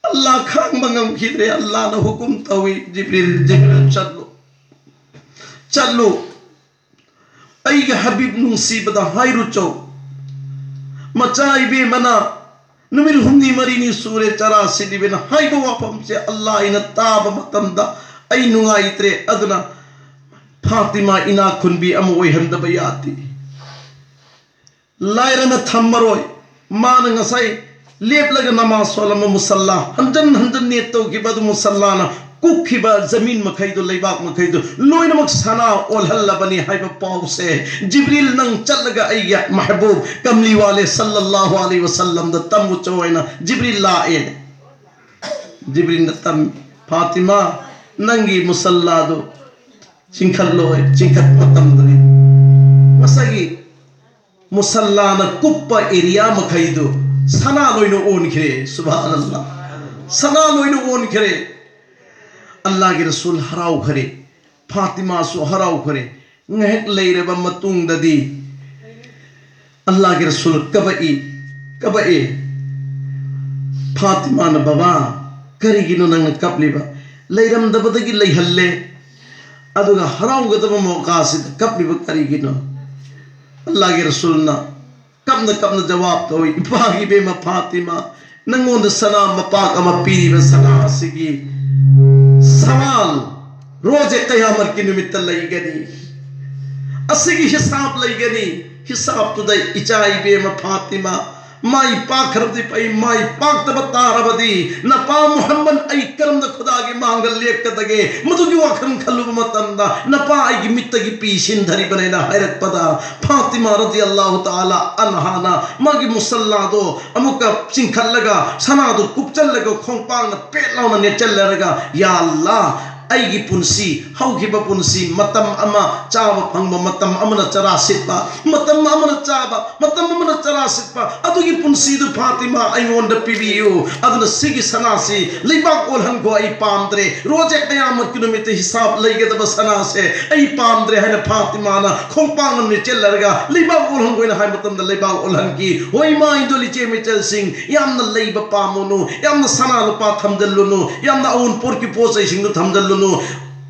ꯑꯜꯂꯥ ꯈꯥꯡꯕ ꯉꯝꯈꯤꯗ꯭ꯔꯦ꯫ ꯑꯜꯂꯥꯅ ꯍꯨꯀꯨꯝ ꯇꯧꯏ, "ꯖꯤꯕ꯭ꯔꯤꯜ, ꯖꯤꯕ꯭ꯔꯤꯜ, ꯆꯠꯂꯨ, ꯆꯠꯂꯨ꯫ ꯑꯩꯒꯤ ꯍꯕꯤꯕ ꯅꯨꯡꯁꯤꯕꯗ ꯍꯥꯏꯔꯨꯆꯣ꯫ ꯃꯆꯥ ꯏꯕꯦꯝꯃꯅ ꯅꯨꯃꯤꯠ ꯍꯨꯝꯅꯤ ꯃꯔꯤꯅꯤ ꯁꯨꯔꯦ ꯆꯔꯥ ꯁꯤꯜꯂꯤꯕꯅ ꯍꯥꯏꯕ ꯋꯥꯐꯝꯁꯦ ꯑꯜꯂꯥ ꯑꯩꯅ ꯇꯥꯕ ꯃꯇꯝꯗ ꯑꯩ ꯅꯨꯡꯉꯥꯏꯇ꯭ꯔꯦ꯫ ꯑꯗꯨꯅ ꯐꯥꯇꯤꯃꯥ ꯏꯅꯥꯛ ꯈꯨꯟꯕꯤ ꯑꯃ ꯑꯣꯏꯍꯟꯗꯕ ꯌꯥꯗꯦ꯫ ꯂꯥꯏꯔꯅ ꯊꯝꯃꯔꯣꯏ꯫ ꯃꯥꯅ ꯉꯁꯥꯏ ꯂꯦꯞꯂꯒ ꯅꯃꯥꯖ ꯁꯣꯜꯂꯝꯕ ꯃꯨꯁꯜꯂꯥ, ꯍꯟꯖꯟ ꯍꯟꯖꯟ ꯅꯤꯌꯠ ꯇꯧꯈꯤꯕ ꯑꯗꯨ ꯃꯨꯁꯜꯂꯥꯅ ꯀꯨꯞꯈꯤꯕ ꯖꯃꯤꯟ ꯃꯈꯩꯗꯨ, ꯂꯩꯕꯥꯛ ꯃꯈꯩꯗꯨ ꯂꯣꯏꯅꯃꯛ ꯁꯅꯥ ꯑꯣꯜꯍꯜꯂꯕꯅꯤ ꯍꯥꯏꯕ ꯄꯥꯎꯁꯦ ꯖꯤꯕ꯭ꯔꯤꯜ ꯅꯪ ꯆꯠꯂꯒ ꯑꯩꯒꯤ ꯃꯍꯕꯨꯕ ꯀꯝꯂꯤꯋꯥꯂꯦ ꯁꯜꯂꯜꯂꯥꯍꯨ ꯑꯂꯩꯍꯤ ꯋꯁꯜꯂꯝꯗ ꯇꯝꯃꯨꯆꯣ ꯍꯥꯏꯅ ꯖꯤꯕ꯭ꯔꯤꯜ ꯂꯥꯛꯑꯦ꯫ ꯖꯤꯕ꯭ꯔꯤꯜꯅ ꯇꯝꯃꯤ, ꯐꯥꯇꯤꯃꯥ, ꯅꯪꯒꯤ ꯃꯨꯁꯜꯂꯥꯗꯨ ꯆꯤꯡꯈꯠꯂꯣ꯫ ꯆꯤꯡꯈꯠꯄ ꯃꯇꯝꯗꯅꯤ ꯉꯁꯥꯏꯒꯤ ꯃꯨꯁꯜꯂꯥꯅ ꯀꯨꯞꯄ ꯑꯦꯔꯤꯌꯥ ꯃꯈꯩꯗꯨ ꯁꯅꯥ ꯂꯣꯏꯅ ꯑꯣꯟꯈ꯭ꯔꯦ꯫ ꯁꯨꯕꯍꯥꯅꯜꯂꯥ, ꯁꯅꯥ ꯂꯣꯏꯅ ꯑꯣꯟꯈ꯭ꯔꯦ꯫ ꯑꯜꯂꯥꯍꯒꯤ ꯔꯁꯨꯜ ꯍꯔꯥꯎꯈ꯭ꯔꯦ, ꯐꯥꯇꯤꯃꯥꯁꯨ ꯍꯔꯥꯎꯈ꯭ꯔꯦ꯫ ꯉꯥꯏꯍꯥꯛ ꯂꯩꯔꯕ ꯃꯇꯨꯡꯗꯗꯤ ꯑꯜꯂꯥꯍꯒꯤ ꯔꯁꯨꯜ ꯀꯕꯛꯏ, ꯀꯕꯛꯏ꯫ ꯐꯥꯇꯤꯃꯥꯅ, ꯕꯕꯥ, ꯀꯔꯤꯒꯤꯅꯣ ꯅꯪꯅ ꯀꯞꯂꯤꯕ? ꯂꯩꯔꯝꯗꯕꯗꯒꯤ ꯂꯩꯍꯜꯂꯦ, ꯑꯗꯨꯒ ꯍꯔꯥꯎꯒꯗꯕ ꯃꯣꯀꯥꯁꯤꯗ ꯀꯞꯂꯤꯕ ꯀꯔꯤꯒꯤꯅꯣ? ꯑꯜꯂꯥꯍꯒꯤ ꯔꯁꯨꯜꯅ ꯀꯞꯅ ꯀꯞꯅ ꯖꯋꯥꯕ ꯇꯧꯏ, ꯏꯄꯥꯒꯤ ꯏꯕꯦꯝꯃ ꯐꯥꯇꯤꯃꯥ, ꯅꯪꯉꯣꯟꯗ ꯁꯅꯥ ꯃꯄꯥꯛ ꯑꯃ ꯄꯤꯔꯤꯕ ꯁꯅꯥ ꯑꯁꯤꯒꯤ ꯁꯋꯥꯜ ꯔꯣꯖꯦ ꯀꯌꯥꯃꯠꯀꯤ ꯅꯨꯃꯤꯠꯇ ꯂꯩꯒꯅꯤ꯫ ꯑꯁꯤꯒꯤ ꯍꯤꯁꯥꯕ ꯂꯩꯒꯅꯤ꯫ ꯍꯤꯁꯥꯕꯇꯨꯗ ꯏꯆꯥ ꯏꯕꯦꯝꯃ ꯐꯥꯇꯤꯃꯥ ꯃꯥꯏ ꯄꯥꯛꯈ꯭ꯔꯕꯗꯤ ꯐꯩ, ꯃꯥꯏ ꯄꯥꯛꯇꯕ ꯇꯥꯔꯕꯗꯤ ꯅꯄꯥ ꯃꯨꯍꯝꯃꯗ ꯑꯩ ꯀꯔꯝꯅ ꯈꯨꯗꯥꯒꯤ ꯃꯥꯡꯗ ꯂꯦꯞꯀꯗꯒꯦ? ꯃꯗꯨꯒꯤ ꯋꯥꯈꯜ ꯈꯜꯂꯨꯕ ꯃꯇꯝꯗ ꯅꯄꯥ ꯑꯩꯒꯤ ꯃꯤꯠꯇꯒꯤ ꯄꯤ ꯁꯤꯟꯊꯔꯤꯕꯅꯦꯅ ꯍꯥꯏꯔꯛꯄꯗ ꯐꯥꯇꯤꯃꯥ ꯔꯗꯤꯌꯜꯂꯥꯍꯨ ꯇꯥꯂꯥ ꯑꯟꯍꯥꯅ ꯃꯥꯒꯤ ꯃꯨꯁꯜꯂꯥꯗꯣ ꯑꯃꯨꯛꯀ ꯆꯤꯡꯈꯠꯂꯒ ꯁꯅꯥꯗꯨ ꯀꯨꯞꯆꯜꯂꯒ ꯈꯣꯡꯄꯥꯛꯅ ꯄꯦꯠ ꯂꯥꯎꯅ ꯅꯦꯠꯆꯜꯂꯔꯒ, ꯌꯥ ꯑꯜꯂꯥ, ꯑꯩꯒꯤ ꯄꯨꯟꯁꯤ, ꯍꯧꯈꯤꯕ ꯄꯨꯟꯁꯤ, ꯃꯇꯝ ꯑꯃ ꯆꯥꯕ ꯐꯪꯕ, ꯃꯇꯝ ꯑꯃꯅ ꯆꯔꯥ ꯁꯤꯠꯄ, ꯃꯇꯝ ꯑꯃꯅ ꯆꯥꯕ, ꯃꯇꯝ ꯑꯃꯅ ꯆꯔꯥ ꯁꯤꯠꯄ, ꯑꯗꯨꯒꯤ ꯄꯨꯟꯁꯤꯗꯨ ꯐꯥꯇꯤꯃꯥ ꯑꯩꯉꯣꯟꯗ ꯄꯤꯕꯤꯌꯨ꯫ ꯑꯗꯨꯅ ꯁꯤꯒꯤ ꯁꯅꯥꯁꯤ ꯂꯩꯕꯥꯛ ꯑꯣꯜꯍꯟꯈꯣ, ꯑꯩ ꯄꯥꯝꯗ꯭ꯔꯦ꯫ ꯔꯣꯖꯦ ꯀꯌꯥꯃꯠꯀꯤ ꯅꯨꯃꯤꯠꯇ ꯍꯤꯁꯥꯕ ꯂꯩꯒꯗꯕ ꯁꯅꯥꯁꯦ ꯑꯩ ꯄꯥꯝꯗ꯭ꯔꯦ ꯍꯥꯏꯅ ꯐꯥꯇꯤꯃꯥꯅ ꯈꯣꯡꯄꯥꯛꯅ ꯅꯦꯠꯆꯜꯂꯔꯒ ꯂꯩꯕꯥꯛ ꯑꯣꯜꯍꯟꯈꯣ ꯍꯥꯏꯅ ꯍꯥꯏꯕ ꯃꯇꯝꯗ ꯂꯩꯕꯥꯛ ꯑꯣꯜꯍꯟꯈꯤ꯫ ꯍꯣꯏ, ꯏꯃꯥ ꯏꯟꯗꯣꯜ ꯏꯆꯦ ꯃꯤꯆꯜꯁꯤꯡ, ꯌꯥꯝꯅ ꯂꯩꯕ ꯄꯥꯝꯃꯨꯅꯨ, ꯌꯥꯝꯅ ꯁꯅꯥ ꯂꯨꯄꯥ ꯊꯝꯖꯤꯜꯂꯨꯅꯨ, ꯌꯥꯝꯅ ꯑꯎꯟꯄꯣꯠꯀꯤ ꯄꯣꯠ ꯆꯩꯁꯤꯡꯗꯨ ꯊꯝꯖꯤꯜꯂꯨꯅꯨ꯫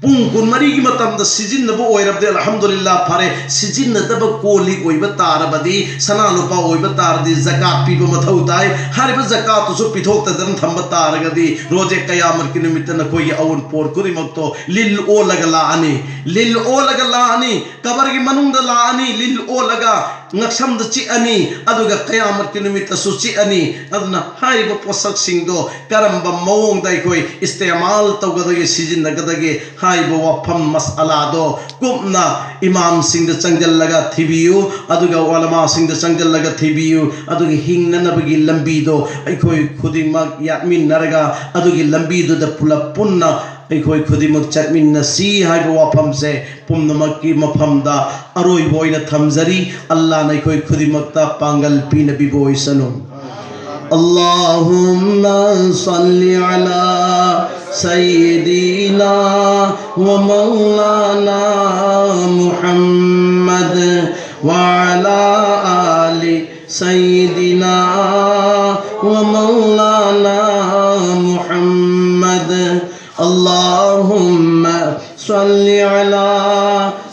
ꯄꯨꯡ ꯀꯨꯟꯃꯔꯤꯒꯤ ꯃꯇꯝꯗ ꯁꯤꯖꯤꯟꯅꯕ ꯑꯣꯏꯔꯕꯗꯤ ꯑꯜꯍꯝꯗꯨꯂꯤꯜꯂꯥ ꯐꯔꯦ꯫ ꯁꯤꯖꯤꯟꯅꯗꯕ ꯀꯣꯜ ꯂꯤꯛ ꯑꯣꯏꯕ ꯇꯥꯔꯕꯗꯤ, ꯁꯅꯥ ꯂꯨꯄꯥ ꯑꯣꯏꯕ ꯇꯥꯔꯗꯤ ꯖꯀꯥꯠ ꯄꯤꯕ ꯃꯊꯧ ꯇꯥꯏ꯫ ꯍꯥꯏꯔꯤꯕ ꯖꯀꯥꯠꯇꯨꯁꯨ ꯄꯤꯊꯣꯛꯇꯗꯅ ꯊꯝꯕ ꯇꯥꯔꯒꯗꯤ ꯔꯣꯖꯦ ꯀꯌꯥꯃꯠꯀꯤ ꯅꯨꯃꯤꯠꯇ ꯅꯈꯣꯏꯒꯤ ꯑꯋꯨꯟꯄꯣꯠ ꯈꯨꯗꯤꯡꯃꯛꯇꯣ ꯂꯤꯜ ꯑꯣꯜꯂꯒ ꯂꯥꯛꯑꯅꯤ꯫ ꯂꯤꯜ ꯑꯣꯜꯂꯒ ꯂꯥꯛꯑꯅꯤ꯫ ꯀꯕꯔꯒꯤ ꯃꯅꯨꯡꯗ ꯂꯥꯛꯑꯅꯤ ꯂꯤꯜ ꯑꯣꯜꯂꯒ꯫ ꯉꯛꯁꯝꯗ ꯆꯤꯛꯑꯅꯤ, ꯑꯗꯨꯒ ꯀꯌꯥꯃꯠꯀꯤ ꯅꯨꯃꯤꯠꯇꯁꯨ ꯆꯤꯛꯑꯅꯤ꯫ ꯑꯗꯨꯅ ꯍꯥꯏꯔꯤꯕ ꯄꯣꯠꯁꯛꯁꯤꯡꯗꯣ ꯀꯔꯝꯕ ꯃꯑꯣꯡꯗ ꯑꯩꯈꯣꯏ ꯏꯁꯇꯦꯃꯥꯜ ꯇꯧꯒꯗꯒꯦ, ꯁꯤꯖꯤꯟꯅꯒꯗꯒꯦ ꯍꯥꯏꯕ ꯋꯥꯐꯝ ꯃꯁꯑꯂꯥꯗꯣ ꯀꯨꯞꯅ ꯏꯃꯥꯝꯁꯤꯡꯗ ꯆꯪꯖꯜꯂꯒ ꯊꯤꯕꯤꯌꯨ, ꯑꯗꯨꯒ ꯎꯂꯃꯥꯁꯤꯡꯗ ꯆꯪꯖꯜꯂꯒ ꯊꯤꯕꯤꯌꯨ꯫ ꯑꯗꯨꯒ ꯍꯤꯡꯅꯅꯕꯒꯤ ꯂꯝꯕꯤꯗꯣ ꯑꯩꯈꯣꯏ ꯈꯨꯗꯤꯡꯃꯛ ꯌꯥꯠꯃꯤꯟꯅꯔꯒ ꯑꯗꯨꯒꯤ ꯂꯝꯕꯤꯗꯨꯗ ꯄꯨꯂꯞ ꯄꯨꯟꯅ ꯑꯩꯈꯣꯏ ꯈꯨꯗꯤꯡꯃꯛ ꯆꯠꯃꯤꯟꯅꯁꯤ ꯍꯥꯏꯕ ꯋꯥꯐꯝꯁꯦ ꯄꯨꯝꯅꯃꯛꯀꯤ ꯃꯐꯝꯗ ꯑꯔꯣꯏꯕ ꯑꯣꯏꯅ ꯊꯝꯖꯔꯤ꯫ ꯑꯜꯂꯥꯅ ꯑꯩꯈꯣꯏ ꯈꯨꯗꯤꯡꯃꯛꯇ ꯄꯥꯡꯒꯜ ꯄꯤꯅꯕꯤꯕ ꯑꯣꯏꯁꯅꯨ꯫ اللهم صل على سيدنا ومولانا محمد وعلى آل سيدنا ومولانا محمد. اللهم صل على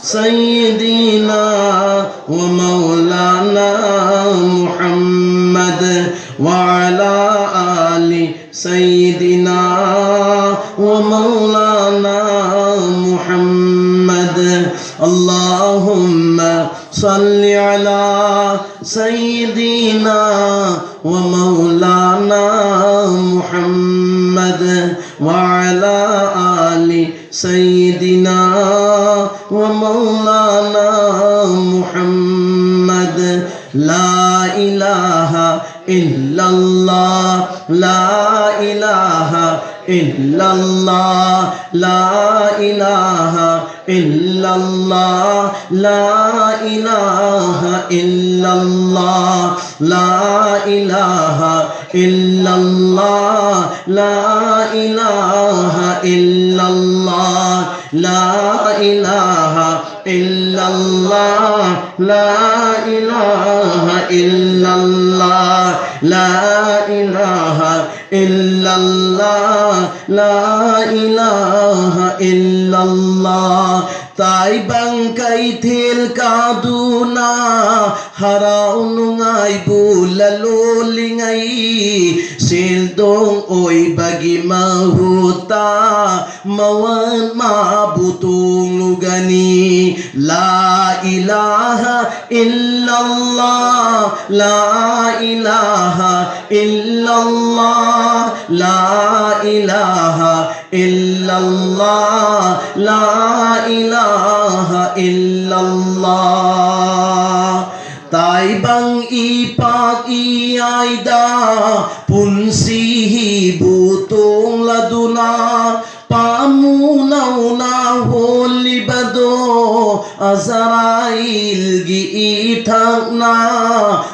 سيدنا ومولانا محمد وعلى آل سيدنا ومولانا محمد. اللهم صل على سيدنا ومولانا محمد وعلى آل سيدنا ومولانا محمد. لا إله إلا الله، لا إله إلا الله، لا إله إلا الله، لا إله إلا الله، لا إله إلا الله، لا إله إلا الله، لا إله إلا الله، لا إله إلا الله، لا إله إلا الله. La ilaha illallah. Taibang keithel kaduna harau nungaibu laloling'ai, seldong oibagi mahutta mawan mabutulugani. La ilaha illallah, la ilaha illallah, la ilaha illallah, la ilaha illallah. Taibang ipak iyaida punsi hi butung laduna, pamunauna holibado Azrail gi ithakna,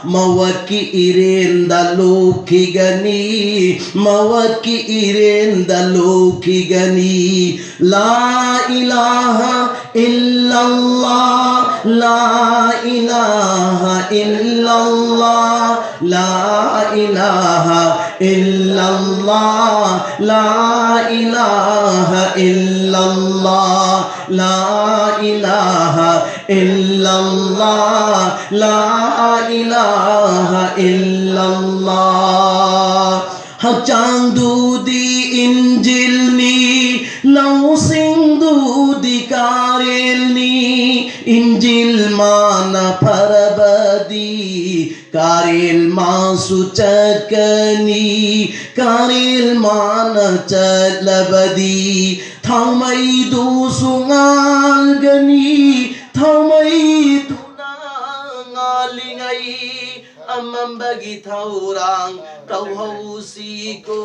mawat ki irenda lukigani, mawat ki irenda lukigani. La ilaha illallah, la ilaha illallah, la ilaha illallah, la ilaha illallah, la ilaha illallah, la ilaha illallah. Hakchangdudi Injilni, lausingdudi karelni, Injil mana parabadi, karel masu chatkani, karel mana chatlabadi, thaumaidu sungalgani, thaumaidu nangalingai. Amambagi thaurang tauhausiko.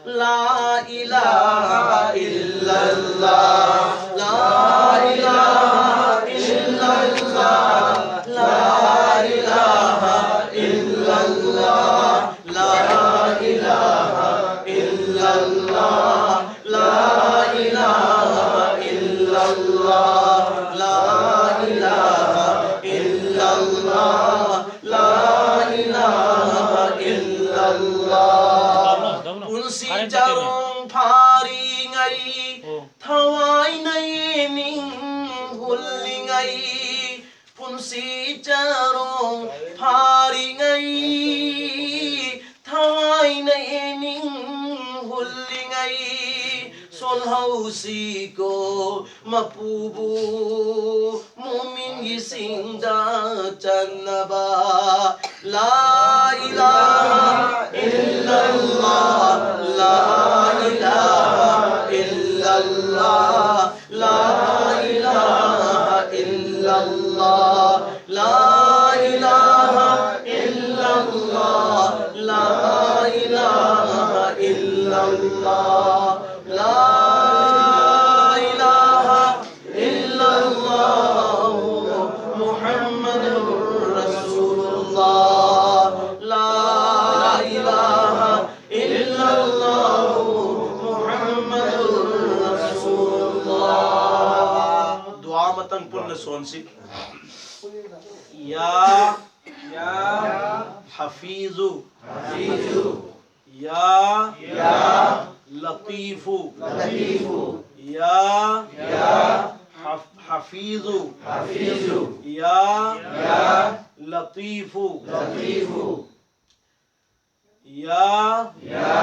La ilaha illallah, la ilaha illallah, la ilaha illallah, la ilaha illallah, la ilaha illallah, la ilaha illallah, la ilaha illallah. Punsi jaro ꯆꯔꯣꯡ ꯐꯥꯔꯤꯉꯩ, ꯊꯋꯥꯏꯅ ꯌꯦꯡꯅꯤꯡ ꯍꯨꯜꯂꯤꯉꯩ, ꯁꯣꯜꯍꯧꯁꯤꯀꯣ ꯃꯄꯨꯕꯨ ꯃꯨꯃꯤꯟꯒꯤ ꯁꯤꯡꯗ ꯆꯟꯅꯕ. لا إله إلا الله، لا إله إلا الله، لا إله إلا الله، لا إله إلا الله، لا إله إلا الله، لا إله إلا الله محمد رسول الله، لا إله إلا الله محمد رسول الله. ꯗꯨꯑꯥ ꯑꯃꯇꯪ ꯄꯨꯟꯅ ꯁꯣꯟꯁꯤ. يا، يا حفيظ، حفيظ. يا، يا لطيف، لطيف. يا، يا حف-، حفيظ، حفيظ. يا، يا لطيف، لطيف. يا، يا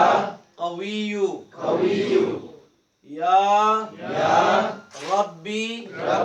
قوي، قوي. يا، يا ربي، ربي.